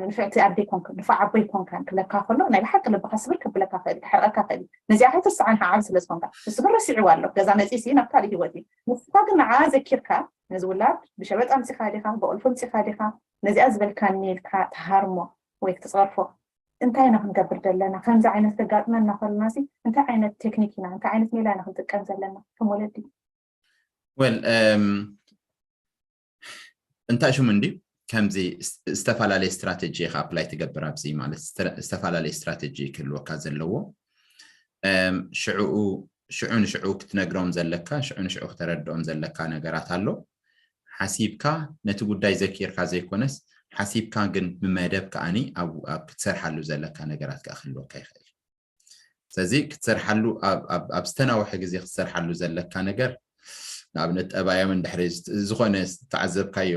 ንፍዕቲ ኣደ ኣይኮንክን፣ ንፉዕ ኣቦ ኣይኮንካን ክብለካ ከሎ ናይ ብሓቂ ልብኻ ስብር ከብለካ ክእል እዩ፣ ክሕርቀካ ክእል እዩ። ነዚኣ ከይትርስዓ ንዓ ዓቢ ስለ ዝኾንካ። ንሱ ግን ረሲዕዋ ኣሎ፣ ገዛ መፂኡ ሲ ናብ ካልእ ህይወት እዩ። ንስኻ ግን ንዓ ዘኪርካ ነዚ ውላድ ብሸበጥ ኣምፂኻ ዲኻ፣ ብቁልፊ ኣምፂኻ ዲኻ፣ ነዚኣ ዝበልካኒ ኢልካ ትሃርሞ ወይ ክትፀርፎ እንታይ ኢና ክንገብር ዘለና? ከምዚ ዓይነት ከጋጥመና ከለና ሲ እንታይ ዓይነት ቴክኒክ ኢና፣ እንታይ ዓይነት ሜላ ኢና ክንጥቀም ዘለና ከም ወለዲ? ወል እንታይ ሽሙ እንዲ ከምዚ ዝተፈላለየ ስትራቴጂ ኢኻ ኣፕላይ ትገብር ኣብዚ ማለት ዝተፈላለየ ስትራቴጂ ክህልወካ ዘለዎ ሽዑ ሽዑ ንሽዑ ክትነግሮም ዘለካ ሽዑ ንሽዑ ክተረድኦም ዘለካ ነገራት ኣሎ። ሓሲብካ ነቲ ጉዳይ ዘኪርካ ዘይኮነስ ሓሲብካ ግን ብመደብ ከዓኒ ኣብ ክትሰርሓሉ ዘለካ ነገራት ከዓ ክህልወካ ይኽእል። ስለዚ ክትሰርሓሉ ኣብ ዝተናውሐ ግዜ ክትሰርሓሉ ዘለካ ነገር ንኣብነት ጠባዮም እንድሕሪ ዝኾነ ዝተዓዘብካዮ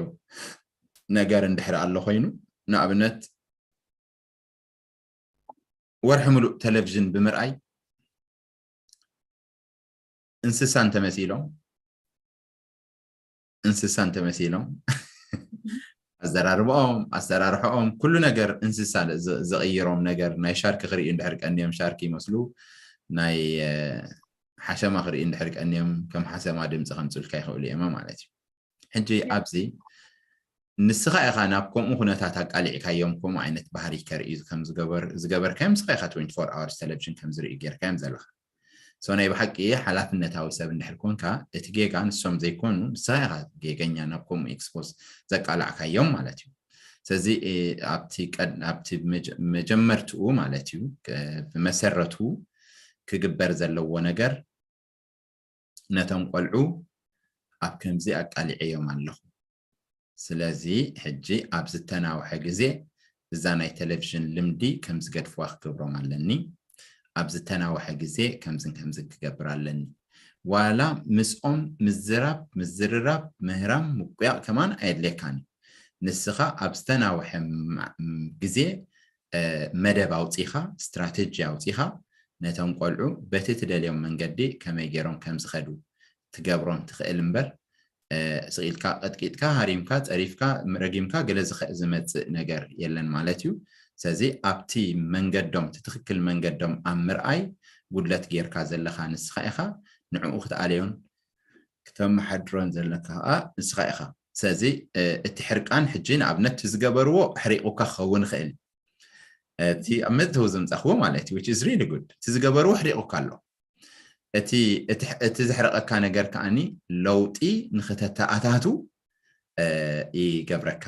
ነገር እንድሕሪ ኣሎ ኮይኑ ንኣብነት ወርሒ ሙሉእ ቴሌቪዥን ብምርኣይ እንስሳ እንተመሲሎም እንስሳ እንተመሲሎም ኣዘራርባኦም ኣሰራርሖኦም ኩሉ ነገር እንስሳ ዘቕይሮም ነገር ናይ ሻርኪ ክርእዩ እንድሕር ቀንዮም ሻርኪ ይመስሉ ናይ ሓሸማ ክርእዩ እንድሕር ቀንዮም ከም ሓሰማ ድምፂ ከምፅልካ ይኽእሉ እዮም ማለት እዩ። ሕጂ ኣብዚ ንስኻ ኢኻ ናብ ከምኡ ኩነታት ኣቃሊዕካዮም ከምኡ ዓይነት ባህሪ ከርእዩ ዝገበርካዮም ንስኻ ኢኻ twenty-four hours ቴሌቪዥን ከም ዝርእዩ ጌርካዮም ዘለኻ። So ናይ ብሓቂ ሓላፍነታዊ ሰብ እንድሕር ኮንካ እቲ ጌጋ ንሶም ዘይኮኑ ንስኻ ኢኻ ጌገኛ ናብ ከምኡ ኤክስፖዝ ዘቃላዕካዮም ማለት እዩ። ስለዚ ኣብቲ መጀመርትኡ ማለት እዩ ብመሰረቱ ክግበር ዘለዎ ነገር ነቶም ቆልዑ ኣብ ከምዚ ኣቃሊዐዮም ኣለኹ። ስለዚ ሕጂ ኣብ ዝተናውሐ ግዜ እዛ ናይ ቴሌቪዥን ልምዲ ከም ዝገድፍዋ ክገብሮም ኣለኒ። ኣብ ዝተናውሐ ግዜ ከምዝን ከምዝን ክገብር ኣለኒ። ዋላ ምስኦም ምዝራብ፣ ምዝርራብ፣ ምህራም፣ ምቁያቕ ከማን ኣየድልየካን እዩ። ንስኻ ኣብ ዝተናውሐ ግዜ መደብ ኣውፂኻ፣ ስትራቴጂ ኣውፂኻ ነቶም ቆልዑ በቲ ትደልዮም መንገዲ ከመይ ገይሮም ከም ዝኸዱ ትገብሮም ትኽእል እምበር ስቕ ኢልካ ቀጥቂጥካ ሃሪምካ ፀሪፍካ ረጊምካ ገለ ዝመፅእ ነገር የለን ማለት እዩ። ስለዚ ኣብቲ መንገዶም እቲ ትኽክል መንገዶም ኣብ ምርኣይ ጉድለት ጌርካ ዘለኻ ንስኻ ኢኻ። ንዕኡ ክትኣለዮን ክተመሓድሮን ዘለካ ከዓ ንስኻ ኢኻ። ስለዚ እቲ ሕርቃን ሕጂ ንኣብነት እቲ ዝገበርዎ ኣሕሪቑካ ክኸውን ይኽእል እቲ ኣብ መእተዊ ዘምፃኽዎ ማለት እዩ which is really good እቲ ዝገበርዎ ኣሕሪቑካ ኣሎ። እቲ ዘሕረቐካ ነገር ከዓኒ ለውጢ ንክተተኣታቱ ይገብረካ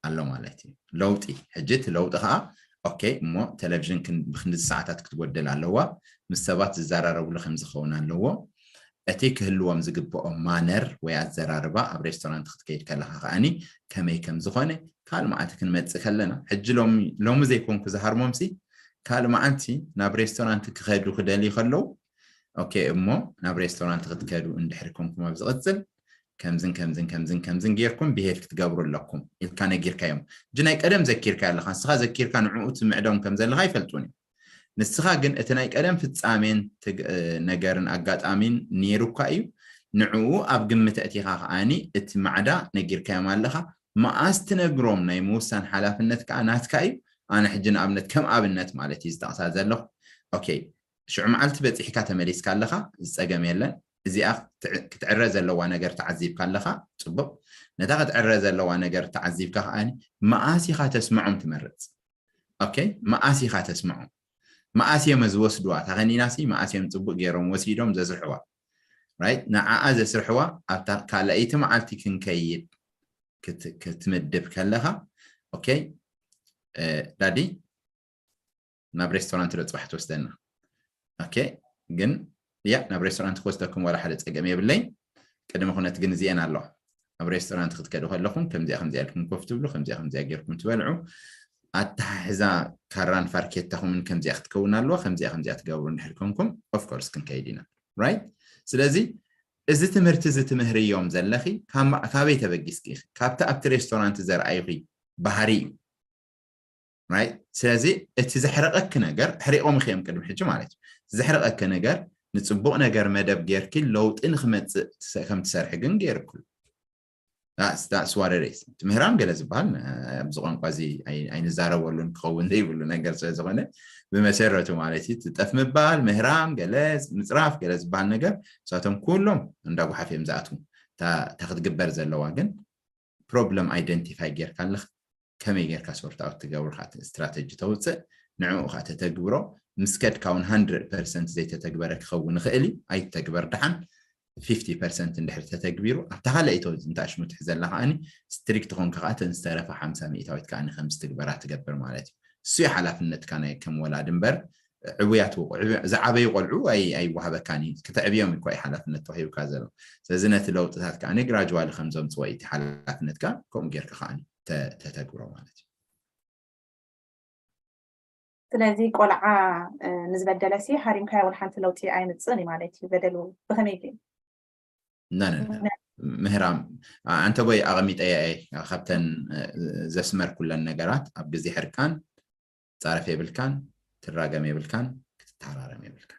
ኣሎ ማለት እዩ። ለውጢ ሕጂ እቲ ለውጢ ከዓ ኦኬ እሞ ቴሌቪዥን ብክንዲ ሰዓታት ክትጎደል ኣለዋ፣ ምስ ሰባት ዝዘራረብሉ ከም ዝኸውን ኣለዎ። እቲ ክህልዎም ዝግብኦም ማነር ወይ ኣዘራርባ ኣብ ሬስቶራንት ክትከይድ ከለካ ከዓኒ ከመይ ከም ዝኾነ ካልእ መዓልቲ ክንመፅእ ከለና ሕጂ ሎሚ ዘይኮንኩ ዝሃርሞምሲ ካልእ መዓልቲ ናብ ሬስቶራንት ክኸዱ ክደልዩ ከለዉ ኦኬ እሞ ናብ ሬስቶራንት ክትከዱ እንድሕሪ ኮንኩም ኣብ ዝቕፅል ከምዝን ከምዝን ከምዝን ከምዝን ጌርኩም ብሄድ ክትገብሩ ኣለኩም ኢልካ ነጊርካዮም። ሕጂ ናይ ቀደም ዘኪርካ ኣለካ ንስኻ ዘኪርካ ንዕኡ ትምዕዶም ከም ዘለካ ይፈልጡን እዩ። ንስኻ ግን እቲ ናይ ቀደም ፍጻሜን ነገርን ኣጋጣሚን ነይሩካ እዩ። ንዕኡ ኣብ ግምት ኣእቲኻ ከዓኒ እቲ ማዕዳ ነጊርካዮም ኣለኻ። መኣስ ትነግሮም ናይ ምውሳን ሓላፍነት ከዓ ናትካ እዩ። ኣነ ሕጂ ንኣብነት ከም ኣብነት ማለት እዩ ዝጠቕሳ ዘለኹ። ኦኬ ሽዑ መዓልቲ በፂሕካ ተመሊስካ ኣለኻ፣ ዝፀገም የለን። እዚኣ ክትዕረ ዘለዋ ነገር ተዓዚብካ ኣለኻ፣ ፅቡቕ። ነታ ክትዕረ ዘለዋ ነገር ተዓዚብካ ከዓኒ መኣስ ኢኻ ተስምዖም ትመርፅ። ኦኬ መኣስ ኢኻ ተስምዖም መኣስ እዮም ዝወስድዋ ታኸኒናሲ መኣስ እዮም ፅቡቅ ገይሮም ወሲዶም ዘስርሕዋ ራይት ንዓኣ ዘስርሕዋ ኣብታ ካልኣይቲ መዓልቲ ክንከይድ ክትምድብ ከለኻ ኦኬ ዳዲ ናብ ሬስቶራንት ዶ ፅባሕ ትወስደና ኦኬ ግን እያ ናብ ሬስቶራንት ክወስደኩም ዋላ ሓደ ፀገም የብለይ። ቅድሚ ኩነት ግን እዚአን ኣለዋ። ኣብ ሬስቶራንት ክትከዱ ከለኹም ከምዚኣ ከምዚኣ ኢልኩም ኮፍ ትብሉ፣ ከምዚኣ ከምዚኣ ጌርኩም ትበልዑ። ኣተሓሕዛ ካራን ፋርኬታኹምን ከምዚኣ ክትከውን ኣለዋ። ከምዚኣ ከምዚኣ ትገብሩ እንድሕር ኮንኩም ኦፍኮርስ ክንከይድ ኢና። ራይት። ስለዚ እዚ ትምህርቲ እዚ ትምህርዮም ዘለኺ ካበይ ተበጊስኪ ኢኺ? ካብቲ ኣብቲ ሬስቶራንት ዘርኣዩኺ ባህሪ እዩ። ስለዚ እቲ ዘሕረቐኪ ነገር ሕሪቖም ኽዮም ቅድሚ ሕጂ ማለት እዩ። ዘሕረቐኪ ነገር ንፅቡቕ ነገር መደብ ጌርኪ ለውጢ ንክመፅእ ከም ትሰርሒ ግን ገይርኩ። ትምህራም ገለ ዝበሃል ኣብዚ ቋንቋ እዚ ኣይንዛረበሉን ክኸውን ዘይብሉ ነገር ስለዝኾነ ብመሰረቱ ማለት እዩ። ትጠፍ ምባል፣ ምህራም፣ ገለ ምፅራፍ፣ ገለ ዝበሃል ነገር እሳቶም ኩሎም እንዳጓሓፍ እዮም ዝኣትዉ። እታ ክትግበር ዘለዋ ግን ፕሮብለም ኣይደንቲፋይ ጌርካ ኣለኻ። ከመይ ጌርካ ሶርት ኣውት ትገብሩ ስትራተጂ ተውፅእ፣ ንዕኡ ከዓ ተተግብሮ። ምስ ከድካ እውን ሃንድረድ ፐርሰንት ዘይተተግበረ ክኸውን ይኽእል እዩ። ኣይትተግበር ደሓን። ፊፍቲ ፐርሰንት እንድሕር ተተግቢሩ ኣብታ ካልኣይቲ እንተ ኣሽሙ ትሕዘላ ከዓኒ ስትሪክት ኾንካ ከዓ እተን ዝተረፋ ሓምሳ ሚእታዊት ከዓኒ ከም ዝትግበራ ትገብር ማለት እዩ። እሱ እዩ ሓላፍነትካ ናይ ከም ወላድ እምበር ዕቡያት ዝዓበዩ ቆልዑ ኣይወሃበካን እዩ። ክተዕብዮም እኳ እዩ ሓላፍነት ተዋሂብካ ዘሎ። ስለዚ ነቲ ለውጥታት ከዓ ግራጅዋሊ ከም ዘምፅዎ እቲ ሓላፍነትካ ከምኡ ጌርካ ከዓ ተተግብሮ ማለት እዩ። ስለዚ ቆልዓ ንዝበደለ ሲ ሃሪምካዮ ወላ ሓንቲ ለውጢ ኣይምፅእን እዩ ማለት እዩ። በደሉ ብከመይ ግን ምህራም ኣንተ ቦይ ኣቐሚጠያ እየ ካብተን ዘስመርኩለን ነገራት ኣብ ግዜ ሕርቃን ፃረፍ የብልካን፣ ትራገም የብልካን፣ ክትተሃራረም የብልካን።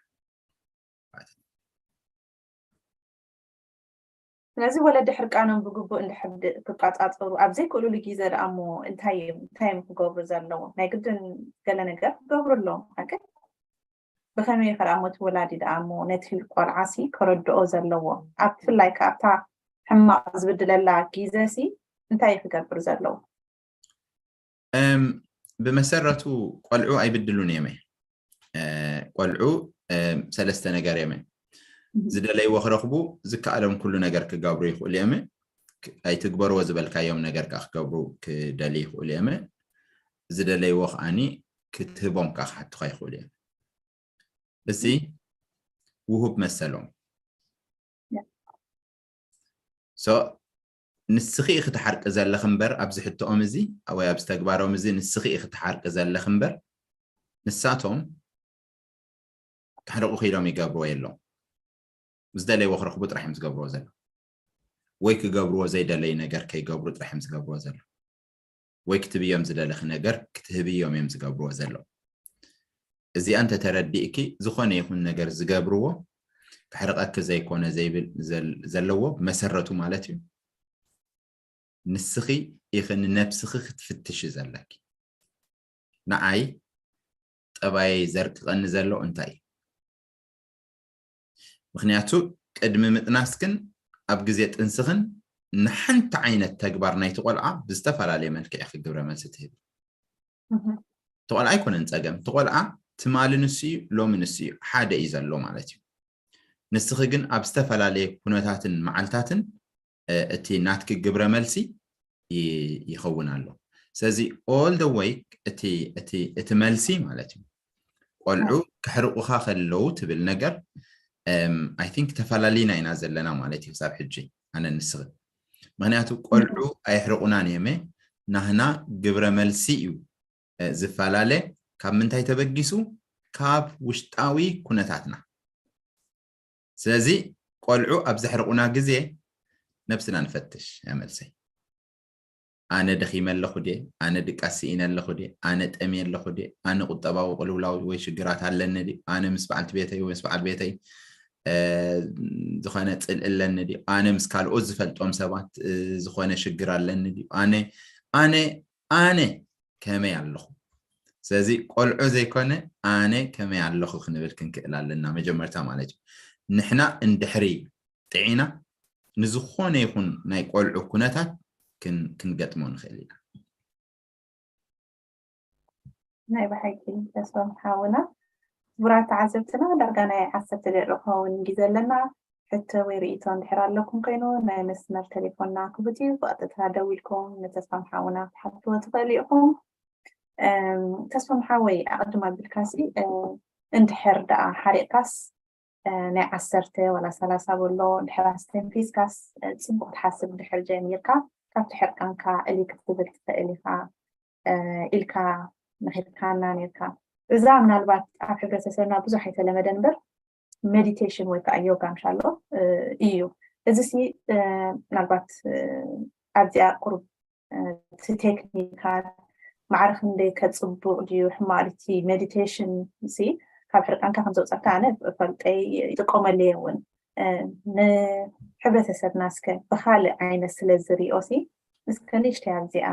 ስለዚ ወለዲ ሕርቃኖም ብግቡእ እንድሕር ክቋፃፀሩ ኣብ ዘይክእሉሉ ግዜ ደኣ እሞ እንታይ እዮም እንታይ እዮም ክገብሩ ዘለዎም? ናይ ግድን ገለ ነገር ክገብሩ ኣለዎም ሓቂ? ብኸመይ ከ ደኣ እሞ እቲ ወላዲ ደኣ እሞ ነቲ ቆልዓ ሲ ከረድኦ ዘለዎ ኣብ ብፍላይ ከ ኣብታ ሕማቕ ዝብድለላ ግዜ ሲ እንታይ እዩ ክገብር ዘለዎ? ብመሰረቱ ቆልዑ ኣይብድሉን እዮም። ቆልዑ ሰለስተ ነገር እዮም። ዝደለይዎ ክረኽቡ ዝከኣሎም ኩሉ ነገር ክገብሩ ይኽእሉ እዮም። ኣይትግበርዎ ዝበልካዮም ነገር ከዓ ክገብሩ ክደልዩ ይኽእሉ እዮም። ዝደለይዎ ከዓኒ ክትህቦም ከዓ ክሓቱኻ ይኽእሉ እዮም። እዚ ውሁብ መሰሎም። ንስኺ ኢኺ ትሓርቂ ዘለኺ እምበር ኣብዚ ሕቶኦም እዚ ወይ ኣብዚ ተግባሮም እዚ ንስኺ ኢኺ ትሓርቂ ዘለኺ እምበር ንሳቶም ክሕርቑ ኢሎም ይገብርዎ የለዉ። ዝደለይዎ ክረኽቡ ጥራሕ እዮም ዝገብርዎ ዘለዉ። ወይ ክገብርዎ ዘይደለዩ ነገር ከይገብሩ ጥራሕ እዮም ዝገብርዎ ዘለዉ። ወይ ክትብዮም ዝደለኺ ነገር ክትህብዮም እዮም ዝገብርዎ ዘለዉ። እዚኣ እንተተረዲእኪ ዝኾነ ይኹን ነገር ዝገብርዎ ክሕርቐኪ ዘይኮነ ዘይብል ዘለዎ መሰረቱ ማለት እዩ። ንስኺ ኢኺ ንነብስኺ ክትፍትሽ ዘለኪ። ንዓይ ጠባየይ ዘርቅቐኒ ዘሎ እንታይ እዩ? ምኽንያቱ ቅድሚ ምጥናስክን ኣብ ግዜ ጥንስኽን ንሓንቲ ዓይነት ተግባር ናይቲ ቆልዓ ብዝተፈላለየ መልክዕ ኢኺ ግብረ መልሲ ትህቢ። እቲ ቆልዓ ኣይኮነን ፀገም። እቲ ቆልዓ ትማሊ ንሱ እዩ፣ ሎሚ ንሱ እዩ፣ ሓደ እዩ ዘሎ ማለት እዩ። ንስኺ ግን ኣብ ዝተፈላለየ ኩነታትን መዓልታትን እቲ ናትኪ ግብረ መልሲ ይኸውን ኣሎ። ስለዚ all the way እቲ መልሲ ማለት እዩ ቆልዑ ክሕርቑኻ ከለዉ ትብል ነገር I think ተፈላለይና ኢና ዘለና ማለት እዩ ክሳብ ሕጂ ኣነ ንስኺ። ምክንያቱ ቆልዑ ኣይሕርቑናን እዮም። ናህና ግብረ መልሲ እዩ ዝፈላለ። ካብ ምንታይ ተበጊሱ? ካብ ውሽጣዊ ኩነታትና። ስለዚ ቆልዑ ኣብ ዘሕርቑና ግዜ ነብስና ንፈትሽ። እያ መልሰይ። ኣነ ደኺመ ኣለኹ ድየ? ኣነ ድቃስ ስኢነ ኣለኹ ድየ? ኣነ ጠምየ ኣለኹ ድየ? ኣነ ቁጠባዊ ቅልውላው ወይ ሽግራት ኣለኒ ድዩ? ኣነ ምስ በዓልቲ ቤተይ ወይ ምስ በዓል ቤተይ ዝኾነ ፅልኢ ኣለኒ ድዩ? ኣነ ምስ ካልኦት ዝፈልጦም ሰባት ዝኾነ ሽግር ኣለኒ ድዩ? ኣነ ኣነ ኣነ ከመይ ኣለኹ? ስለዚ ቆልዑ ዘይኮነ ኣነ ከመይ ኣለኹ ክንብል ክንክእል ኣለና መጀመርታ ማለት እዩ። ንሕና እንድሕሪ ጥዒና ንዝኾነ ይኹን ናይ ቆልዑ ኩነታት ክንገጥሞ ንኽእል ኢና። ናይ ብሓቂ ተስፋ ሓውና። ክቡራት ተዓዘብትና ዳርጋ ናይ ዓሰርተ ደቂቕ ክኸውን ግዜ ኣለና። ሕቶ ወይ ርእይቶ እንድሕር ኣለኩም ኮይኑ ናይ መስመር ቴሌፎንና ክፉት እዩ። ብቐጥታ ደዊልኩም ንተስፋ ሓውና ክትሓትዎ ትኽእሉ ኢኹም። ተስፋ ሓወይ ኣቐድም ኣቢልካሲ እንድሕር ደኣ ሓሪቕካስ ናይ ዓሰርተ ዋላ ሰላሳ በሎ ድሕር ኣስተንፊስካስ፣ ጽቡቕ ትሓስብ ድሕር ጀሚርካ፣ ካብቲ ሕርቃንካ እልይ ክትብል ትኽእል ኢኻ ኢልካ መኺርካና ነርካ። እዛ ምናልባት ኣብ ሕብረተሰብና ብዙሕ ኣይተለመደን እምበር፣ ሜዲቴሽን ወይ ከዓ ዮጋ ምሻሎ እዩ። እዚ ሲ ምናልባት ኣብዚኣ ቁሩብ እቲ ቴክኒካል ማዕረ ክንደይ ከፅቡቕ ድዩ ሕማቕ ድዩ እቲ ሜዲቴሽን ሲ ካብ ሕርቃንካ ከም ዘውፀካ ኣነ ፈልጠይ ይጥቀመሉ እየ እውን። ንሕብረተሰብና እስከ ብካልእ ዓይነት ስለ ዝሪኦ ሲ እስከ ንእሽተይ ኣብዚኣ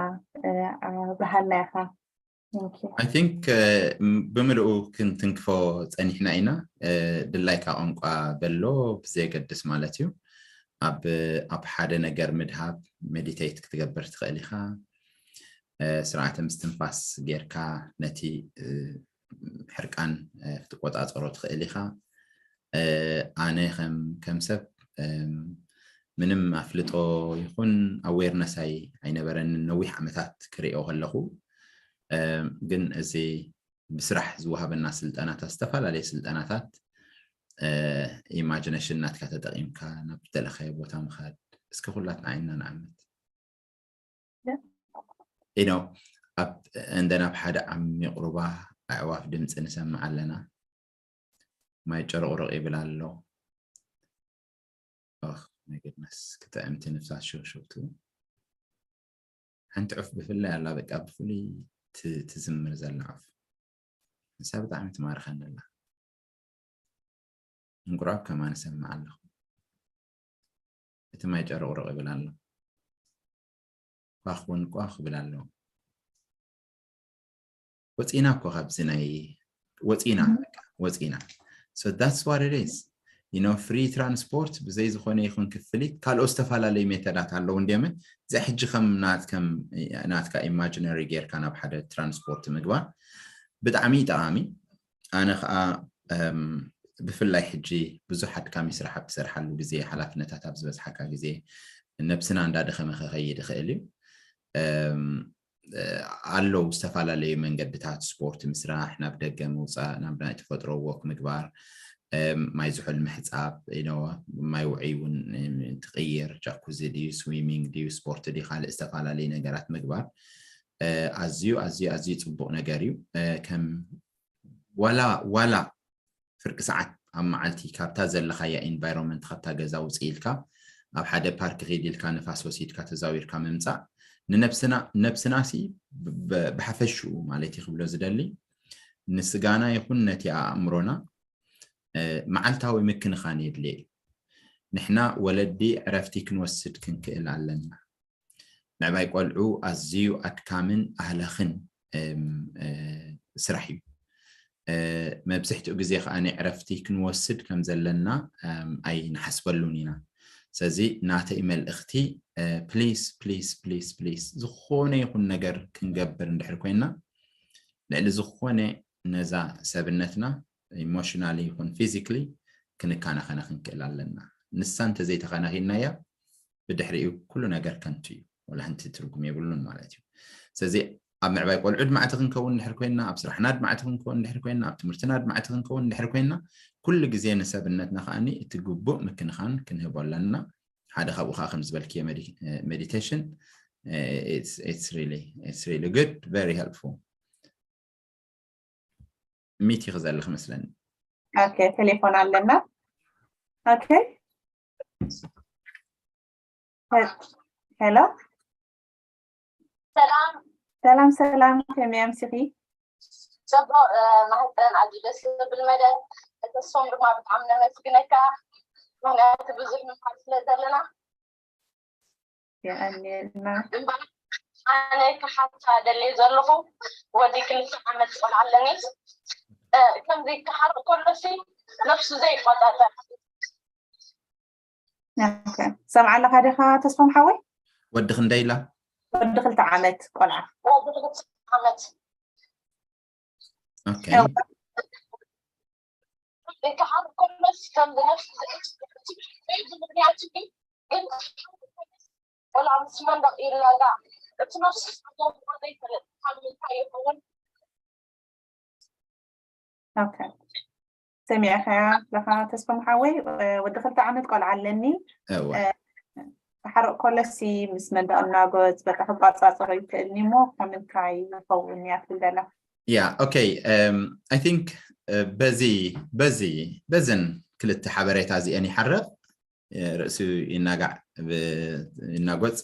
ኣብርሃልና ኢኻ። I think ብምልኡ ክንትንክፎ ፀኒሕና ኢና። ድላይካ ቋንቋ በሎ ብዘየገድስ ማለት እዩ። ኣብ ሓደ ነገር ምድሃብ ሜዲቴት ክትገብር ትኽእል ኢኻ። ስርዓተ ምስትንፋስ ጌርካ ነቲ ሕርቃን ክትቆፃፀሮ ትኽእል ኢኻ። ኣነ ከም ሰብ ምንም ኣፍልጦ ይኹን ኣዌርነስ ኣይነበረንን ነዊሕ ዓመታት ክሪኦ ከለኹ። ግን እዚ ብስራሕ ዝወሃበና ስልጠናታት፣ ዝተፈላለዩ ስልጠናታት፣ ኢማጂነሽን ናትካ ተጠቒምካ ናብ ዝተለኸየ ቦታ ምኻድ፣ እስኪ ኩላትና ዓይንና ንዓምት። ኢኖ ኣብ እንደን ኣብ ሓደ ዓሚቕ ሩባ ኣዕዋፍ ድምፂ ንሰምዕ ኣለና። ማይ ጨርቑርቕ ይብል ኣሎ። ኦህ፣ my goodness፣ ክጥዕምቲ ንፍሳት ሸውሸውቱ። ሓንቲ ዑፍ ብፍላይ ኣላ፣ በቃ ብፍሉይ ትዝምር ዘላ ዑፍ። ንሳ ብጣዕሚ ትማርኸኒ ኣላ። እንቁራብ ከማን እሰምዕ ኣለኹ። እቲ ማይ ጨርቑርቕ ይብል ኣሎ። ኳኽ እውን ኳኽ ይብል ኣሎ። ወፂና እኮ ካብዚ ናይ ወፂና ወፂና። So that's what it is. You know, free transport ብዘይ ዝኾነ ይኹን ክፍሊት ካልኦት ዝተፈላለዩ ሜተዳት ኣለዉ እንዲዮምን። እዚ ሕጂ ከም ናትካ ኢማጂነሪ ጌርካ ናብ ሓደ ትራንስፖርት ምግባር ብጣዕሚ ጠቓሚ። ኣነ ከዓ ብፍላይ ሕጂ ብዙሕ ኣድካሚ ስራሕ ኣብ ትሰርሓሉ ግዜ፣ ሓላፍነታት ኣብ ዝበዝሓካ ግዜ፣ ነብስና እንዳደኸመ ክኸይድ ይኽእል እዩ። ኣለዉ ዝተፈላለዩ መንገድታት፣ ስፖርት ምስራሕ፣ ናብ ደገ ምውፃእ፣ ናብ ናይ ተፈጥሮ ወክ ምግባር፣ ማይ ዝሑል ምሕፃብ፣ ማይ ውዑይ እውን ትቕይር፣ ጃኩዚ ድዩ ስዊሚንግ ድዩ ስፖርት ድዩ ካልእ ዝተፈላለዩ ነገራት ምግባር ኣዝዩ ኣዝዩ ኣዝዩ ፅቡቕ ነገር እዩ። ከም ዋላ ዋላ ፍርቂ ሰዓት ኣብ መዓልቲ ካብታ ዘለኻያ ኢንቫይሮንመንት፣ ካብታ ገዛ ውፅእ ኢልካ ኣብ ሓደ ፓርክ ኺድ ኢልካ ንፋስ ወሲድካ ተዛዊርካ ምምፃእ ንነብስና ነብስና ሲ ብሓፈሽኡ ማለት እዩ ክብሎ ዝደሊ ንስጋና ይኹን ነቲ ኣእምሮና መዓልታዊ ምክንኻን የድልየ እዩ። ንሕና ወለዲ ዕረፍቲ ክንወስድ ክንክእል ኣለና። ምዕባይ ቆልዑ ኣዝዩ ኣድካምን ኣህለኽን ስራሕ እዩ። መብዝሕትኡ ግዜ ከዓ ዕረፍቲ ክንወስድ ከም ዘለና ኣይንሓስበሉን ኢና። ስለዚ ናተይ መልእኽቲ ፕሊስ ፕሊስ ፕሊስ ፕሊስ ዝኾነ ይኹን ነገር ክንገብር እንድሕር ኮይና ልዕሊ ዝኾነ ነዛ ሰብነትና ኢሞሽናሊ ይኹን ፊዚክሊ ክንከናኸና ክንክእል ኣለና። ንሳ እንተዘይተኸናኺናያ ብድሕሪኡ ኩሉ ነገር ከንቱ እዩ፣ ወላ ሓንቲ ትርጉም የብሉን ማለት እዩ። ስለዚ ኣብ ምዕባይ ቆልዑ ኣድማዕቲ ክንከውን እንድሕር ኮይና፣ ኣብ ስራሕና ኣድማዕቲ ክንከውን እንድሕር ኮይና፣ ኣብ ትምህርትና ኣድማዕቲ ክንከውን እንድሕር ኮይና፣ ኩሉ ግዜ ንሰብነትና ከዓኒ እቲ ግቡእ ምክንኻን ክንህቦ ኣለና። ሓደ ካብኡ ከዓ ከም ዝበልክዮ ሜዲቴሽን it's really good, very helpful። ሚት ይኽዘልኽ መስለኒ። ኦኬ፣ ቴሌፎን ኣለና። ኦኬ፣ ሄሎ፣ ሰላም ሰላም ሰላም፣ ከመይ ኣምሲኺ? ጽቡቕ። ማህፀን ኣዝዩ ደስ ዝብል መደብ፣ ተስፎም ድማ ብጣዕሚ ነመስግነካ፣ ምክንያቱ ብዙሕ ምምሃር ስለ ዘለና። የቐንየልና። እምበኣር ኣነ ክሓታ ደልየ ዘለኹ፣ ወዲ ክልተ ዓመት ቆልዓ ኣለኒ። ከምዚ ክሓርቕ ከሎሲ ነብሱ ዘይቆጻጸር። ሰምዓ ኣለኻ ዲኻ ተስፎም ሓወይ? ወዲ ክንደይ ኢላ? ወዲ ክልተ ዓመት ቆልዓ። ወዲ ክልተ ዓመት ኦኬ። ክሓርቕ ከሎሲ ከምዚ ነብሱ ዘይቆጻጸር። ምክንያቱ ግን ቆልዓ ምስ መንደቕ ይላጋ። እቲ ነብሱ ዝገብሮ ዘይፈልጥ ካብ ምንታይ ይኸውን? ኦኬ። ሰሚዕካያ ኣለኻ ተስፋ ሓወይ? ወዲ ክልተ ዓመት ቆልዓ ኣለኒ። እወ ሓረቕ ኮለሲ ምስ መንደቕ እናጎዝ በቃ ክቋጻጸሮ ይክእልኒ እሞ ካብ ምንታይ ይኸውን እያ ትብል ዘላ? Yeah, okay. Um, I think uh, በዚ በዚ በዝን ክልተ ሓበሬታ እዚአን ይሓረቕ ርእሱ ይናጋዕ ይናጎፅ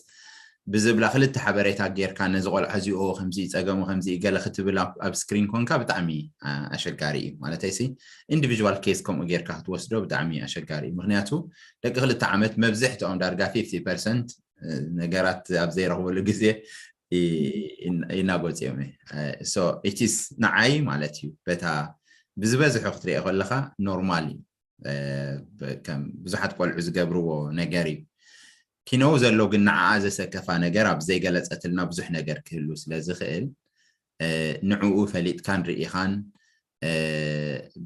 ብዝብላ ክልተ ሓበሬታ ጌርካ ነዚ ቆልዓ እዚኦ ከምዚ ጸገሙ ከምዚ ገለ ክትብል ኣብ ስክሪን ኮንካ ብጣዕሚ ኣሸጋሪ እዩ። ማለተይ ሲ ኢንዲቪዥዋል ኬስ ከምኡ ጌርካ ክትወስዶ ብጣዕሚ ኣሸጋሪ እዩ። ምክንያቱ ደቂ ክልተ ዓመት መብዝሕትኦም ዳርጋ ፊፍቲ ፐርሰንት ነገራት ኣብ ዘይረኽበሉ ግዜ ይናጎፅ እዮም። ኢትስ ንዓይ ማለት እዩ በታ ብዝበዝሑ ክትሪኦ ከለካ ኖርማል እዩ። ከም ብዙሓት ቆልዑ ዝገብርዎ ነገር እዩ። ኪነው ዘሎ ግን ንዓኣ ዘሰከፋ ነገር ኣብ ዘይገለፀትልና ብዙሕ ነገር ክህሉ ስለ ዝኽእል ንዕኡ ፈሊጥካን ርኢኻን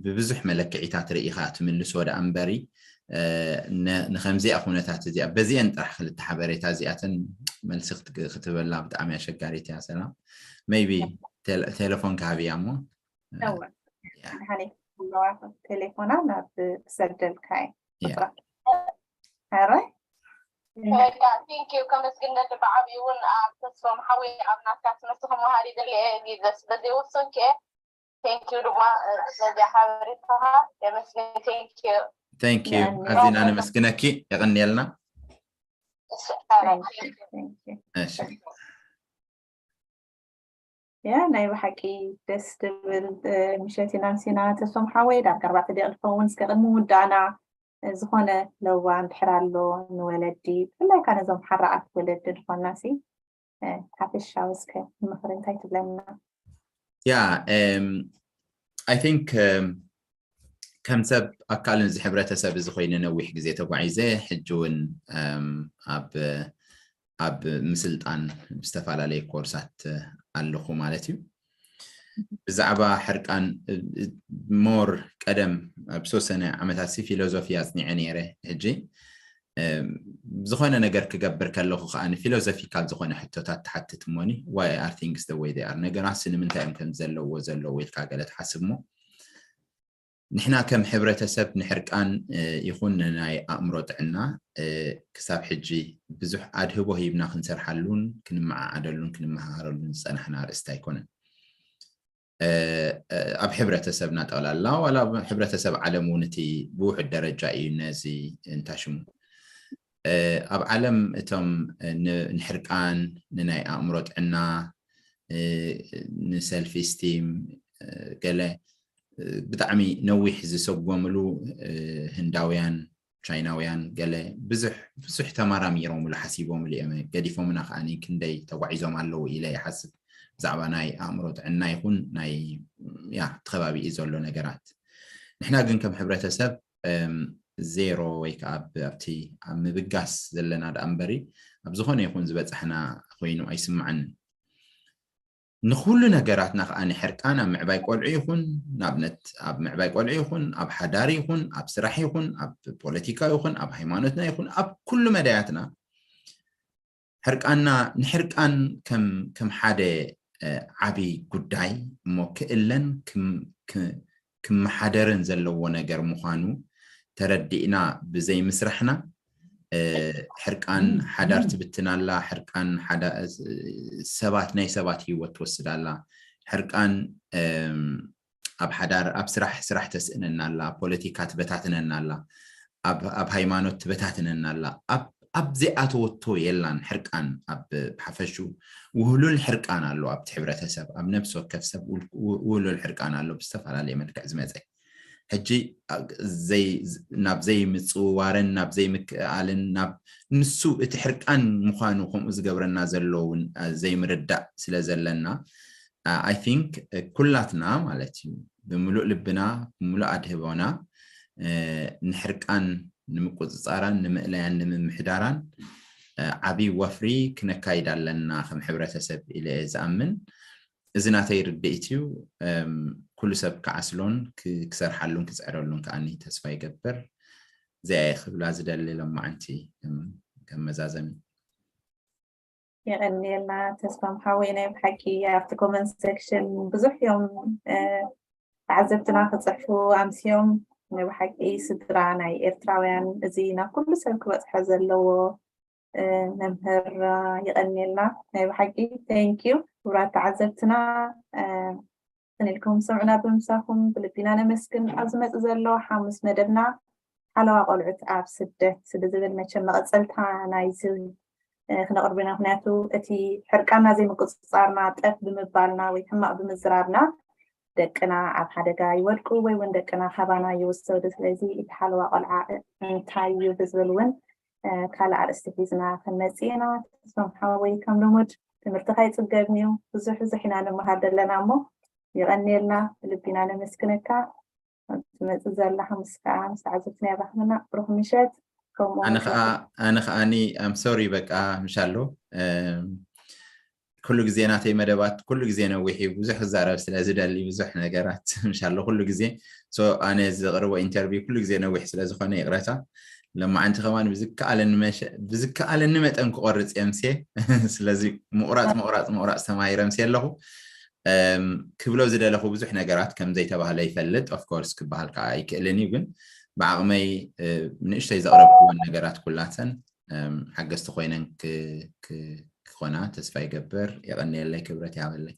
ብብዙሕ መለክዒታት ርኢኻ ትምልሶ ደኣ እምበሪ ንከምዚኣ ኩነታት እዚኣ በዚአን ጥራሕ ክልተ ሓበሬታ እዚኣተን መልሲ ክትበላ ብጣዕሚ ኣሸጋሪት እያ። ሰላም maybe ቴሌፎን ክሃብያ እሞ ቴሌፎና ናብ ክሰደልካ እየ። ሕራይ ቴንኪዩ ከመስግን ደሊ ብዓብዩ እውን ኣብ ተስፎም ሓዊ ኣብ ናትካ ትምህርቲ ክመሃር ይደሊ እየ ጊዘ ስለ ዘይወሰንክ እየ። ቴንኪዩ ድማ ስለዚ ሓበሬታኻ የመስግን። ቴንኪዩ ቴንኪዩ ኣዚና ነመስግነኪ። የቐንየልና። እሺ ያ ናይ ብሓቂ ደስ ትብል ምሸት ኢና ምሲና ተስፎም ሓወይ ዳርጋ ኣርባዕተ ደቂቕ ዝኸውን እስከ ቅድሚ ምውዳእና ዝኾነ ለዋም ድሕር ኣሎ ንወለዲ ብፍላይ ካ ነዞም ሓራኣት ወለዲ ዝኾና ሲ ሓፈሻዊ እስከ ምኽሪ እንታይ ትብለና? ያ I think ከም ሰብ ኣካልን እዚ ሕብረተሰብ እዚ ኮይኑ ነዊሕ ግዜ ተጓዒዘ ሕጂ እውን ኣብ ኣብ ምስልጣን ብዝተፈላለየ ኮርሳት ኣለኹ ማለት እዩ። ብዛዕባ ሕርቃን ሞር ቀደም ኣብ ዝተወሰነ ዓመታት ሲ ፊሎዞፊ ኣፅኒዐ ነይረ። ሕጂ ዝኾነ ነገር ክገብር ከለኹ ከዓ ንፊሎዞፊካል ዝኾነ ሕቶታት ትሓትት እሞኒ why are things the way they are ነገራት ሲ ንምንታይ እዮም ከም ዘለዎ ዘለዎ ኢልካ ገለ ትሓስብ ሞ ንሕና ከም ሕብረተሰብ ንሕርቃን ይኹን ንናይ ኣእምሮ ጥዕና ክሳብ ሕጂ ብዙሕ ኣድህቦ ሂብና ክንሰርሓሉን ክንመዓዓደሉን ክንመሃሃረሉን ዝፀናሕና ኣርእስቲ ኣይኮነን። ኣብ ሕብረተሰብና ጠቕላላ ዋላ ኣብ ሕብረተሰብ ዓለም እውን እቲ ብውሕድ ደረጃ እዩ ነዚ እንታሽሙ ኣብ ዓለም እቶም ንሕርቃን ንናይ ኣእምሮ ጥዕና ንሰልፍ ስቲም ገለ ብጣዕሚ ነዊሕ ዝሰጎምሉ ህንዳውያን ቻይናውያን ገለ ብዙሕ ብዙሕ ተማራሚሮምሉ ሓሲቦምሉ እዮም ገዲፎምና ከዓ ክንደይ ተጓዒዞም ኣለዉ ኢለ ይሓስብ። ብዛዕባ ናይ ኣእምሮ ጥዕና ይኹን ናይ ያ እቲ ከባቢኡ ዘሎ ነገራት ንሕና ግን ከም ሕብረተሰብ ዜሮ ወይ ከዓ ኣብቲ ኣብ ምብጋስ ዘለና ደኣ እምበሪ ኣብ ዝኾነ ይኹን ዝበፃሕና ኮይኑ ኣይስምዓንን። ንኩሉ ነገራትና ከዓ ንሕርቃን ኣብ ምዕባይ ቆልዑ ይኹን ንኣብነት ኣብ ምዕባይ ቆልዑ ይኹን ኣብ ሓዳር ይኹን ኣብ ስራሕ ይኹን ኣብ ፖለቲካ ይኹን ኣብ ሃይማኖትና ይኹን ኣብ ኩሉ መዳያትና ሕርቃንና ንሕርቃን ከም ሓደ ዓብይ ጉዳይ እሞ ክእለን ክመሓደርን ዘለዎ ነገር ምዃኑ ተረዲእና ብዘይምስራሕና ሕርቃን ሓዳር ትብትን ኣላ። ሕርቃን ሰባት ናይ ሰባት ህይወት ትወስድ ኣላ። ሕርቃን ኣብ ሓዳር ኣብ ስራሕ ስራሕ ተስእነና ኣላ። ፖለቲካ ትበታትነና ኣላ። ኣብ ሃይማኖት ትበታትነና ኣላ። ኣብ ዘይኣተወቶ የላን። ሕርቃን ኣብ ብሓፈሹ ውህሉል ሕርቃን ኣሎ ኣብቲ ሕብረተሰብ ኣብ ነብሲ ወከፍ ሰብ ውህሉል ሕርቃን ኣሎ ብዝተፈላለየ መልክዕ ዝመፀ ሕጂ ናብ ዘይምፅውዋርን ናብ ዘይምክእኣልን ናብ ንሱ እቲ ሕርቃን ምዃኑ ከምኡ ዝገብረና ዘሎ እውን ዘይምርዳእ ስለ ዘለና I think ኩላትና ማለት እዩ ብምሉእ ልብና ብምሉእ ኣድህቦና ንሕርቃን ንምቁፅፃራን ንምእለያን ንምምሕዳራን ዓብይ ወፍሪ ክነካይድ ኣለና ከም ሕብረተሰብ ኢለ እየ ዝኣምን። እዚ ናተይ ርድኢት እዩ። ኩሉ ሰብ ክዓስሎን ክሰርሓሉን ክፅዕረሉን ከዓኒ ተስፋ ይገብር። እዚኣ እየ ክብላ ዝደሊ ሎማዓንቲ ከም መዛዘሚ። የቐንየልና ተስፋ ሓወይ ናይ ብሓቂ ኣብቲ ኮመንት ሴክሽን ብዙሕ እዮም ተዓዘብትና ክፅሕፉ ኣምስዮም ናይ ብሓቂ ስድራ ናይ ኤርትራውያን እዚ ናብ ኩሉ ሰብ ክበፅሖ ዘለዎ መምህር ይቐንየልና። ናይ ብሓቂ thank you። ክቡራት ተዓዘብትና፣ ክንልኩም ስምዑና ብምሳኹም ብልቢና ነመስግን። ኣብ ዝመፅእ ዘሎ ሓሙስ መደብና ሓለዋ ቆልዑት ኣብ ስደት ብዝብል መቸም መቐፀልታ ናይዚ ክነቕርብ ኢና። ምክንያቱ እቲ ሕርቃና ዘይምቁፅፃርና፣ ጠፍ ብምባልና ወይ ሕማቕ ብምዝራብና ደቅና ኣብ ሓደጋ ይወድቁ ወይ እውን ደቅና ካባና ይውሰዱ። ስለዚ እቲ ሓለዋ ቆልዓ እንታይ እዩ ብዝብል እውን ካልእ ኣርእስቲ ሒዝና ክንመፅእ ኢና። ተስፎም ሓወይ ከም ልሙድ ትምህርቲ ካይፅገብን እዩ። ብዙሕ ብዙሕ ኢና ንምሃር ዘለና እሞ ይቐንየልና፣ ብልቢና ነመስግነካ። ትመፅእ ዘላ ሓሙስ ከዓ ምስ ተዓዘብትና የራኽብና። ብሩኽ ምሸት። ከምኡ ኣነ ከዓ ኣነ ከዓኒ ኣም ሶሪ በቃ ምሻሎ ኩሉ ግዜ ናተይ መደባት ኩሉ ግዜ ነዊሕ እዩ። ብዙሕ ክዛረብ ስለ ዝደሊ ብዙሕ ነገራት ምሻሎ ኩሉ ግዜ ኣነ ዝቕርቦ ኢንተርቪው ኩሉ ግዜ ነዊሕ ስለ ዝኾነ ይቕረታ። ለማዓንቲ ከማን ብዝከኣለኒ መጠን ክቆርፅ የምሴ። ስለዚ ምቑራፅ ምቑራፅ ምቑራፅ ተማሂረ ምሴ ኣለኹ። ክብሎ ዝደለኹ ብዙሕ ነገራት ከም ዘይተባህለ ይፈልጥ። ኦፍኮርስ ክበሃል ከዓ ኣይክእልን እዩ፣ ግን ብዓቕመይ ንእሽተይ ዘቕረብክወን ነገራት ኩላተን ሓገዝቲ ኮይነን ክኾና ተስፋ ይገብር። የቐንየለይ፣ ክብረት ይሃበለይ።